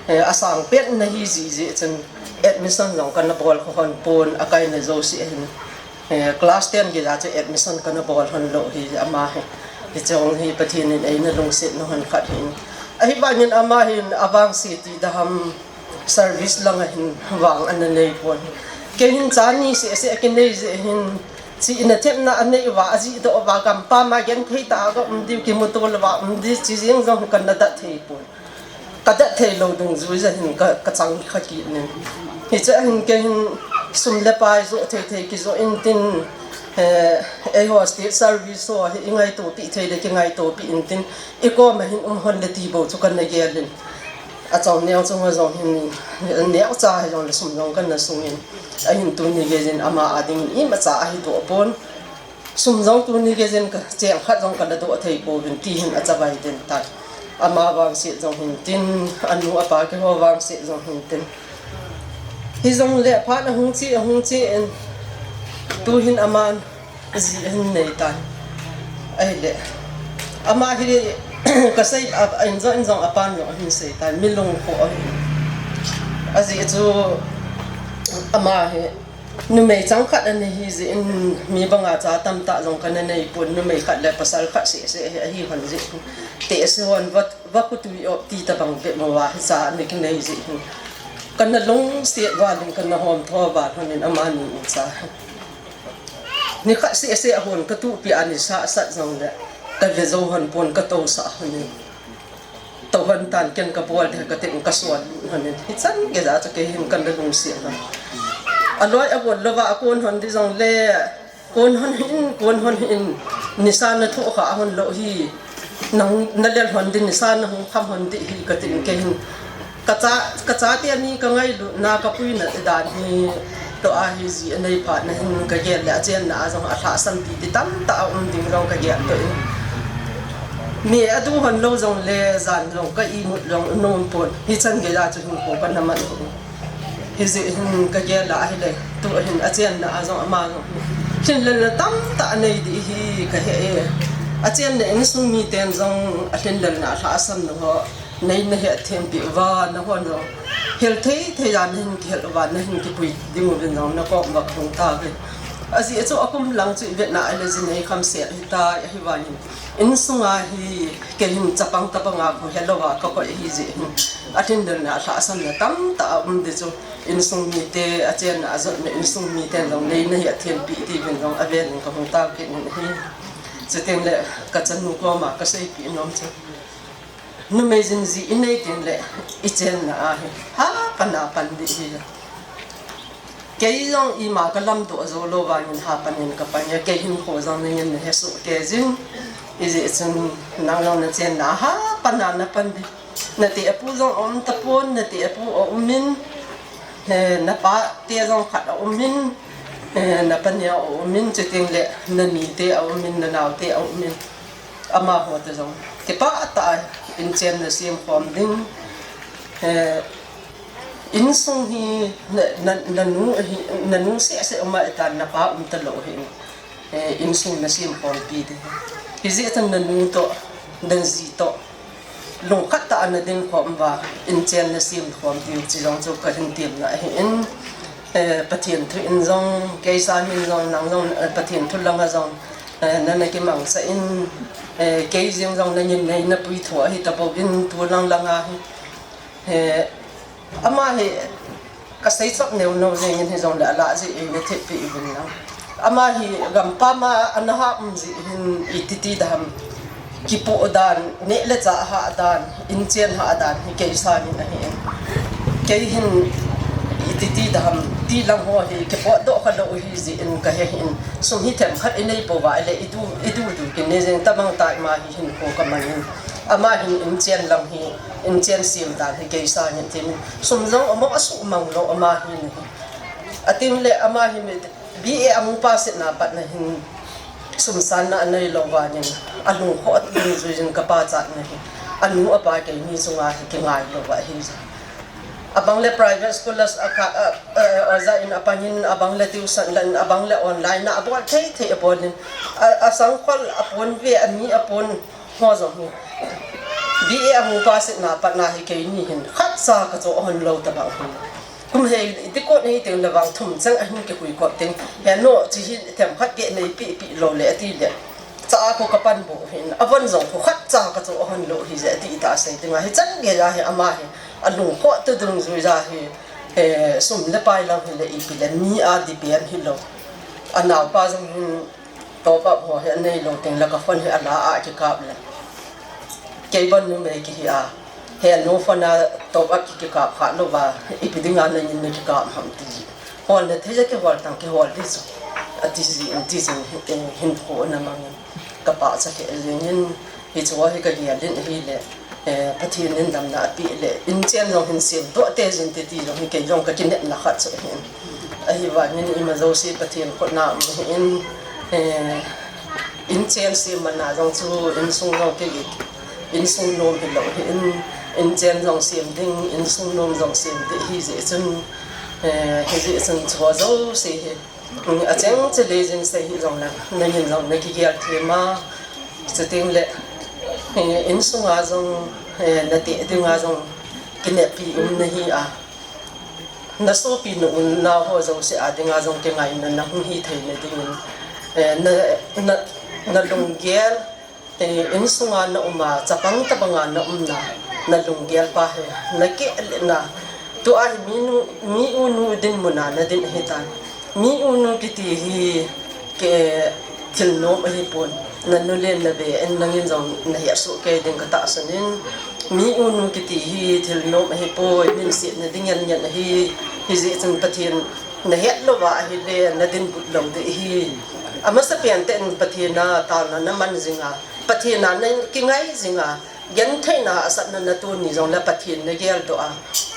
eh, asang pet na hi jeh jeh chun admission jong kana bol kha hon pon, akaina jouse hin, eh, class ten geiya chu admission kana bol hon lou hi ama hi. Hiche jong hi Pathen in eina lungset na hon khat hin. Ahi vang in ama hin avangse ti daham service lang a hin vang ana nei pon. Kei hin cha ni seh seh kinei jeh hin, chihna thepna anei uva, ajih doh uva, gampam a genthei tah a ka um diu, kimuto louva um diu, chi jeng jong kana dat thei pon. Ka dat thei lou dungjui jeh hin ka, ka chang kha kit in. Hiche a hin kei hin sum le pai joh thei thei kijoh in tin, eh, eiho state service ho hi i ngaito pi thei le kingaito pi in tin, i koma hin um hon le ti bou chu kana gel in. Achom neo chunga jong hin neocha hi jong le sum jong kana sung in. Ahin tuni geiyin ama a ding in imacha ahi doh pon. Sum jong tuni geiyin ka cheng khat jong kana doh thei pouvin ti hin achavai den tan. Ama vangset jong hin tin, anu apa keiho vangset jong hin tin. Hijong le phat ahung che, ahung che in. Tu hin aman ji ahin nei tan. Ahile. Ama hi ka sei a, a in jong, in jong apan jong ahin sei tan. Mi lungkho ahi. Ajeh chu ama hi numei chang khat ana hi jeh in mi banga cha tamtah jong kana nei pon, numei khat le pasal khat seh seh hi ahi hon jeh. Tehse hon vat, va kutui op ti tabang bep mo va hi cha ana kinei jeh hin. Kana lungset val in kana hom tho val hon in amani in cha. Ni khat seh seh a hon ka tupi a ni sah sat jong le ka ve jou hon pon ka tousah hon in. Tou hon tan ken ka bol de ka tin ka suan hon in. Hichan geiya chu kei hin kana lungset hon. Aloi abol louva akon hon di jong le, kon hon hin, kon hon hin. Nisa na thoh kha hon lou hi. Nang na lel hon di nisa na hung kham hon di hi ka tin kei hin. Ka cha, ka chate ni ka ngailutna ka puina te dan hi toh ahi jeh a nei phat na hin ka gel le achenna a jong alhahsam pi ti tamtah a um ding jong ka gel toh in. Mi adu hon lou jong le jan jong ka imut jong nom pon. Hichan geiya chu hin ko kana man hi. Hijeh hin ka gel a ahile tu hin achenna a jong ama jong. Lhinlelna tamtah anei di hi ka he e. Achenna insung miten jong alhinlelna alhahsam na ho. Nei na hethem pi uva, nahon jong hel thei thei a nahin kihel uva, nahin kipui ding uvin jong nakom uva kahung tauve. Ajeh chu akum lang chu ivet na ahile ji nei kham sel ahitai, ahivangin insunga hi kei hin chapang tapang a khu helou va ka koi ahi jeh hin. Alhinlelna alhahsamna tamtah a um di chu insung mite, achenna ajotna insung miten jong nei na hethem pi ti uvin jong avel in kahung tau kit in ahi. Chuteng le kachanu koma kaseipeh nom chu, numei jing ji inei teng le ichenna a hi hapan a pan ding ahi. Kei jong ima kalamdoh jou lou vangin hapan in kapan e, kei hinkho jong nangin nahesoh kei jin. Hijeh chun nang jong nachenna a hapan a napan ding. Nateh apu jong aum tapon, nateh apu aum in, eh, napa te jong khat aum in, eh, napa neo aum in, chuteng le nani te aum in, nanao te aum in. Amaho te jong kipah tah a inchen nasem khom ding. Eh, insung hi na, na, nanu hi, nanu seh seh uma itan napa um talou hi. Eh, insung nasem khompi ding. Hijeh chun nanu toh, naji toh lungkhat tah a nadin khom uva, inchen nasem khom diu, chi jong chu kahin temna ahin, eh, Pathen thu in jong, kei sangin jong, nang jong, eh, Pathen thu langa jong, eh, nana kimangcha in, eh, kei jeng jong nangin nei napui thou ahi tapouvin, tu lang langa hi, eh, Ama hi kasei chop neo neo jeng in hijongle alah jeh in nathepeh uvin lang. Ama hi gampam a ana ha um jeh hin iti ti dam, kipoh dan, neh le chah hah dan, inchen hah dan hi kei sangin ahin. Kei hin iti ti dam, ti lang ho hi kipotdoh khalou ahi jeh in kahe hin. Sum hi themkhat inei pouva ahile idu, idu du kinei jeng tabang tah ima hi hinkho kamangin. Ama hin inchen lang hi, inchen sem dan hi kei sangin tin. Sum jong among asuhmang lou ama hin. Atin le ama hi B A amu pass na pat na hin sum sanna anei lou vangin. Alungkhoh dungjuiyin kapachatna hi. Anu apa keini chunga hi kingai lou ahi. Abang le private school la a ka, a, a, oja in apangin, abang le tuition la in, abang le online na abol thei thei abol in. A, asangkhol apon ve, ani apon. Ho jong hi. B A amu pass na pat na hi keini hin khatcha kachoh hon lou tabang hin. Kum hei dikot hei teng le vang thum chang ahin kihui kop teng. He no chi hi themkhat ke nei pi pi lou le ati le. Cha a ko kapan bou hin. Avon jong ko khatcha kachoh hon lou hi je ati ta sei teng a hi chan ge ja hi ama hi. Alungkhoh tu dungjui ja hi. Eh, sum le pai lang hi le ipi le mi a depend hilou. Anaopa jong hin Top up ho hi anei lou teng le ka phone hi ala a kikap le. Kei bon numei kihi a. He nu phone a top up ki, kikap kha lou va. Ipi dinga nangin nakikap ham ti. Hol le thei ja kihol tang kihol di chu. Ati ji in ti jin, eh, hinkho na mangin. Ka pachat kei jeng in. Hichu hi ka gel in ahile, eh, Pathen in damna apeh le, inchen jong hin semdoh teijin te ti jong hi kei jong ka kinepna khat chu ahin. Ahivangin ima jouse Pathen khut na um ahin, eh, inchen sem man a jong chu insung jong kei, insung nom hilou ahin, inchen jong sem ding, insung nom jong sem ding ahi jeh chun, eh, hijeh chun chu jouse hi. Acheng chele jing sei hih jong le, nangin jong nakigel them a, chuteng le, eh, insunga jong, eh, nateh dinga jong, kineppi um nahi a, nasopi na unau ho jouse a dinga jong kingaina nahung hi theina dingin, eh, na, na, nalunggel, Eh, insunga na um a, chapang tabanga na umna, nalunggel pa hi, nakeh le na. Tua hi mi nu, mi u nu dinmun a nadin ahitan. Mi u nu kiti hi, ke, thil nom ahipon. Nanu le nave in nangin jong nahesoh kei ding katahsan in. Mi u nu kiti hi, thil nom ahipoi, minsetna ding ngen ngen ahi, hijeh chun Pathen nahet louva ahile, nadin but lou ding ahi. Amasapen tah in Pathen a taona naman jing a, Pathen a nakingai jing a, gentheina asatna natoh ni jong le Pathen nageldoh a,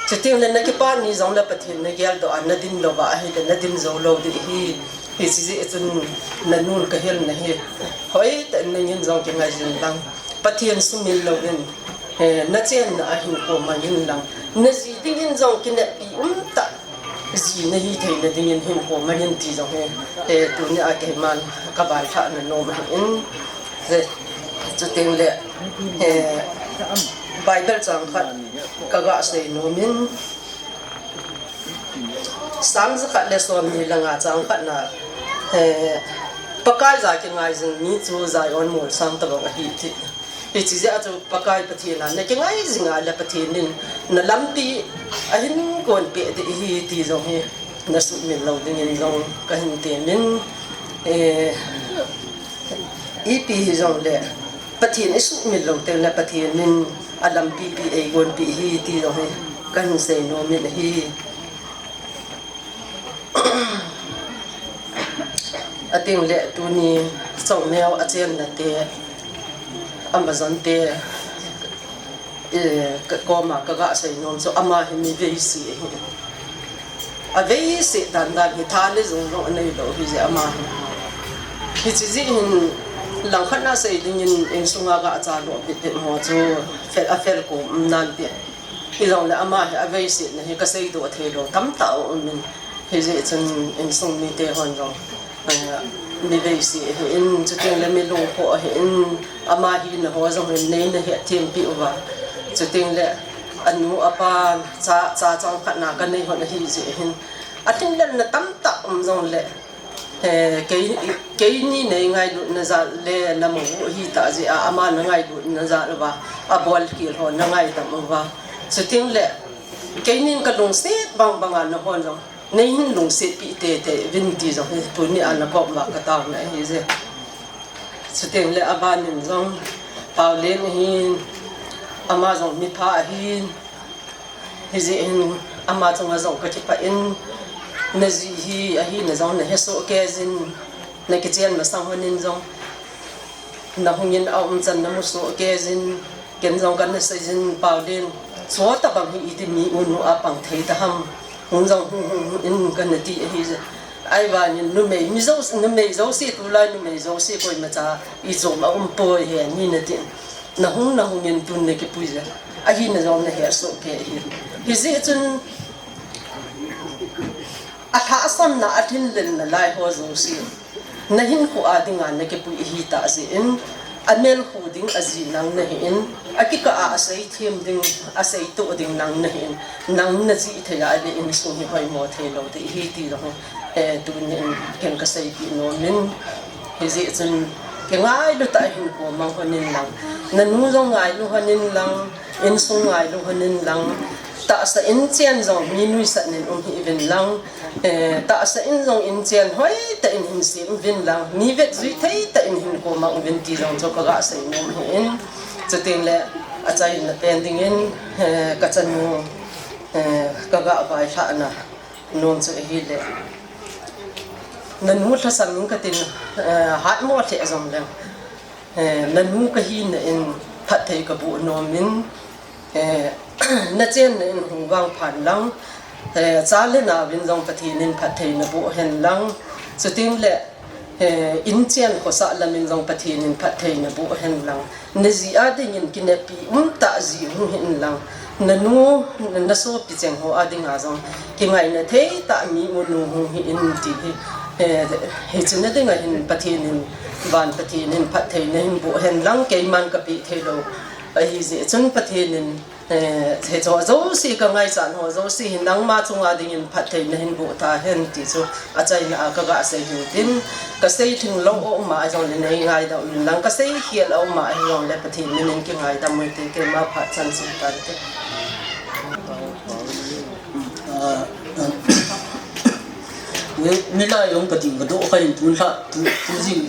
chuteng le nakipa ni jong le Pathen nageldoh a, nadin louva ahile, nadin jou lou ding ahi. Hiche jeh chun nanun kahilna hi, hoitah in nangin jong kingai jing lang. Pathen sumil louvin, eh, nachenna a hinkho mangin lang. Naji dingin jong kineppi umtah ji nahi theina dingin hinkho mangin ti jong hi, eh, tunia keiman kavailhahna nom ahin, eh, chuteng le, eh, Bible chang khat kaga sei nom in, Psalm jakhat le somni le nga chang khatna, eh, Pakai a kingai jing mi chu Zion molsang tabang ahi ti. Hiche jeh a chu Pakai Pathen a nakingai jing a le Pathen in nalampi ahin konpeh ding ahi ti jong hi nasumil lou dingin jong kahin temin, eh, Ipi hijongle, Pathen isuhmil lou tengle Pathen in alampi pi eigonpi hi ti jong hi kahin seinom in ahi. Atengle tuni Chongneo achenna te, amajon te, eh, ka koma kaga seinom chu ama hi mi veise ahi. Aveise dandan hi tha le jung jong aneilou hijeh ama hi. Hiche jeh hin langkhat na sei dingin insunga ga cha lo bit bit ho chu fel, afel ko um nante. Hijongle ama hi aveise na hi kaseidoh theilou tamtah aumin. Hijeh chun insung mite hon jong, eh, mi veise ahin, chutengle mi lungkhoh ahin, ama hina ho jong hin neina hetthem peh uva. Chutengle anu apa cha, cha changkhat na kanei hon ahijeh hin, alhinglelna tamtah um jongle, eh, kei, keini nei ngailutna jal le namu u ahitah jeh a, ama na ngailutna jal uva, abolkhel ho na ngaidam uva. Chutengle keinin kalungset bang banga nahon jong neihin lungsetpi teitei uvin ti jong hi tunia nakoma kataona ahije. Chutengle abanin jong Paolen ahin, ama jong mipha ahin, hijeh hin ama chunga jong kakipah in, naji hi ahina jong nahesoh keijin, nakichen masang honin jong nahungin aumchan namusoh keijin, ken jong kana seijin, Paolen, chutabang hi iti mi unu a pang thei taham, hung jong hung hung in kana ti ahije. Ahivangin numei, mi jouse, numei jouse, tulai numei jouse koimacha ichom aumpoi he, mi natin. Nahung, nahungin tun nakipuije. Ahina jong nahesoh kei ahi. Hijeh chun alhahsamna, alhinglelna lai ho jouse nahinkho a dinga nakipui ahitah jeh in, amelkhu ding aji nang nahin, akikah a aseithem ding, aseitoh ding nang nahin, nang najih thei a le insung hi hoimo theilou ding ahi ti jong, eh, tunin ken kaseipeh nomin, hijeh chun kingailu tah a hinkho mang honin lang, nanu jong ngailu honin lang, insung ngailu honin lang, tahsa inchen jong mi nuisat nin um hih uvin lang, eh, tahsa in jong inchen hoitah in hin sem uvin lang, mi vetjui theitah in hinkho mang uvin ti jong chu kaga seinom ahin, chutengle achaina pen dingin, eh, kachanu, eh, kaga vailhahna nom chu ahile, nanu lhasam in katin, eh, hatmo lheh jongleng, eh, nanu kahina in phatthei kaboh nomin, eh, nachenna in hung vangphan lang, eh, cha le nauvin jong Pathen in phatthei naboh hen lang, chutengle, eh, inchen khosah lamin jong Pathen in phatthei naboh hen lang, naji a dingin kinepi umtah ji hung hih in lang, nanu, nasopi cheng ho a dinga jong kingaina theitah mi unu hung hih in ti hi, eh, hiche na dinga hin Pathen in, van Pathen in phatthei nahin boh hen lang, keiman kapeh theilou ahijeh chun Pathen in, eh, hicheho jouse, kangaichat ho jouse hi nangma chunga dingin phatthei nahin boh tahen ti chu achaina a kaga sei hintin, kasei lhinglou aum a jongle neingaidam uvin lang, kasei khel aum a hijongle Pathen minin kingaidam uvinte, keima phat chan chu tante. Ah, Ni, nilai jong kading kadoh kha in tun lha, tu, tu jing.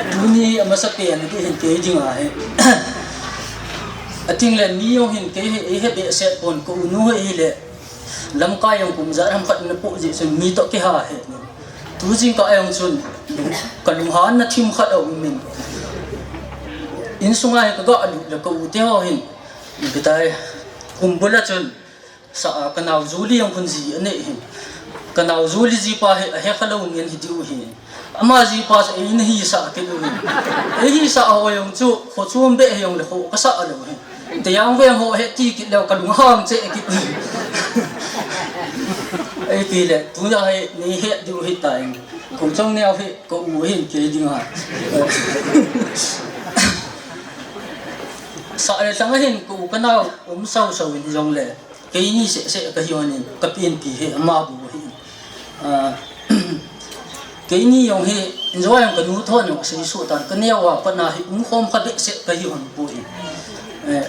Tuni amasapen a kihin kei ding ahi. Atengle mi jong hin kei hi, eihe behseh pon, ka unu hi le. Lamkai jong kum ijat ham khat napoh jeh chun mi toh kiha hi. Tu jingkah jong chun kalunghanna thim khat aumin. Insunga hi kaga lut le ka u teho hin. Bitai kum bula chun Sa, a, kanao Julie jong khun ji anei hin. Kanao Julie jipa hi ahekhalou ngen hi diu hin. Ama jipa chu eina hisah kit u hin. Eihisah ho jong chu, kho chom beh hijongle kho kasah lou hin. Tejang veng ho heti kit leu kalunghang cheh kit u hin. Eiti le, tunia hi neihet diu hitan. Kou Chongneo hi ka u hin kei dinga. Sa le tang hin ka u kanao um sausau in hijongle. Keini seh seh kahi honin, kapenpi hi ama bou hi. Ah, keini jong hi, injo jong kanu thon jong asei suh tan, kaneo a pat na hi, umkhom kha behseh kahi hon poi. Eh,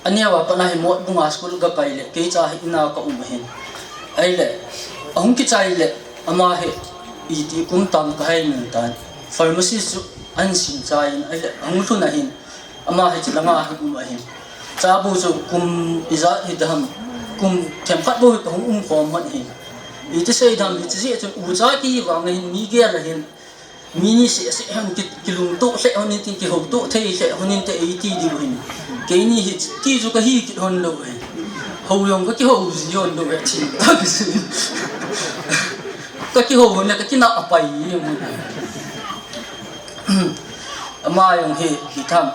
aneo a pat na hi Motbung a school kakai le, keicha hi ina kaum hin. Ahile, ahung kichai le, ama hi, iti kum tam kahai nung tan. Pharmacy chu ahin simchai in, ahile ahung lhun ahin, ama hiche langa ahin um ahin. Cha bou chu kum ijat hidam, kum themkhat bou hi kahung umkhom hon ahin. Iti seidam, hiche jeh chun ucha kihi vang ahin, mi gel ahin, mi ni seh seh hon ki, kilungtoh lheh hon in tin, kihoutoh thei lheh hon inte eiti diu ahin. Keini hiti chu kahi kit hon lou ahin. Hou jong kakihou ji hon lou ahin, thim tah kisin. Kakihou hon le kakinah apai jeng hon ahin. Ama jong hi, hitham,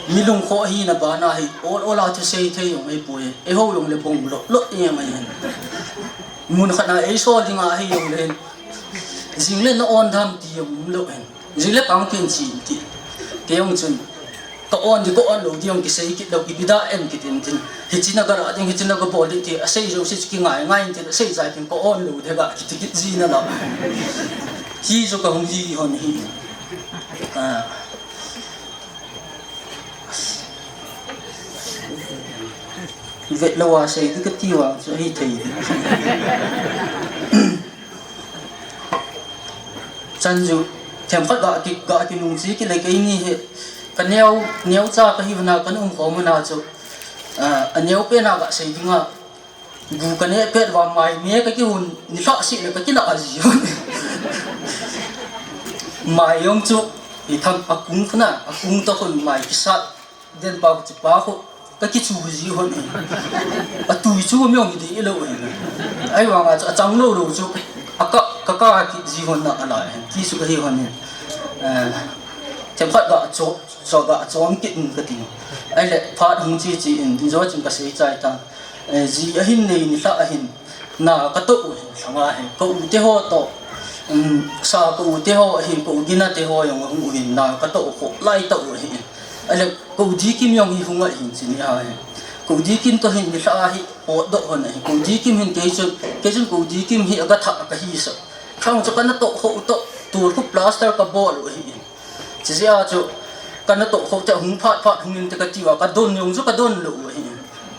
mi lungkhoh hina bana hi, ol ol a thusei thei jong ahipoi, eihou jongle bong lot lot jeng ahin. Mun khat na eisol dinga ahi jongle hin, jingle na on dem ti jong umlou ahin. Jingle kangpen chi ti. Kei jong chun, ka on di, ka on lou di jong kisei kit lou, kibida em kit in tin. Hiche na garah ding, hiche na gabol ding ti asei jouse chu kingai ngai in tin, asei jai tin ka on lou ding ga kiti kit ji nalai. Hichu kahung hi hon ahi. Ah. Vet lou a sei ding kati vang chu ahithei. Chan chu themkhat ga ki, ga kinung chi kile keini hi. Kaneo, neocha kahi vana, kana umkhom vana chu, ah, aneo pena gasei dinga, gu kaneh pet uva mai me kakihun, nilhah seh le kakinah ji hon. Mai jong chu, hitham akung khuna, akung toh khun mai kisat den pa chu pa khu kakichu ji hon ahi. Atui chu mi jong hidei lou ahi. Ahivanga chu achang lou lou chu aka, kaka kit ji hon nalai ahi. Ti chu kahi hon ahi. Eh, themkhat ga cho, cho ga chom kit in kati. Ahile phat hung che che in, injo chun kasei chai tan. Eh, ji ahin nei nilhah ahin, na katoh u ahin, lhanga ahin, ka u te ho toh, um, sa ka u te ho ahin, ka u Gina te ho jong ahung uvin, na katoh u kho lai tah u ahin. Ahile, ka u Dikim jong hi hung ahin, chuni ahin. Ka u Dikim toh hin nilhah a hi potdoh hon ahin. Ka u Dikim hin kei chun, kei chun ka u Dikim hi aga thah kahi sa. Khang chu kana toh kho u toh, tul khu plaster kabol u ahin. Chijeh a chu, kana toh kho te hung phat phat hung inte kati uva, kadon jong chu kadon lou u ahi.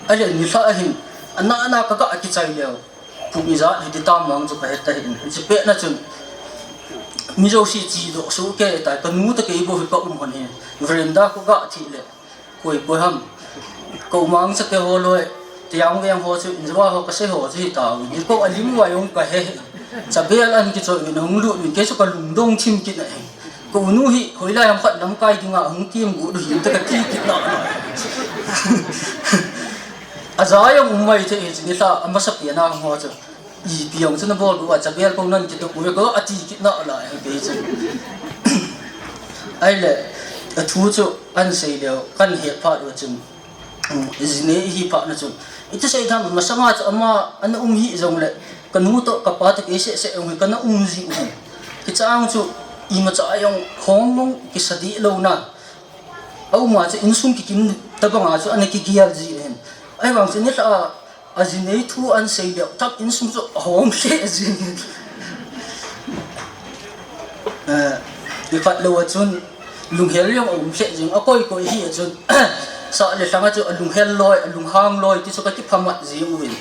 Ahile nilhah ahin, ana ana kaga kichai leu. Kum ijat hiti tam vang chu kahe tahih in. Hiche pet na chun, mi jouse chedoh soh kei tai, kanu toh kei bou hi ka um hon ahi. Veranda khu ga thi le. Koi, koi ham. Ka u Mangcha te ho loi, Tiang Veng ho chu, injua ho kasei ho chu hita u. Ni ko alim uva jong kahe. Chabel an kichoi uvin ahung lut uvin, kei chu kalungdong thim kit na ahi. Ka u nu hi, hoilai ham khat lamkai dinga ahung tem gu du hinte kati kit na. Aja jong um mai thei, hiche nilhah, amasa pen a ho chu. Ipi jong chu nabol diu a, chabel ko nan kitoh u ve ko ati kit nalai, kei chu. Ahile, athu chu ahin sei leu, kahin het phat uva chun, um, jinei hi phat na chun. Iti sei tham, masanga chu ama ana um hih jongle, kanu toh, kapa toh, kei seh seh jong hi kana um ji u ahi. Hiche a chu, imacha jong hong mong kisa dih lou na. Aum a chu insung kikim tabang a chu ana kigel ji ahin. Ahivang chu nilhah a, ajinei thu ahin sei leu, tah insung chu ahom lheh jin. Eh, ikhat lou a chun lunghel jong aum lheh jin, akoi koi hi a chun, sah le lhang a chu alunghel loi, alunghang loi, ti chu kakiphamat ji uvin.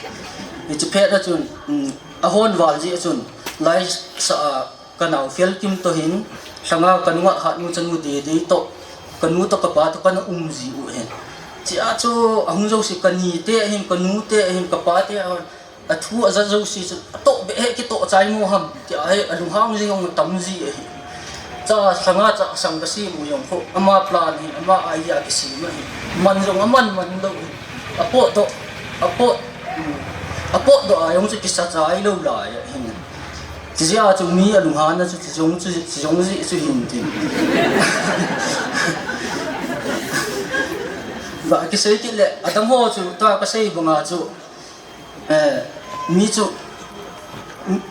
Hiche pet a chun, um, ahon val ji a chun, lai sa a, Ka nao Felkim toh hin, lhanga ka nunga hatnu chanu Dede toh, ka nu toh ka pa toh kana um ji u ahi. Chea chu ahung jouse ka ni te ahin, ka nu te ahin, ka pa te ahin, athu ajat jouse chu atoh beh hi kitoh chai mo ham, tia hi alunghang jing jong tam ji ahi. Cha lhanga chasang ka sem u jong khu, ama plan ahin, ama idea kisem ahin, man jong aman man lou ahin, apotdoh, apot, um, apotdoh a jong chu kisa chai lou lai ahin. Chijeh a chu mi alunghan na chu chijong chu, chijong jeh chu hin tin. Ba kisei kit le, adang ho chu, tua kasei banga chu, eh, mi chu,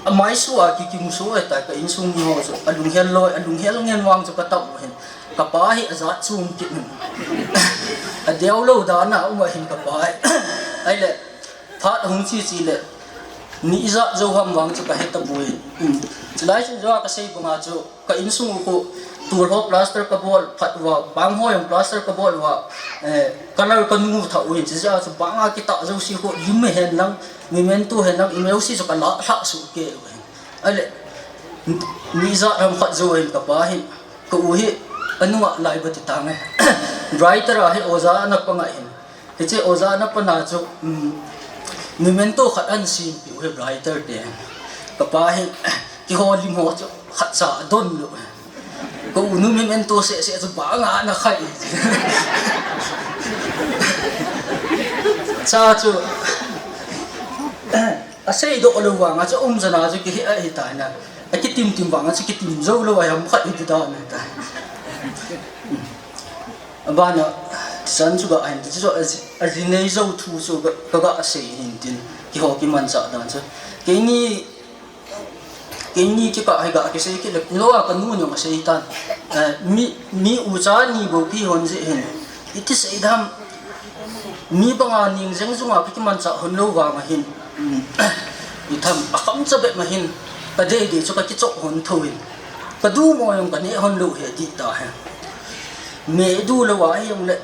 amaisu a ki, kimusu e ta ka insung mi ho chu, alunghel loi, alunghel ngen vang chu ka tao u ahin. Ka pa hi ajat chom kit in. Adeo lou dan a um ahin ka pa hi. Ahile, Phat ahung chi chi le, ni ijat jou ham vang chu ka he tapoi. Um, chulai chun jou a ka sei banga chu, ka insung u khu, tul ho plaster ka bol phat uva, bang ho jong plaster ka bol uva, eh, color ka nu tha u ahin, chujeh a chu bang a kitah jouse khu, lim hen lang, memento hen lang, email jouse chu ka la lhah suh kei u ahin. Ahile, Ni ijat ham khat jou hin kapa hi, ka u hi, anunga lai ba ti tange. Brighter a hi oja ana pang ahin. Hiche oja ana pan a chu, um, memento khat ana sempeh u hi Brighter te. Kapa hi, kihoulim ho chu khat cha adon lou. Ka u nu memento seh seh chu banga ana khai. Cha chu, asei doh lou vanga chu umchan a chu kihe ahi tai na. Akitim tim vanga chu kitim jou lou a ham khat hi ti dan ahi tai. Abana, chan chu ga ahin, chu a, aji nei jou thu chu ka, ka ga sei hin tin, kiho kimanchah dan chu. Keini, keini kikah hi ga kisei kit le, lou a ka nu jong asei tan. Eh, mi, mi ucha ni bou pi hon jeh hin. Iti sei dam, mi banga ning jeng jung a ka kimanchah hon lou vanga hin. Um, itham, akham cha bep ma hin. Ka dei dei chu ka kichoh hon thou hin. Ka dumo jong ka neh hon lou hi ati ta hi. Me du lou a hi jong le,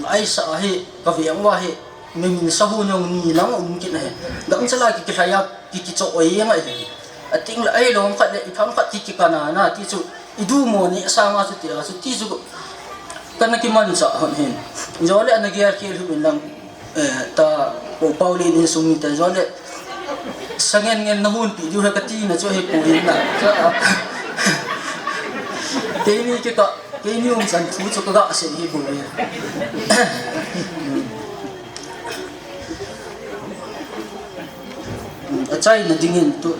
aisa hi, ka veng uva hi, mi min sa hu jong ni lang um kit na hi. Gangcha lai ki kilhai a, ki kichoh oi jeng ahi. Ating le, ahilou khat le, ipham khat ki kikana na, ti chu, idumo neh sanga chu ti a, chu ti chu, kana kimanchah hon hin. Jole ana gel khel hih un lang, eh, ta, ko Pauline insung mite, jole, sangen ngen na hunpi diu he kati na chu hi pu hin na. Keini kikah, keini umchan thu chu ka ga sei hi pu hin. Achaina dingin tu,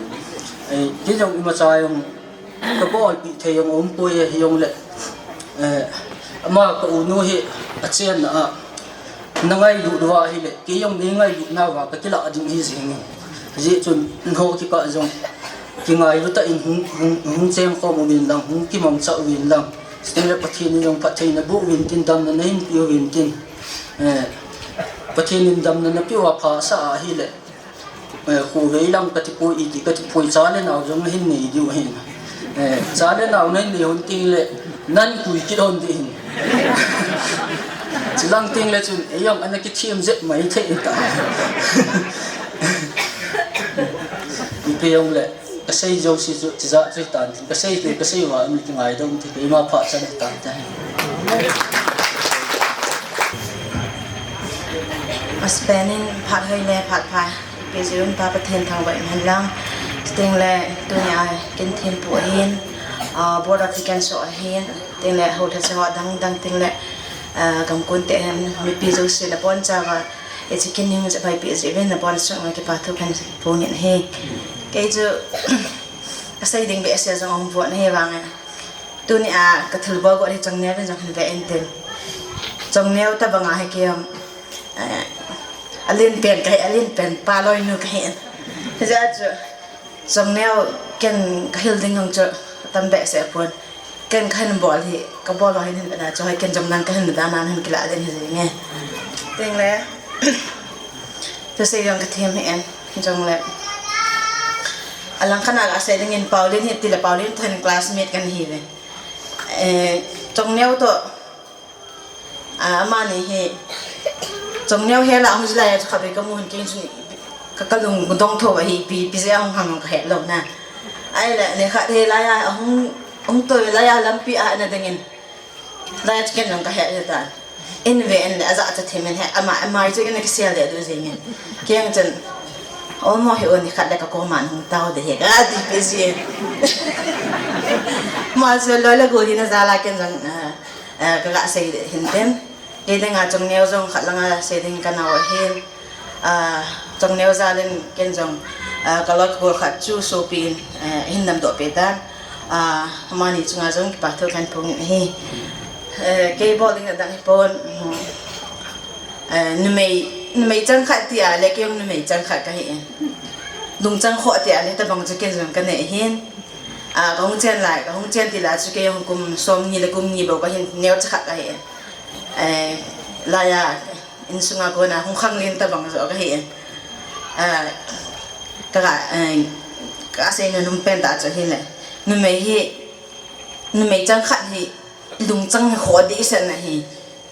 eh, kei jong imacha jong, ka bolpeh thei jong umpoi ahi jong le, eh, ama ka u nu hi achenna a, na ngailut uva ahile, kei jong nei ngailut nauva ka kilah ding hi jeng in. Hijeh chun, nangho kikah jong, kingailu tah in hung, hung, hung chengkhom uvin lang, hung kimangcha uvin lang. Chuteng le Pathen in jong phattheina boh uvin tin, damna nahin pe uvin tin. Eh, Pathen in damna napeh uva phasah ahile. Eh, khovei lang kati poi iti, kati poi cha le nao jong nahin nei diu ahin. Eh, cha le nao nahin nei hon teng le, nan pui kit hon ding ahin. Chulang teng le chun, ei jong ana kithem jep mai thei ta. Ipi jong le, ka sei jouse chu, tijat chu hitan tin, ka sei pe, ka sei uva, mi kingaidam thei, keima phat chan hitan te. Aspen in phat hoi le phat pha. Pi Jun pa Pathen thangvah in hen lang. Chuteng le tunia kin thempu ahin, ah, Board of Deacons ho ahin, chuteng le hou lhacha ho adang dang chuteng le, ah, gamkon te hin mipi jouse nabonchauva, hiche kin hung jep peh jeh uvin nabonchauva kipa thu kahin phong in ahi. Kei chu kasei ding behseh jong um pon ahi vangin. Tunia ka thilbol got hi Chongneo in jong hin ve in tin. Chongneo tabang a hi kei jong, eh, alen pen kahi, alen pen pa loinu kahi in. Hijeh chun, Chongneo ken kahil ding jong chu tam behseh pon. Ken kahin bol hi, kabol ho hin hin ve na chu, hoi ken jong nang kahin ve dan a hin kilah den hi jeng e. Chuteng le, thusei jong kathem hih in, jong le. Alang khat a gasei dingin Pauline hi, tile Pauline toh hin classmate kana hi uve. Eh, Chongneo toh, ah, amani hi, Chongneo hel a hung ji lai a chu khatvei kamu hin kei chun ka, kalung dong tho ahi, ipi, ipi jeh a hung ham jong kahet lou na. Ahile, nikhat hi lai a, ahung, hung toi lai a lampi a ana dingin. Lai a chu ken jong kahet jeng tan. In ve in le ajachat them in he, ama, ama chu ken kisel le du jeng in. Kei jong chun, o mo hi o nikhat le kakoma hung tao de he, kati pi jin. Ama chu loi le gol hi na jal a ken jong, ah, ah, kaga sei hin tin. Kei dinga Chongneo jong khat langa sei ding kanao ahin. Ah, Chongneo jal in ken jong, ah, kaloi kagol khat chu sopi in, eh, hin damdoh peh tan. Ah, amani chunga jong kipa thu kahin phong in ahi. Eh, kei bol ding adang hipon, um, eh, numei, numei chang khat tia le kei jong numei chang khat kahi in. Lungchang khoh tia le tabang chu ken jong kanei ahin. Ah, kahung chen lai, kahung chen til a chu kei jong kum som ni le kum ni bou kahin neocha khat kahi in. Eh, lai a, insunga kona hung khanglen tabang joh kahi in. Ah, ka, ah, kasei nom pen tah chu hile. Numei hi, numei chang khat hi, lungchang hi khoh dehset na hi.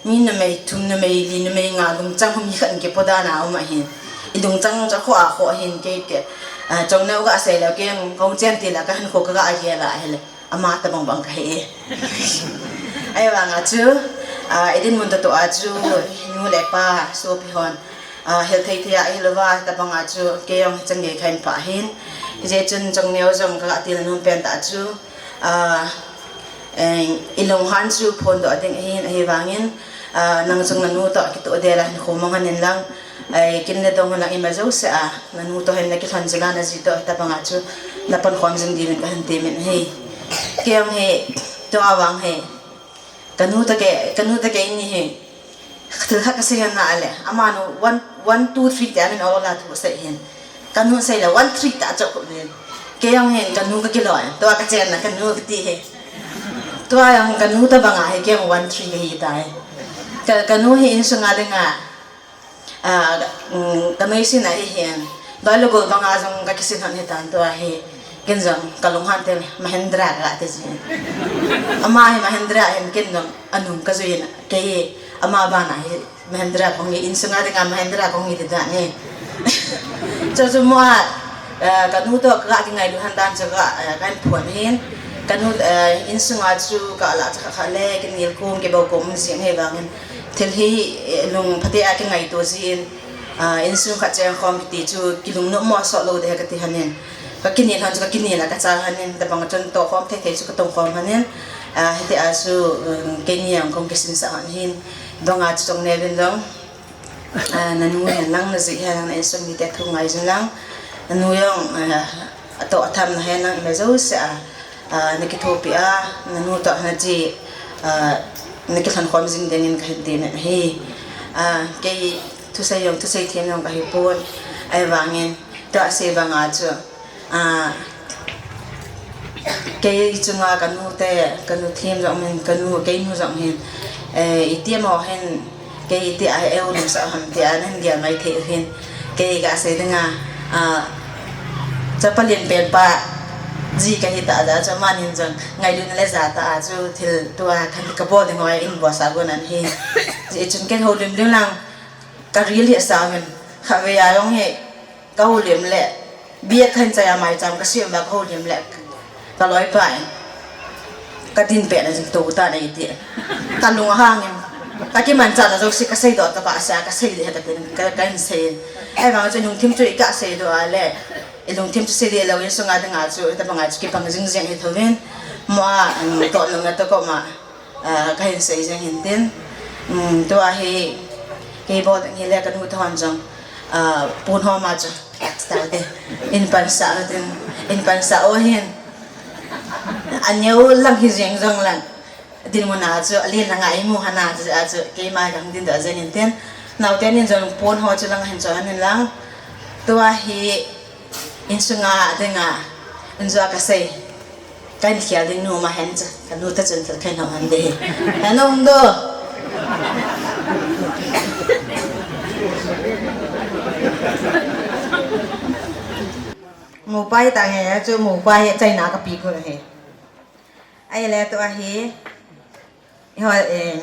Mi numei thum, numei li, numei nga lungchang hum hi khat in kipo dan a um ahin. I lungchang chu akhoh akhoh hin kei ke, ah, Chongneo ga sei leh kei jong kong chen ti la ka hin kho ka ga a ge la hile. Ama tabang bang ka hi e. Ahivang a chu, ah, i dinmun toh toh a chu, nu le pa, sopi hon, ah, hil thei thei a hilou va, tabang a chu, kei jong chang nge kha in pha hin. Hijeh chun Chongneo jong ka ga ti na nom pen ta chu, ah, Eh, i lunghan chu phondoh ding ahin, ahivangin, ah, nang jong nanu toh kitoh del a hin khomang hon in lang, eh, kin le dong lang ima jouse a, nanu toh hin na kilhon jing a, na ji toh hitabang a chu, na pan khom jing ding in ka hin temin ahi. Kei jong hi, tua vang hi, kanu toh kei, kanu toh kei ni hi, thil khat ka sei hon a le, amanu one, one, two, three ti a min ol a thu sei hin. Kanu sei le one, three ta chok kum hin. Kei jong hin kanu ka kilo e. Tua ka chenna kanu ka ti hi. Tua jong kanu tabang a hi kei jong one, three ka hi tai. Ka, kanu hi insung a ding a. Ah, mm, ka nuisat na hi hin. Doi le gol bang a jong ka kisin hon hi tan tua hi. Ken jong ka lunghan te Mahindra ka ti ji. Ama hi Mahindra hin ken jong anung ka jui na. Kei ama bana hi Mahindra kong nge, insung a ding a Mahindra kong nge ti dan e. Chu chu mo a, eh, kanu toh ka kingailut hon dan chu ka, eh, ka hin phon hin. Kanu, eh, insung a chu ka la cha kha kha le, kinel kong, kibol kong jing hi vangin. Thil hi, eh, lung phatah a kingaito jin, ah, insung khat cheng khom kiti chu, kilung nom mo sot lou ding ka ti hon in. Ka kinel hon chu ka kinel a ka cha hon in, tabang chun toh khom thei thei chu ka tong khom hon in. Ah, hiti a chu, um, keini jong kong kisinsah hon hin. Bang a chu Chongneo vin jong, ah, nanu hen lang, na ji hen lang, na insung mite thu ngai jin lang. Nanu jong, ah, atoh atham na hen lang, ima jouse a, ah, na kithopi a, nanu toh na ji, ah, na kilhon khom jing ding in ka hin temin ahi. Ah, kei thusei jong, thusei them jong ka hi pon, ahivangin, tua sei bang a chu, ah, kei chunga kanu te, kanu them jong min, kanu, kei nu jong hin, eh, iti mo hin, kei iti a, eh, u lungsa ham ti a, nan gel mai thei u hin, kei ka sei ding a, ah, chapa lien pen pa ji ka hi ta a, chu amanin jong ngailutna le jatah a chu thil tua khan ka bol ding hoi in bol sa go nan hi. Hijeh chun ken houlim ding lang ka ril hi sa min, khatvei a jong hi, ka houlim le, bia khan chai a maicham ka siam ba ka houlim le, ka loipa in, ka din pet na jing to ta nei ti. Ka lung ahang in, ka kimanchah na jouse ka seidoh ta ba sa, ka sei le ka tin, ka, ka hin sei. Ahivang chu lungthim chu i ka seidoh a le, i lungthim chu sei le lou insung a ding a chu, hitabang a chu kibang jing jing hi tho vin. Mo a, um, toh nung na toh ko ma. Ah, ka hin sei jeng hin tin. Um, tua hi, kei bol ding hi le ka nu toh hon jong, ah, pon ho ma chu, extra te. In pansah u tin, in pansah u hin. Aneo lang hi jeng jong lang. Dinmun a chu, alen lang a i mu hon a chu, a chu, keima ka hung dindoh jeng hin tin. Naote nin jong pon ho chu lang hin cho hon in lang. Tua hi, insung a ding a, in jo a ka sei. Kahin khel ding nu ma hen cha, ka nu ta chun ta kahin hon ding. Hen hon do. Mopa hi ta nge, chu mopa hi China ka pi ko he. Ahile tua hi. Ho, eh,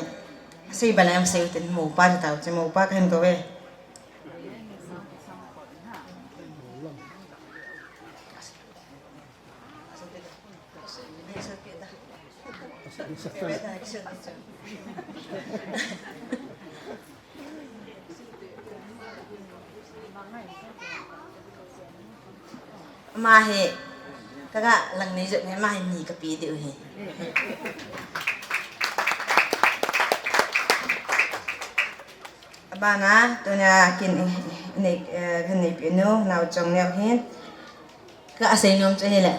sei ba lam sei tin mopa ta, chu mopa kahin ko ve. Ama hi, ka ga lang nei jep hi, ama hi ni ka pe diu hi. Abana, tunia kin nei, eh, kin nei pe nu, nao chong neo hin. Ka asei nom chu hile.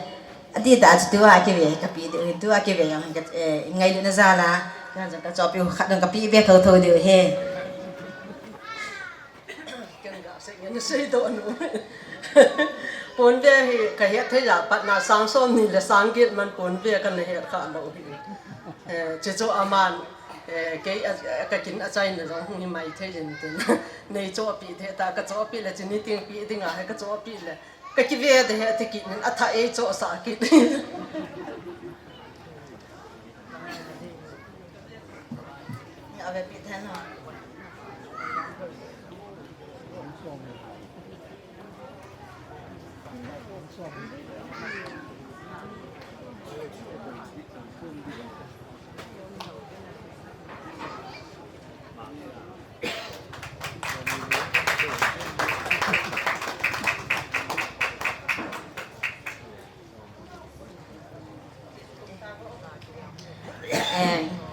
Ati ta chu tua kive, ka pe diu hi, tua kive jong ka, eh, ngailutna jal a. Ka jong ka chopi u khat jong ka pe ve tho tho diu hi. Ken ga sei ngen sei doh nu. Ponve hi ka het thei a pat na sang som ni le sang get man ponve ka na het kha lou hi. Eh, chu chu aman, eh, kei a, ka kin a chai na jong hung hi mai thei jin tin. Nei chopi thei ta ka chopi le chini ting pi ding a he ka chopi le. Ka kive de he ti kit nin a tha ei cho sa kit. Ave pi then ho. Eh,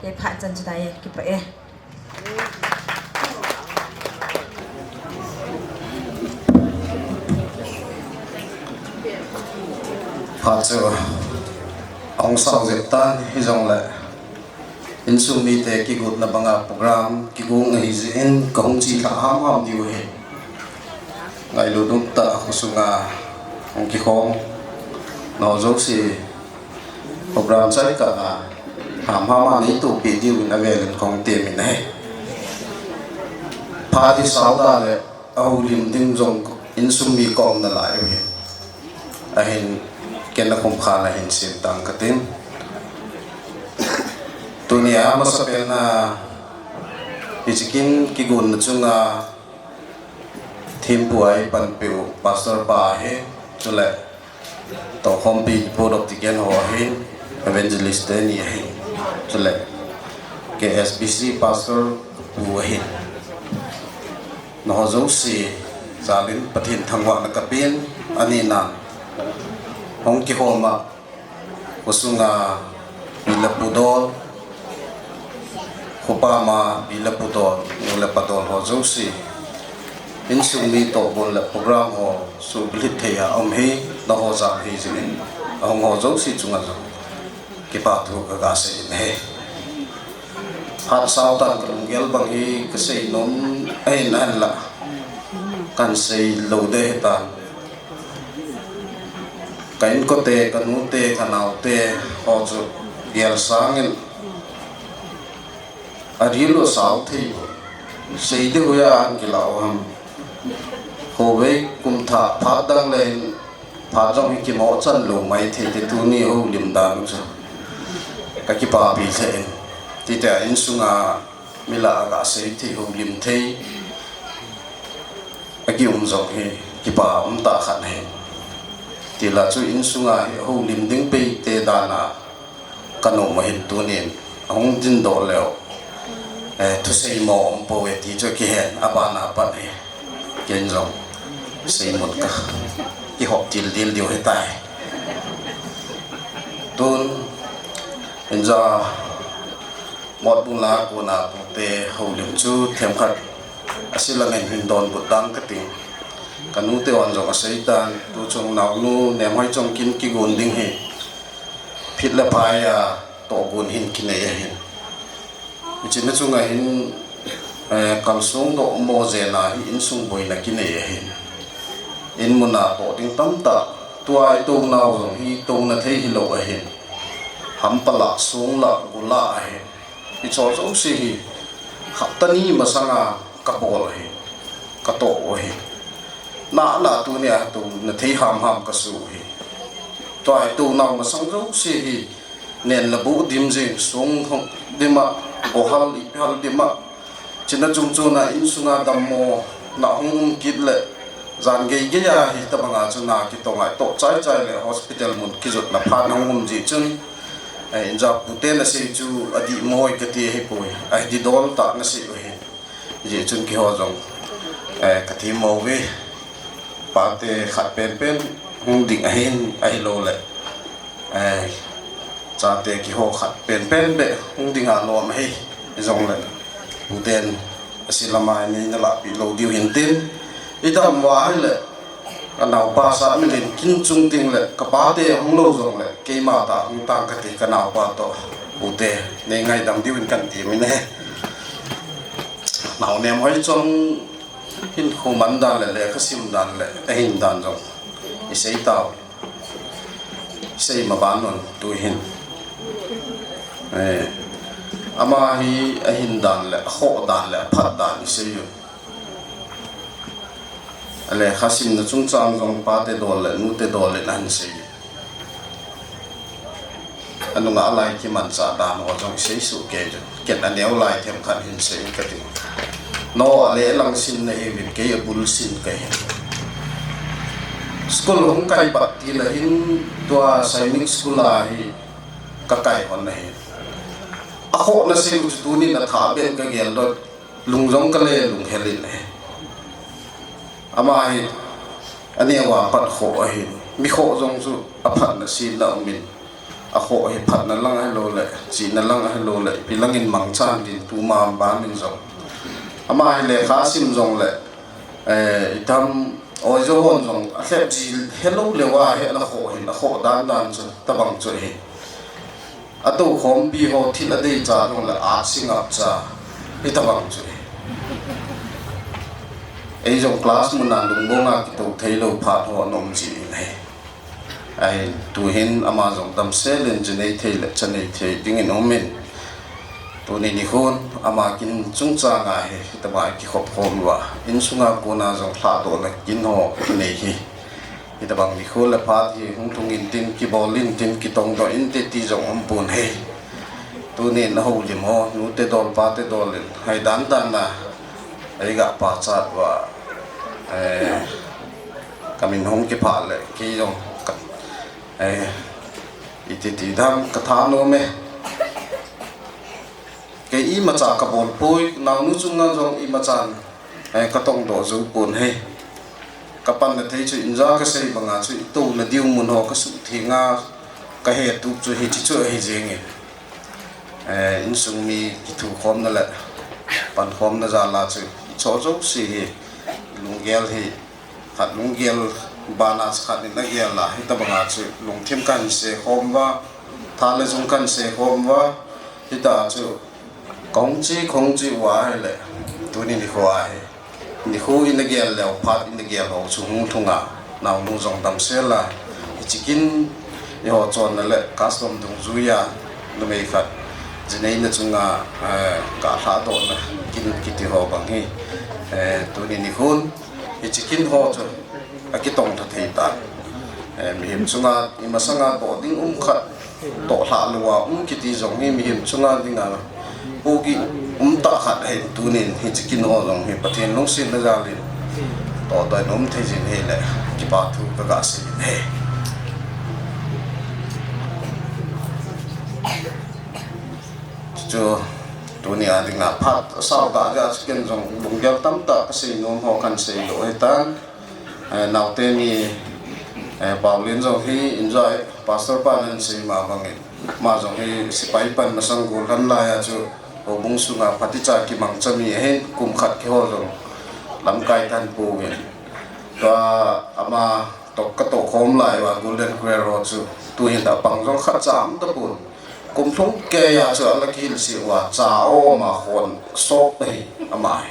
kei phat chan chu tai, kipah e. Phat chu ahung sang jep tan, hijongle insung mite kigotna banga program kigong ahi jeh in kahung chelha hamham diu ahi. Ngailut umtah a khosunga hung kikhom nau jouse program chai kah a hamham a neitohpeh diuvin avelin kahung temin ahi. Phat hi sao da le ahoulim ding jong insung mi kaum nalai u ahi. Ahin ken akhum khat ahin sem tang katin. Tunia amasapen a hiche kin kigonna chunga thempu a eipanpiu Pastor pa ahin, chule tohkhompi Board of Deacon ho ahin, Evangelist te ni ahin, chule K S B C Pastor pu ahin. Nangho jouse jalin Pathen thangvahna kapen, aninan hung kikhom a, khosunga pi le pu dol, khopama pi le pu dol, nu le pa dol ho jouse, insung mi tohgon le program ho suhbulhit thei a um hi nangho jal ahi jeh in, ahung ho jouse chunga jong kipathu kagasei in ahi. Phat sao tan, kalunggel bang hi kasei nom ahin, ahinla kahin sei lou ding ahitan. Ka inkote, kanute, kanaote ho chu gel sangin adih lou sao thei, sei ding hoiya ahin kilah u ham. Khovei kumthah phat dang le hin phat jong hi kimo chan lou maithei te, tuni houlim dan u chu kakipapi lheh in. Titia insunga mi lah a gasei thei, houlim thei akium jong hi kipa umtah khat ahi. Tila chu insunga hi houlim ding peite dan a kanom ahin, tunin ahung dingdoh leu, eh, thusei mo umpouve ti chu kihen, abana pat hi ken jong seimun kakihop tildel diu ahitai. Tun inja Motbung lah a kona pute houlim chu themkhat asil langin hin donbut ding kating. Kanute hon jong aseitan, tuchung naonu Nemhoichong kin kigon ding hi phit le phai a tohgon hin kinei ahin. Hiche na chunga hin, eh, kalsong doh mo jeh a hi insung boina kinei ahin. Inmun a toh ding tamtah, tua itou nau jong hi touna thei hilou ahin. Hampa lah, song lah, go lah ahin. Hicheho jouse hi hapta ni masanga kabol ahi, katoh u ahi. Nana tunia touna thei hamham kasu u ahi. Tua hi tounau masang jouse hi nen le buh dim jing, song hong dim a, go hal, ipi hal dim a, china chungchon a insunga dammona hung um kit le, jan geigei a hitobanga chu na kitong a, toh chaichai le hospital mun kijotna phat hung um jeh chun, eh, inja puten asei chu adih mo hoi kati ahipoi, adih dol tah in asei u ahi. Hijeh chun keiho jong, eh, kathemmo uve. Pate khat penpen hung ding ahin, ahilouleh, eh, chate keiho khat penpen beh hung ding a nom ahi. Hijongle puten asil lama neina lahpeh lou diu hintin, idam uva ahile, kanaopa Sahmilin kin chung ding le kapate ahung lou jongle keima tah hung tang kati, kanaopa toh pute nei ngaidam diuvin kahin temin ahi. Nao Nemhoichong hinkho man dan le lekhasim dan le ahin dan jong isei tau, isei maban un tuhin, eh, ama hi ahin dan le akhoh dan le aphat dan isei un. Alekhasimna chungchang jong pate dol le nute dol in ahin sei. Anunga alai kimanchah dan ho jong isei soh kei jun. Ken aneo lai themkhat hin sei kati. Nao ale lang sin nahiuvin, kei abul sin kahi. School hung kai pat tile hin tua Sainik School a hi ka kai hon ahi. Akhohna sei u chu tunin athah beh in ka geldoh, lung jong ka le lunghel in ahi. Ama hi aneo a pat khoh ahin, mi khoh jong chu aphatna sina umin, akhoh hi phatna lang ahilou le, chihna lang ahilou le, ipi langin mangchan din tuma ban in jong. Ama hi lekha sim jong le, eh, itam oijo hon jong alhep ji helou le va he la khoh hin, akhoh dan dan chu tabang chu ahi. Atou khompi ho thil adei cha jong le a sing ap cha, hitabang chu ahi. Ei jong class mun a lungmong a kitou thei lou phat ho nom ji in ahi. Ahin tuhin ama jong damsel in ji nei thei le cha nei thei dingin umin. Tuni nikhon ama kin chungchang a hi, hitama kikhop khom uva, insunga kona jong lhahdohna kin ho kinei hi. Hitabang nikho le phat hi hung lhung intin, kibol intin, kitongdoh inte ti jong umpon ahi. Tunin ahoulim ho, nute dol, pate dol in, hai dan dan a, ei ga pachat uva, eh, ka min hung kiphah le, kei jong ka, eh, iti ti dam ka thanom e. Kei imacha ka bol poi, naonu chunga jong imacha, eh, ka tongdoh jou pon ahi. Ka panna thei chu inja ka sei banga chu itouna diu mun ho ka suhtheng a ka hetup chu hiche chu ahi jeng in. Eh, insung mi kithukhomna le pankhomna jal a chu icho jouse hi lunggel hi khat lunggel bana khat in agel a, hitabanga chu lungthim kahin se khom uva, tha le jung kahin se khom uva, hita chu kahung che, kahung che uva ahile, tuni nikho ahi. Nikho in agel leu phat in agel ho chu hung lhung a, naonu jong damsel a, hiche kin eiho chonna le custom dungjuia numei khat ji neina chunga, eh, ka lhahdohna kin kiti ho bang hi, eh, tuni nikhon hiche kin ho chu akitong tha thei tan. Eh, mihem chunga imasanga toh ding um khat, toh lhah lou a um kiti jong hi mihem chunga dinga pohgih um tah khat ahin, tunin hiche kin ho jong hi Pathen lungsetna jal in toh toh in um thei jin ahile kipa thu ka ga sei in ahi. Chu tuni a dinga phat sao tah jeh a chu ken jong lunggel tamtah ka seinom ho kahin seidoh ahitan. Eh, naote mi, eh, Paulin jong hi enjoy, Pastor pan ahin sei ma bangin, ama jong hi sepai pan masang gollhang lai a chu houbung sunga phatecha kimangcha mi ahin, kum khat kihol jong lamkai tan pouvin. Tua ama toh ka toh khom lai uva Golden Quail ho chu tuhin apang jong khatcha um tapon. Kum lhung keiya chu ala kihilse uva cha aum a khon sop ahi ama hi.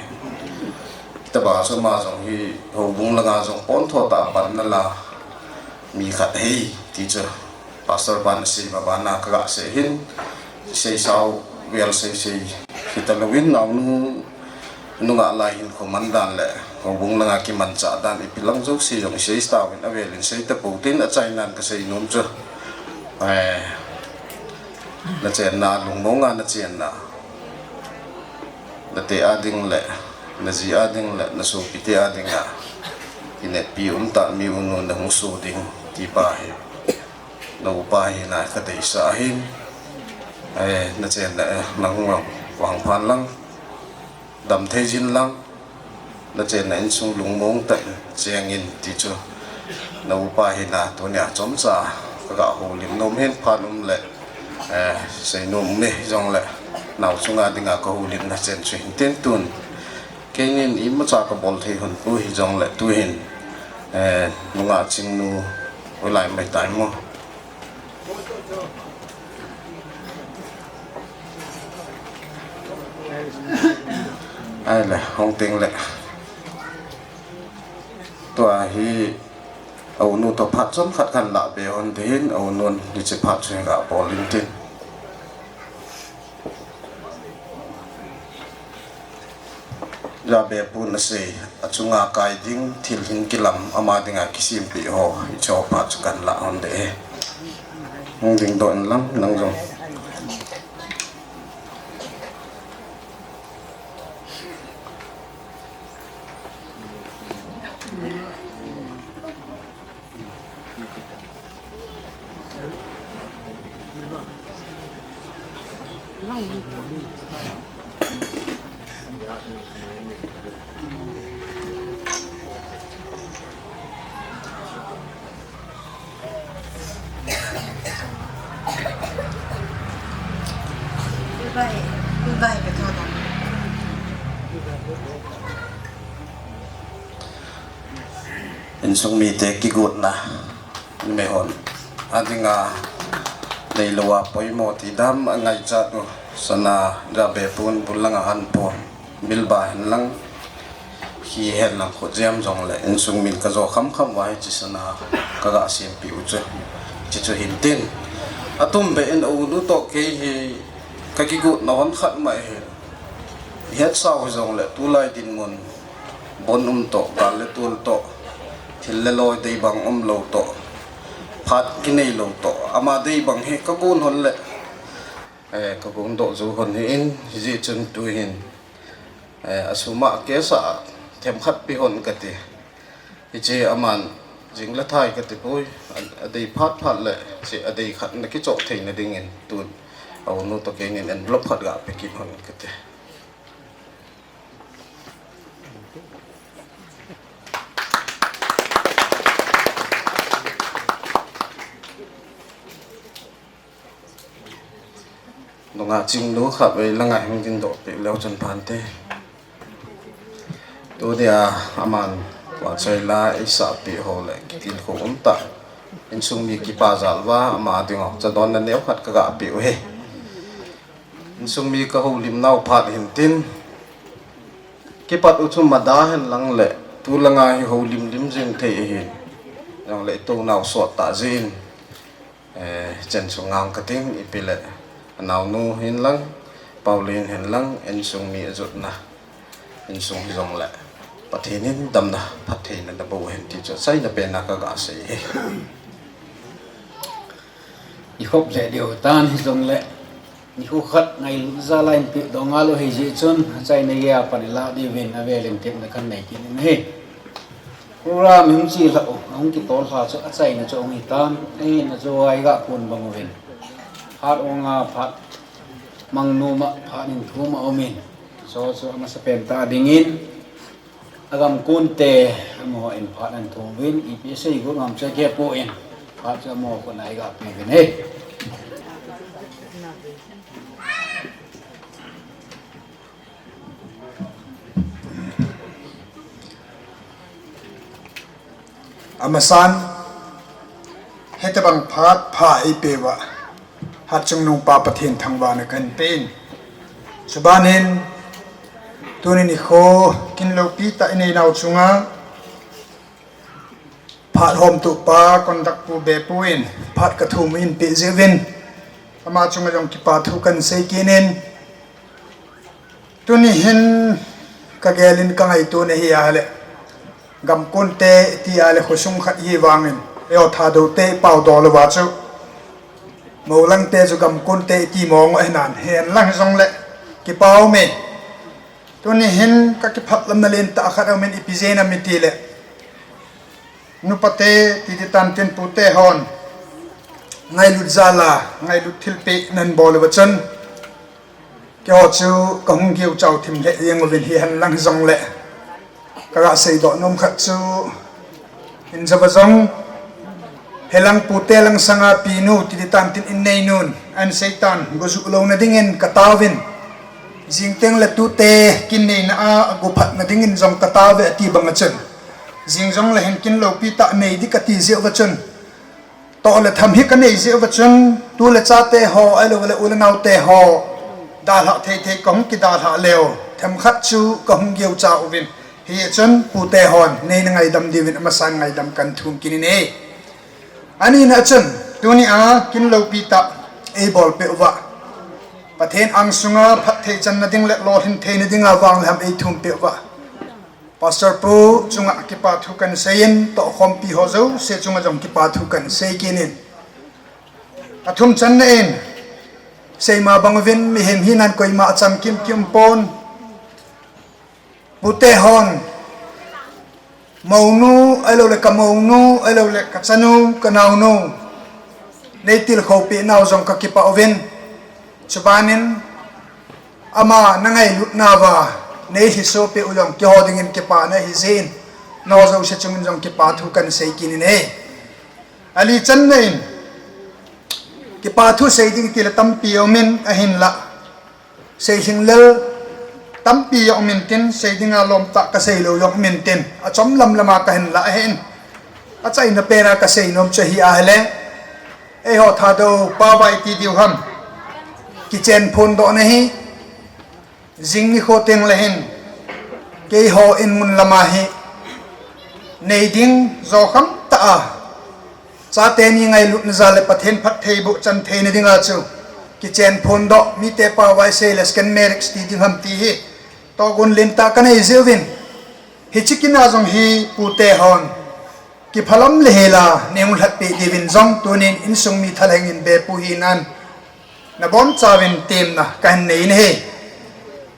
Hitobang a chu ama jong hi houbung langa jong pontho tah a panna la mi khat ahi ti chu Pastor pan asei ma bana ka ga sei hin, sei sao vel sei sei hita louvin, naonu nungah lai hinkho man dan le houbung langa kimanchah dan ipi lang jouse jong isei tauvin, avel in sei tapou tin, achainan ka seinom chu, eh, nachenna, lungmonga nachenna, nate a ding le naji a ding le nasopite a dinga kineppi umtah mi unu nahung soh ding ti pa hi, na upa hina ka deisah ahin, eh, nachenna, eh, nahung vang, vangphan lang, damthei jin lang, nachenna insung lungmong tah in cheng in ti chu na upa hina tunia chomcha ka ga houlim nom hin, phat um le, eh, seinom um e, hijongle nao chunga dinga ka houlimna chen chu hin tin tun. Keinin imacha ka bol thei hon pu hijongle tuhin, eh, nungah Chingnu ulai mai tai mo. Ahile, hung teng le. Tua hi, a unu toh phat chomkhat kahin lah be hon ding hin, a unun hiche phat chu hin ga bol in tin. Jabepu nasei, achunga kai ding, thil hin kilam, ama dinga kisempeh ho, hiche ho phat chu kahin lah hon ding e. Hung dingdoh in lang, nang jong. Insung mite kigotna, mihon adinga neilou a poimo ti dam angaichat u, sana, Jabe pun, bul langa an pun, bilba hen lang, hi hen lang, khut jam jong le insung min ka jo kham kham uva hiche sana ka ga sempi u chu, hiche chu hin tin. Atum be in u nu toh kei hi ka kigotna hon khat mai hi. Hetsau hi jong le tulai dinmun bon um toh, gal le tul toh, thil le loi dei bang um lou toh, phat kinei lou toh, ama dei bang hi ka gon hon le, eh, ka gon doh jou hon hi in, hijeh chun tu hin, eh, asuma kesa themkhat pe hon kati. Hiche aman jing le thai kati poi, a, adei phat phat le, hiche adei khat na kichoh theina dingin, tun, a u nu toh kei nin envelope khat ga pe kit hon kati. Nunga chingnu khat vei langa hung ding doh peh leu chun phante. Tunia aman vahchoi la eisah peh ho le kitilkhou um tah. Insung mi kipa jal uva ama ding ho chadonna neo khat ka ga peh u hi. Insung mi ka houlim nau phat hin tin. Kipat u chu mada hen lang le, tulanga hi houlim lim jing thei ahi. Jong le i tou nau sot tah jin. Eh, chen chu ngang ka ting, ipi le, anaunu hin lang, Pauline hin lang, insung mi ajotna, insung hi jong le, Pathen in damna, phattheina nabol hen ti chu, achaina pen a ka ga sei hi. I khop le diu tan hi jong le, Nikho khat ngailut jal a inpeh dong a lou hijeh chun, achaina gei a pan ilah diuvin avel in tepna kan nei kit in ahi. Program hung chelhah u, ahung kitol lha chu achaina chu ahung hitan, ahin ajo a iga kon bang uvin. Phat ong a phat mang nom a, phat in thum a um in. Chu chu amasapen tah dingin, Agam konte, amaho in phat ahin thum uvin, ipi asei got ngam chu akipah in, phat chu amaho khut a iga pe uvin ahi. Amasan, hitobang phat pha eipeh uva, Hatchungnung Pa Pathen thangvahna kahin pe in. Chubanin, tuni nikho, kin loupi tah inei nau chunga, phat homtupa, conduct pu Bepu in, phat kathum in peh jeh uvin, ama chunga jong kipa thu kahin sei kit in, Tuni hin ka gel in ka ngaito na hi ahile, gam konte iti ahile khosung khat hi vangin, eiho Thadou te i pao dol uva chu, Moulang te chu gam konte iti mong u ahi nan, hen lang jong le, kipa um e. Tuni hin ka kipah lamna len tah khat aum in ipi jeh ham iti le, nupa te titi tan tin pu te hon, ngailut jal a, ngailut thilpeh nan bol uva chun, Keiho chu kahung geuchau thim lheh jeng uvin hi hen lang jong le, ka ga seidoh nom khat chu, hin jova jong, hilang pute lang sanga pinu titi tan tin in neinun, ahin sei tan, go juh louna dingin ka taovin, jing teng le tute kin neina a, ago phatna dingin jong ka taove ati bang a chun, jing jong le hin kin loupi tah nei ding kati jeh uva chun, Toh le tham hi ka nei jeh uva chun, tu le chate ho, ahilou le u le nao te ho, dalhah thei thei kahung kidalhah leu, themkhat chu kahung geucha uvin, hijeh chun pute hon neina ngaidam diuvin amasan ngaidam kahin thum kit in ahi. Ani na chun, tuni a kin loupi tah eibol peh uva, Pathen angsunga phatthei channa ding le lolhin theina dinga vang le ham eithum peh uva, Pastor pu chunga kipa thu kahin sei in, tohkhompi ho jouse chunga jong kipa thu kahin sei kit in. Athum channa in, seima bang uvin mihem hinan koima achamkim kim pon. Pute hon, mounu, ahilou le ka mounu, ahilou le ka chanu, ka naonu, nei tilkhou peh nau jong ka kipah uvin. Chubanin, Ama na ngailutna uva nei lhiso peh u jong keiho dingin kipana ahi jeh in, nangho jouse chungin jong kipa thu kan sei kit in ahi. Ali channa in kipa thu sei ding tile tampi um in ahinlah, sei lhinglel tampi jong um intin, sei dinga lomtah ka sei lou jong um intin, achom lamlam a ka hin lah ahin. Achaina pen a ka sei nom chu ahi ahile, eiho Thadou pao vai ti diu ham, kichen phondohna hi jing nikho teng le hin keiho in mun lama hi nei ding jo kham tah a, chate ni ngailutna jal le Pathen phattheiboh chan theina dinga chu kichen phondoh, mite pao vai sei le second marriage ti ding ham ti hi togon lentah ka nei jeh uvin, hiche kin a jong hi pute hon kiphalam le hela nei hung lhatpeh diuvin jong tunin insung mi thalheng in bepu hinan nabonchauvin temna ka hin nei in ahi.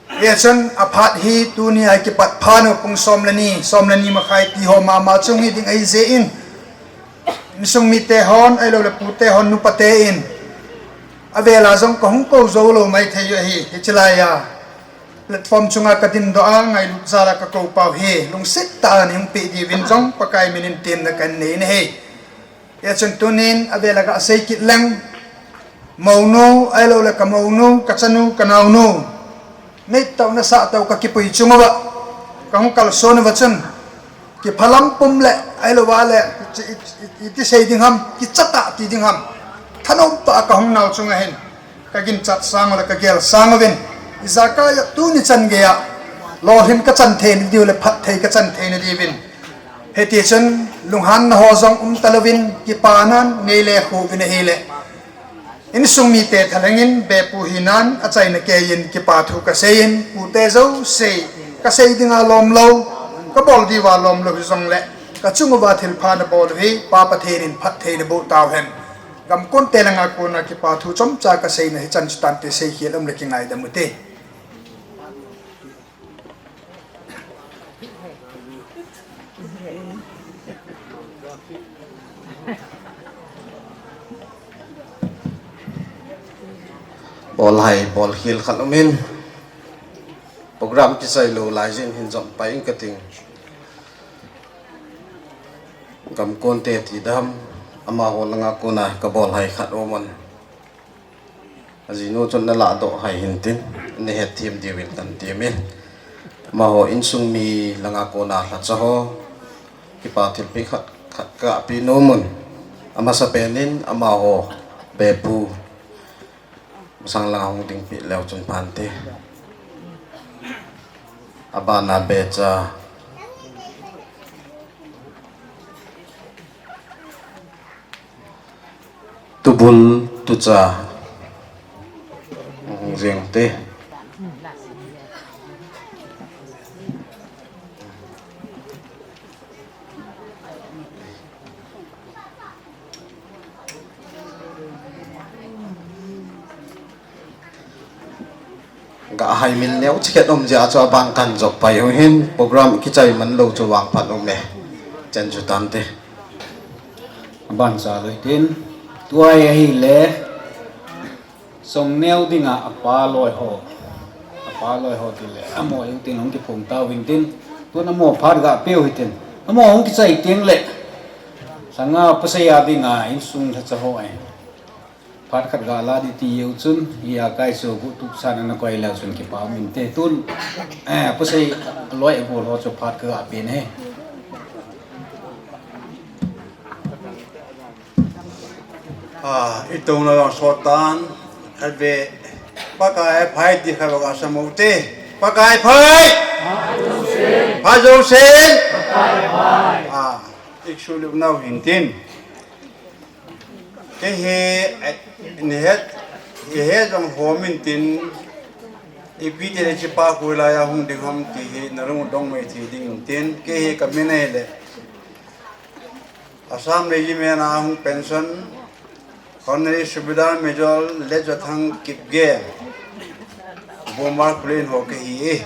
Hijeh chun aphat hi tuni a kipat phat u pung som le ni, som le ni makhai ti ho mama chung hi ding ahi jeh in, insung mite hon ahilou le pute hon, nupate in avel a jong ka hung kou jou lou maithei u ahi. Hiche lai a platform chunga ka dindoh a, ngailut jal a ka kou pau hi lungset tah a nei hung peh diuvin jong Pakai min in temna ka hin nei in ahi. Hijeh chun tunin avel a ka sei kit leng, mounu ahilou le ka mounu, ka chanu, ka naonu, neitou nasah tou ka kipui chung uva ka hung kalson uva chun, kiphalam pum le ahilou va le, iti sei ding ham, kichatah ti ding ham, thanom tah a ka hung nau chunga hin ka ginchat sang u le ka gel sang uvin, ijakai a tuni chan geiya lolhin ka chan theina diu le phatthei ka chan theina diuvin, hiti chun lunghanna ho jong um talouvin kipanan nei le khu uvin ahile, insung mite thalheng in bepu hinan achaina keiyin kipa thu ka sei in, pute jouse, ka sei dinga lom lou, ka bol diuva lom lou hijongle, ka chung uva thilpha nabol u hi Pa Pathen in phatthei naboh tauhen. Gamkonte langa kona kipa thu chomcha ka seina hichan chu tante, seikhel um le kingaidam ute. Bolhai, bolkhel khat um in, program kisai lou lai jin hin jom pai ing kating. Gamkonte ti dam, amaho langa kona ka bolhai khat um in. Ajinu chun na lahdoh hai hintin, na hetthem diuvin kan temin. Amaho insung mi langa kona lhacha ho, kipa thilpeh khat, khat ka pe nom un. Amasapen in amaho bepu masang langa hung dingpeh leu chun phante. Abana becha tubul tucha hung jeng te. Gahai min neo chikhet um jeh a chu aban kan jop pai u hin, program kichai man lou chu vangphat um e. Chen chu tante. Aban cha loi tin, tua hi ahile, Songneo dinga apa loi ho, apa loi ho tile, amaho u tin hung kiphong tauvin tin, tun amaho phat gah peu hitin, amaho hung kichai teng le, langa pasei a dinga insung lhacha ho ahi. Phat khat gah la ding ti u chun, hia kai chu guhtup san ana koi leu chun kipa um inte tun, eh, pasei loi agol ho chu phat ka gah pen e. Ah, i touna jong sot tan, khat ve, Pakai phai ti khat ve ka sam u te. Pakai phai! Phat jousen! Ah, i kisuh lep nau hin tin. Kei hi, eh, ni het, i het jong hom in tin, ipi ti le chi pa koi lai a hung ding ham ti hi, na lung dong mai thei ding in tin, kei hi ka min ahile. Assam Regiment a hung pension, Colonel Subedar Major Letjathang Kipgen, Bomber Plane ho kahi e.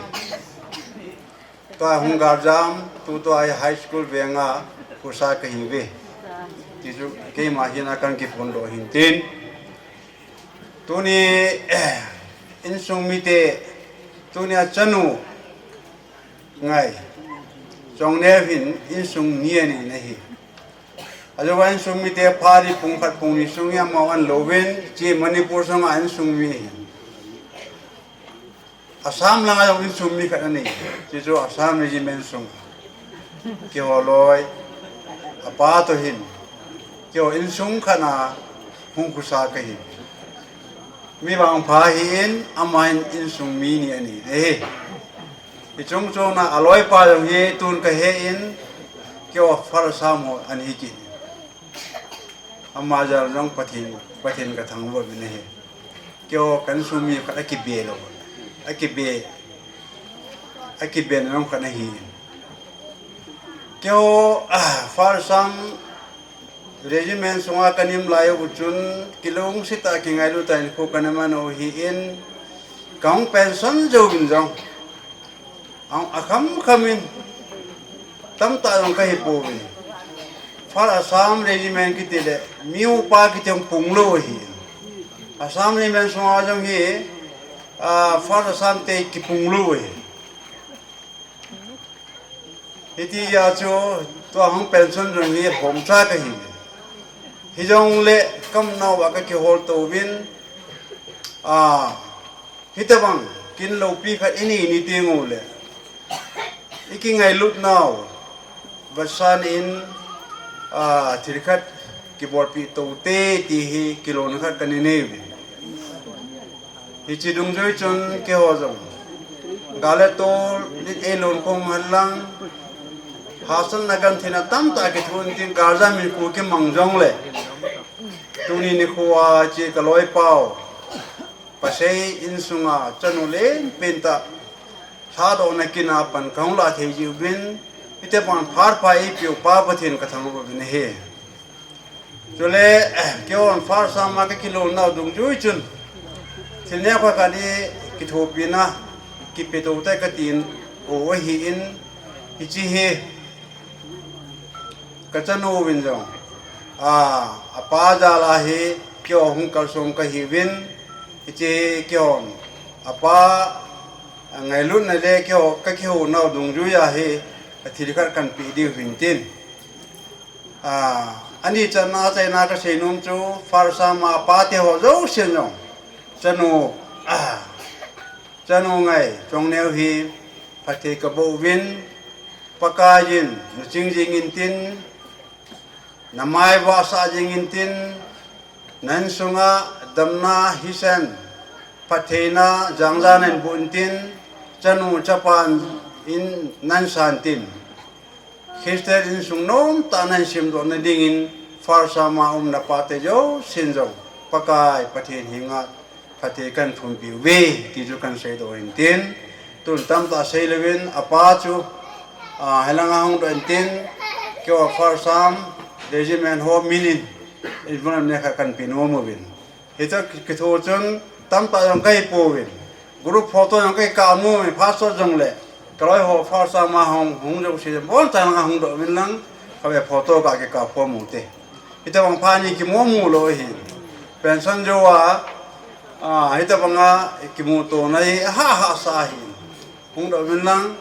Tua hung galjam, tutua hi high school venga, khusa kahi ve. Ti chu keima hin a kan kiphondoh hin tin. Tuni, eh, insung mite, Tunia chanu ngai, Chongneo hin insung ni anei ahi. Ajouva insung mite phat hi pung khat pung ni sung hi amaho an louvin, hiche Manipur sunga insung mi ahin. Assam langa jong insung mi khat anei. Hiche chu Assam Regiment sunga keiho loi, apa toh hin, keiho insung khat a hung khosa kahi. Mi vangpha ahin, ama hin insung mi ni anei ahi. Hiche chungchon a aloipa jong hi tun kahen, keiho Father Sam ho ahi kit. Ama jal jong Pathen, Pathen kathangvah uvin ahi. Keiho ka insung mi khat akibe lou. Akibe, akibe na jong khat ahi. Keiho, ah, Father Sam Regiment sunga kaum lai u chun, kilungset a kingailut a hinkho kana man u ahin, kahung pension jouvin jong, ahung akham kham in, tamtah jong kahi pouvin. Father Sam Regiment kiti le, mi upa kiti jong pung lou ahi. Assam Regiment sunga jong hi, ah, Father Sam te kipung lou ahi. Hiti a chu, tua hung pension jong hi lhomcha kahi. Hijongle ka umnauva kakihol touvin, a, hitobang kin loupi khat inei ni teng uleh, ikingailut nau, vasan in, a, thil khat kibolpi tou te ti hi kilona khat kana nei uvin. Hiche dungjui chun keiho jong gal le tol in eilon khom hen lang, hahsatna gentheina tamtah kithoh intin, galjam in kho kimang jongle, tuni nikho a hiche ka loipa u, Pasei insunga chanu lenpen tah lhadohna kin a pan kahung lah thei jiuvin, hitobang phat pha eipeu pa Pathen kathangvah uvin ahi. Chule, eh, keihon Father Sam a kakilolnau dungjui chun, thil neokha khat hi kithopina kipe tou tai katin, o ahin, hiche hi, kachanu uvin jong, a, apa jal a hi keiho hung kalsong kahiuvin, hiche hi keihon, apa, a, ngailutna le keiho, kakihou nau dungjui a hi, a thil khat kahin pe diu hintin. A, ani channa, achaina kasei nom chu, Father Sam a apa teho jousen jong, chanu, a, chanu ngai, Chongneo hi, phatthei kaboh uvin, Pakai in, naching jing intin, namai vahsah jing intin, na insunga damna, hisen, phattheina, jangjan in boh intin, chanu chapa in nahin san tin. Christian insung nomtah nahin semdoh nadingin, Father Sam a umna pate jousen jong, Pakai Pathen henga phatthei kahin thumpi uve, ti chu kahin seidoh hintin, tun tamtah seilouvin, apa chu, a, hilanga hungdoh intin, keiho Father Sam, Regiment ho min in, envelope neokha kahin pe nom uvin. Hiche kithoh chun, tamtah jong kahi pouvin. Group photo jong kakap nom uvin, pastor jong le, ka loi ho Father Sam a hung, hung jouse, abonchan langa hungdoh uvin lang, kave photo kakikap khom ute. Hitobang phat hi kimu mu lou ahi. Pension jou a, a, hitobanga kimuto na hi, aha, aha sa ahi. Hungdoh uvin lang,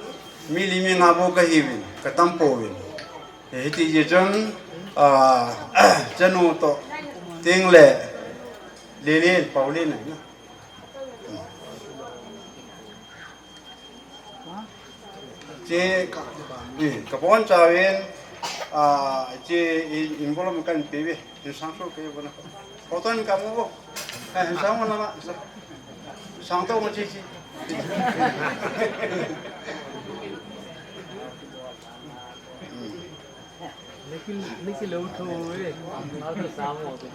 mi li mi nga bou kahiuvin, katam pouvin. Hiti jeh chun, a, chanu toh, teng le, Lilin, Paulin, na. Che ka, eh, kabonchauvin, a, che in, envelope kahin pe uve, insang so ke bona. Photo in kamu bo. Eh, insang mo nama, sa. Sang to mo che che. Niki, niki lou tho e. Ata samo to.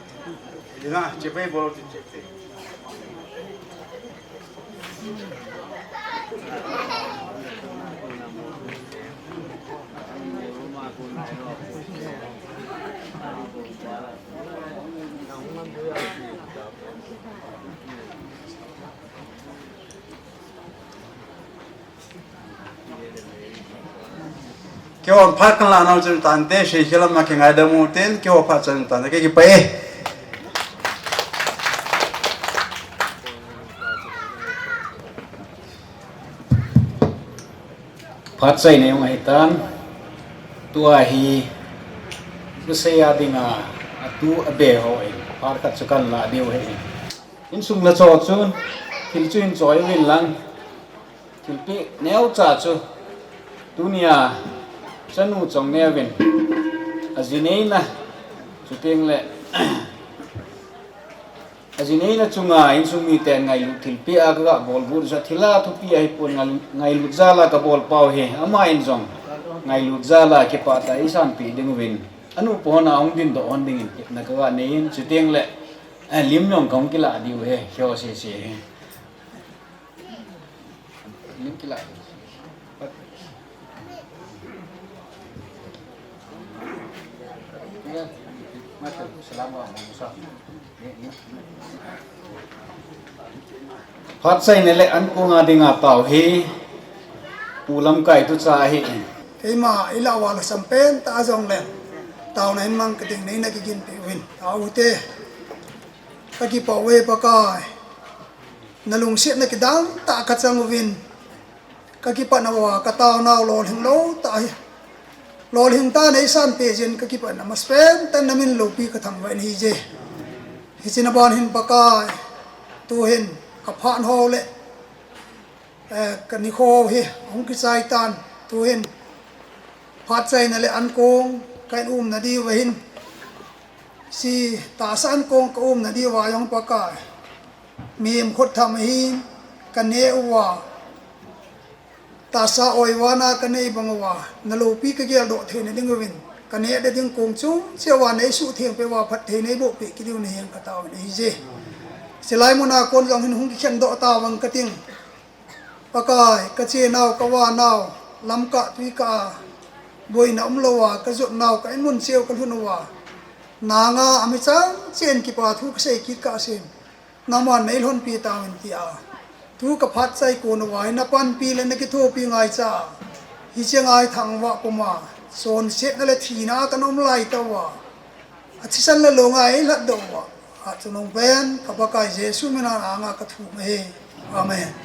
Ina, che pai bol che che. Keihon phat kahin lah nau chun tante, sei khel lama kingaidam u tin, keiho phat chun tante, kei kipah e. Phat chaina jong ahitan, tua hi, tusei a dinga, atu abe hon, phat khat chu kanla diu ahi. Insung le cho chun, thil chu hin choi uvin lang, thilpeh neocha chu, tunia, chanu Chongneo vin, aji neina, chuteng le, aji neina chunga insung miten ngailut thilpeh a kaga bol but jeh a thil a thupi ahipon ngailut jal a kabol pau hi, aman jong ngailut jal a kipah tah a eisanpeh ding uvin, anu pa hon a hung dingdoh hon dingin, na kaga nei in, chuteng le, eh, lim jong kahung kilah diu ahi, keo sese hi. Phat chaina le ankong a dinga tao hi, Pu Lamkai tucha ahi. Keima ilah uva lhasam pen tah a jong le, taona hin mang kating neina kiginpeh uvin. Tao ute, kakipah uve Pakai. Na lungsetna kidang tah kachang uvin, kakipah nauva, kataonau lolhing lou tah hi. Lolhing tah a neisanpeh jeh in kakipah na masapen tah in namin loupi kathangvah in ahije. Hiche na ban hin Pakai, tuhin kaphat ho le, eh, kanikho hi hung kichai tan, tuhin phat chaina le ankong ka in umna diuva hin, hiche tahsa ankong ka umna diuva jong Pakai, mihem khut tham ahin, kaneh uva, tahsa oivana kanei bang uva, na loupi kageldoh theina ding uvin, kaneh ding kong chom cheh uva neisuhtheng peh uva phatthei neiboh peh kit diu nahen katao in ahije. Chulai muna kon jong hin hung kikhen doh tavang kating. Pakai, kachenau, kavanau, lamkah tuikah a, boina umlouva kajotnau, ka in mun cheh u kalhun uva, nanga ami chang cheh in kipa thu kasei kit kahsen, naman neilhonpi tauvin tia, tu kaphat chai kon uva hi napanpi le nakithopi ngaicha a, hiche ngai thangvah puma, chonsetna le thina a kana um laitah uva, athisan le longa eilhatdoh uva, achungnung pen ka Pakai Jesu mina anga kathum ahi. Amen.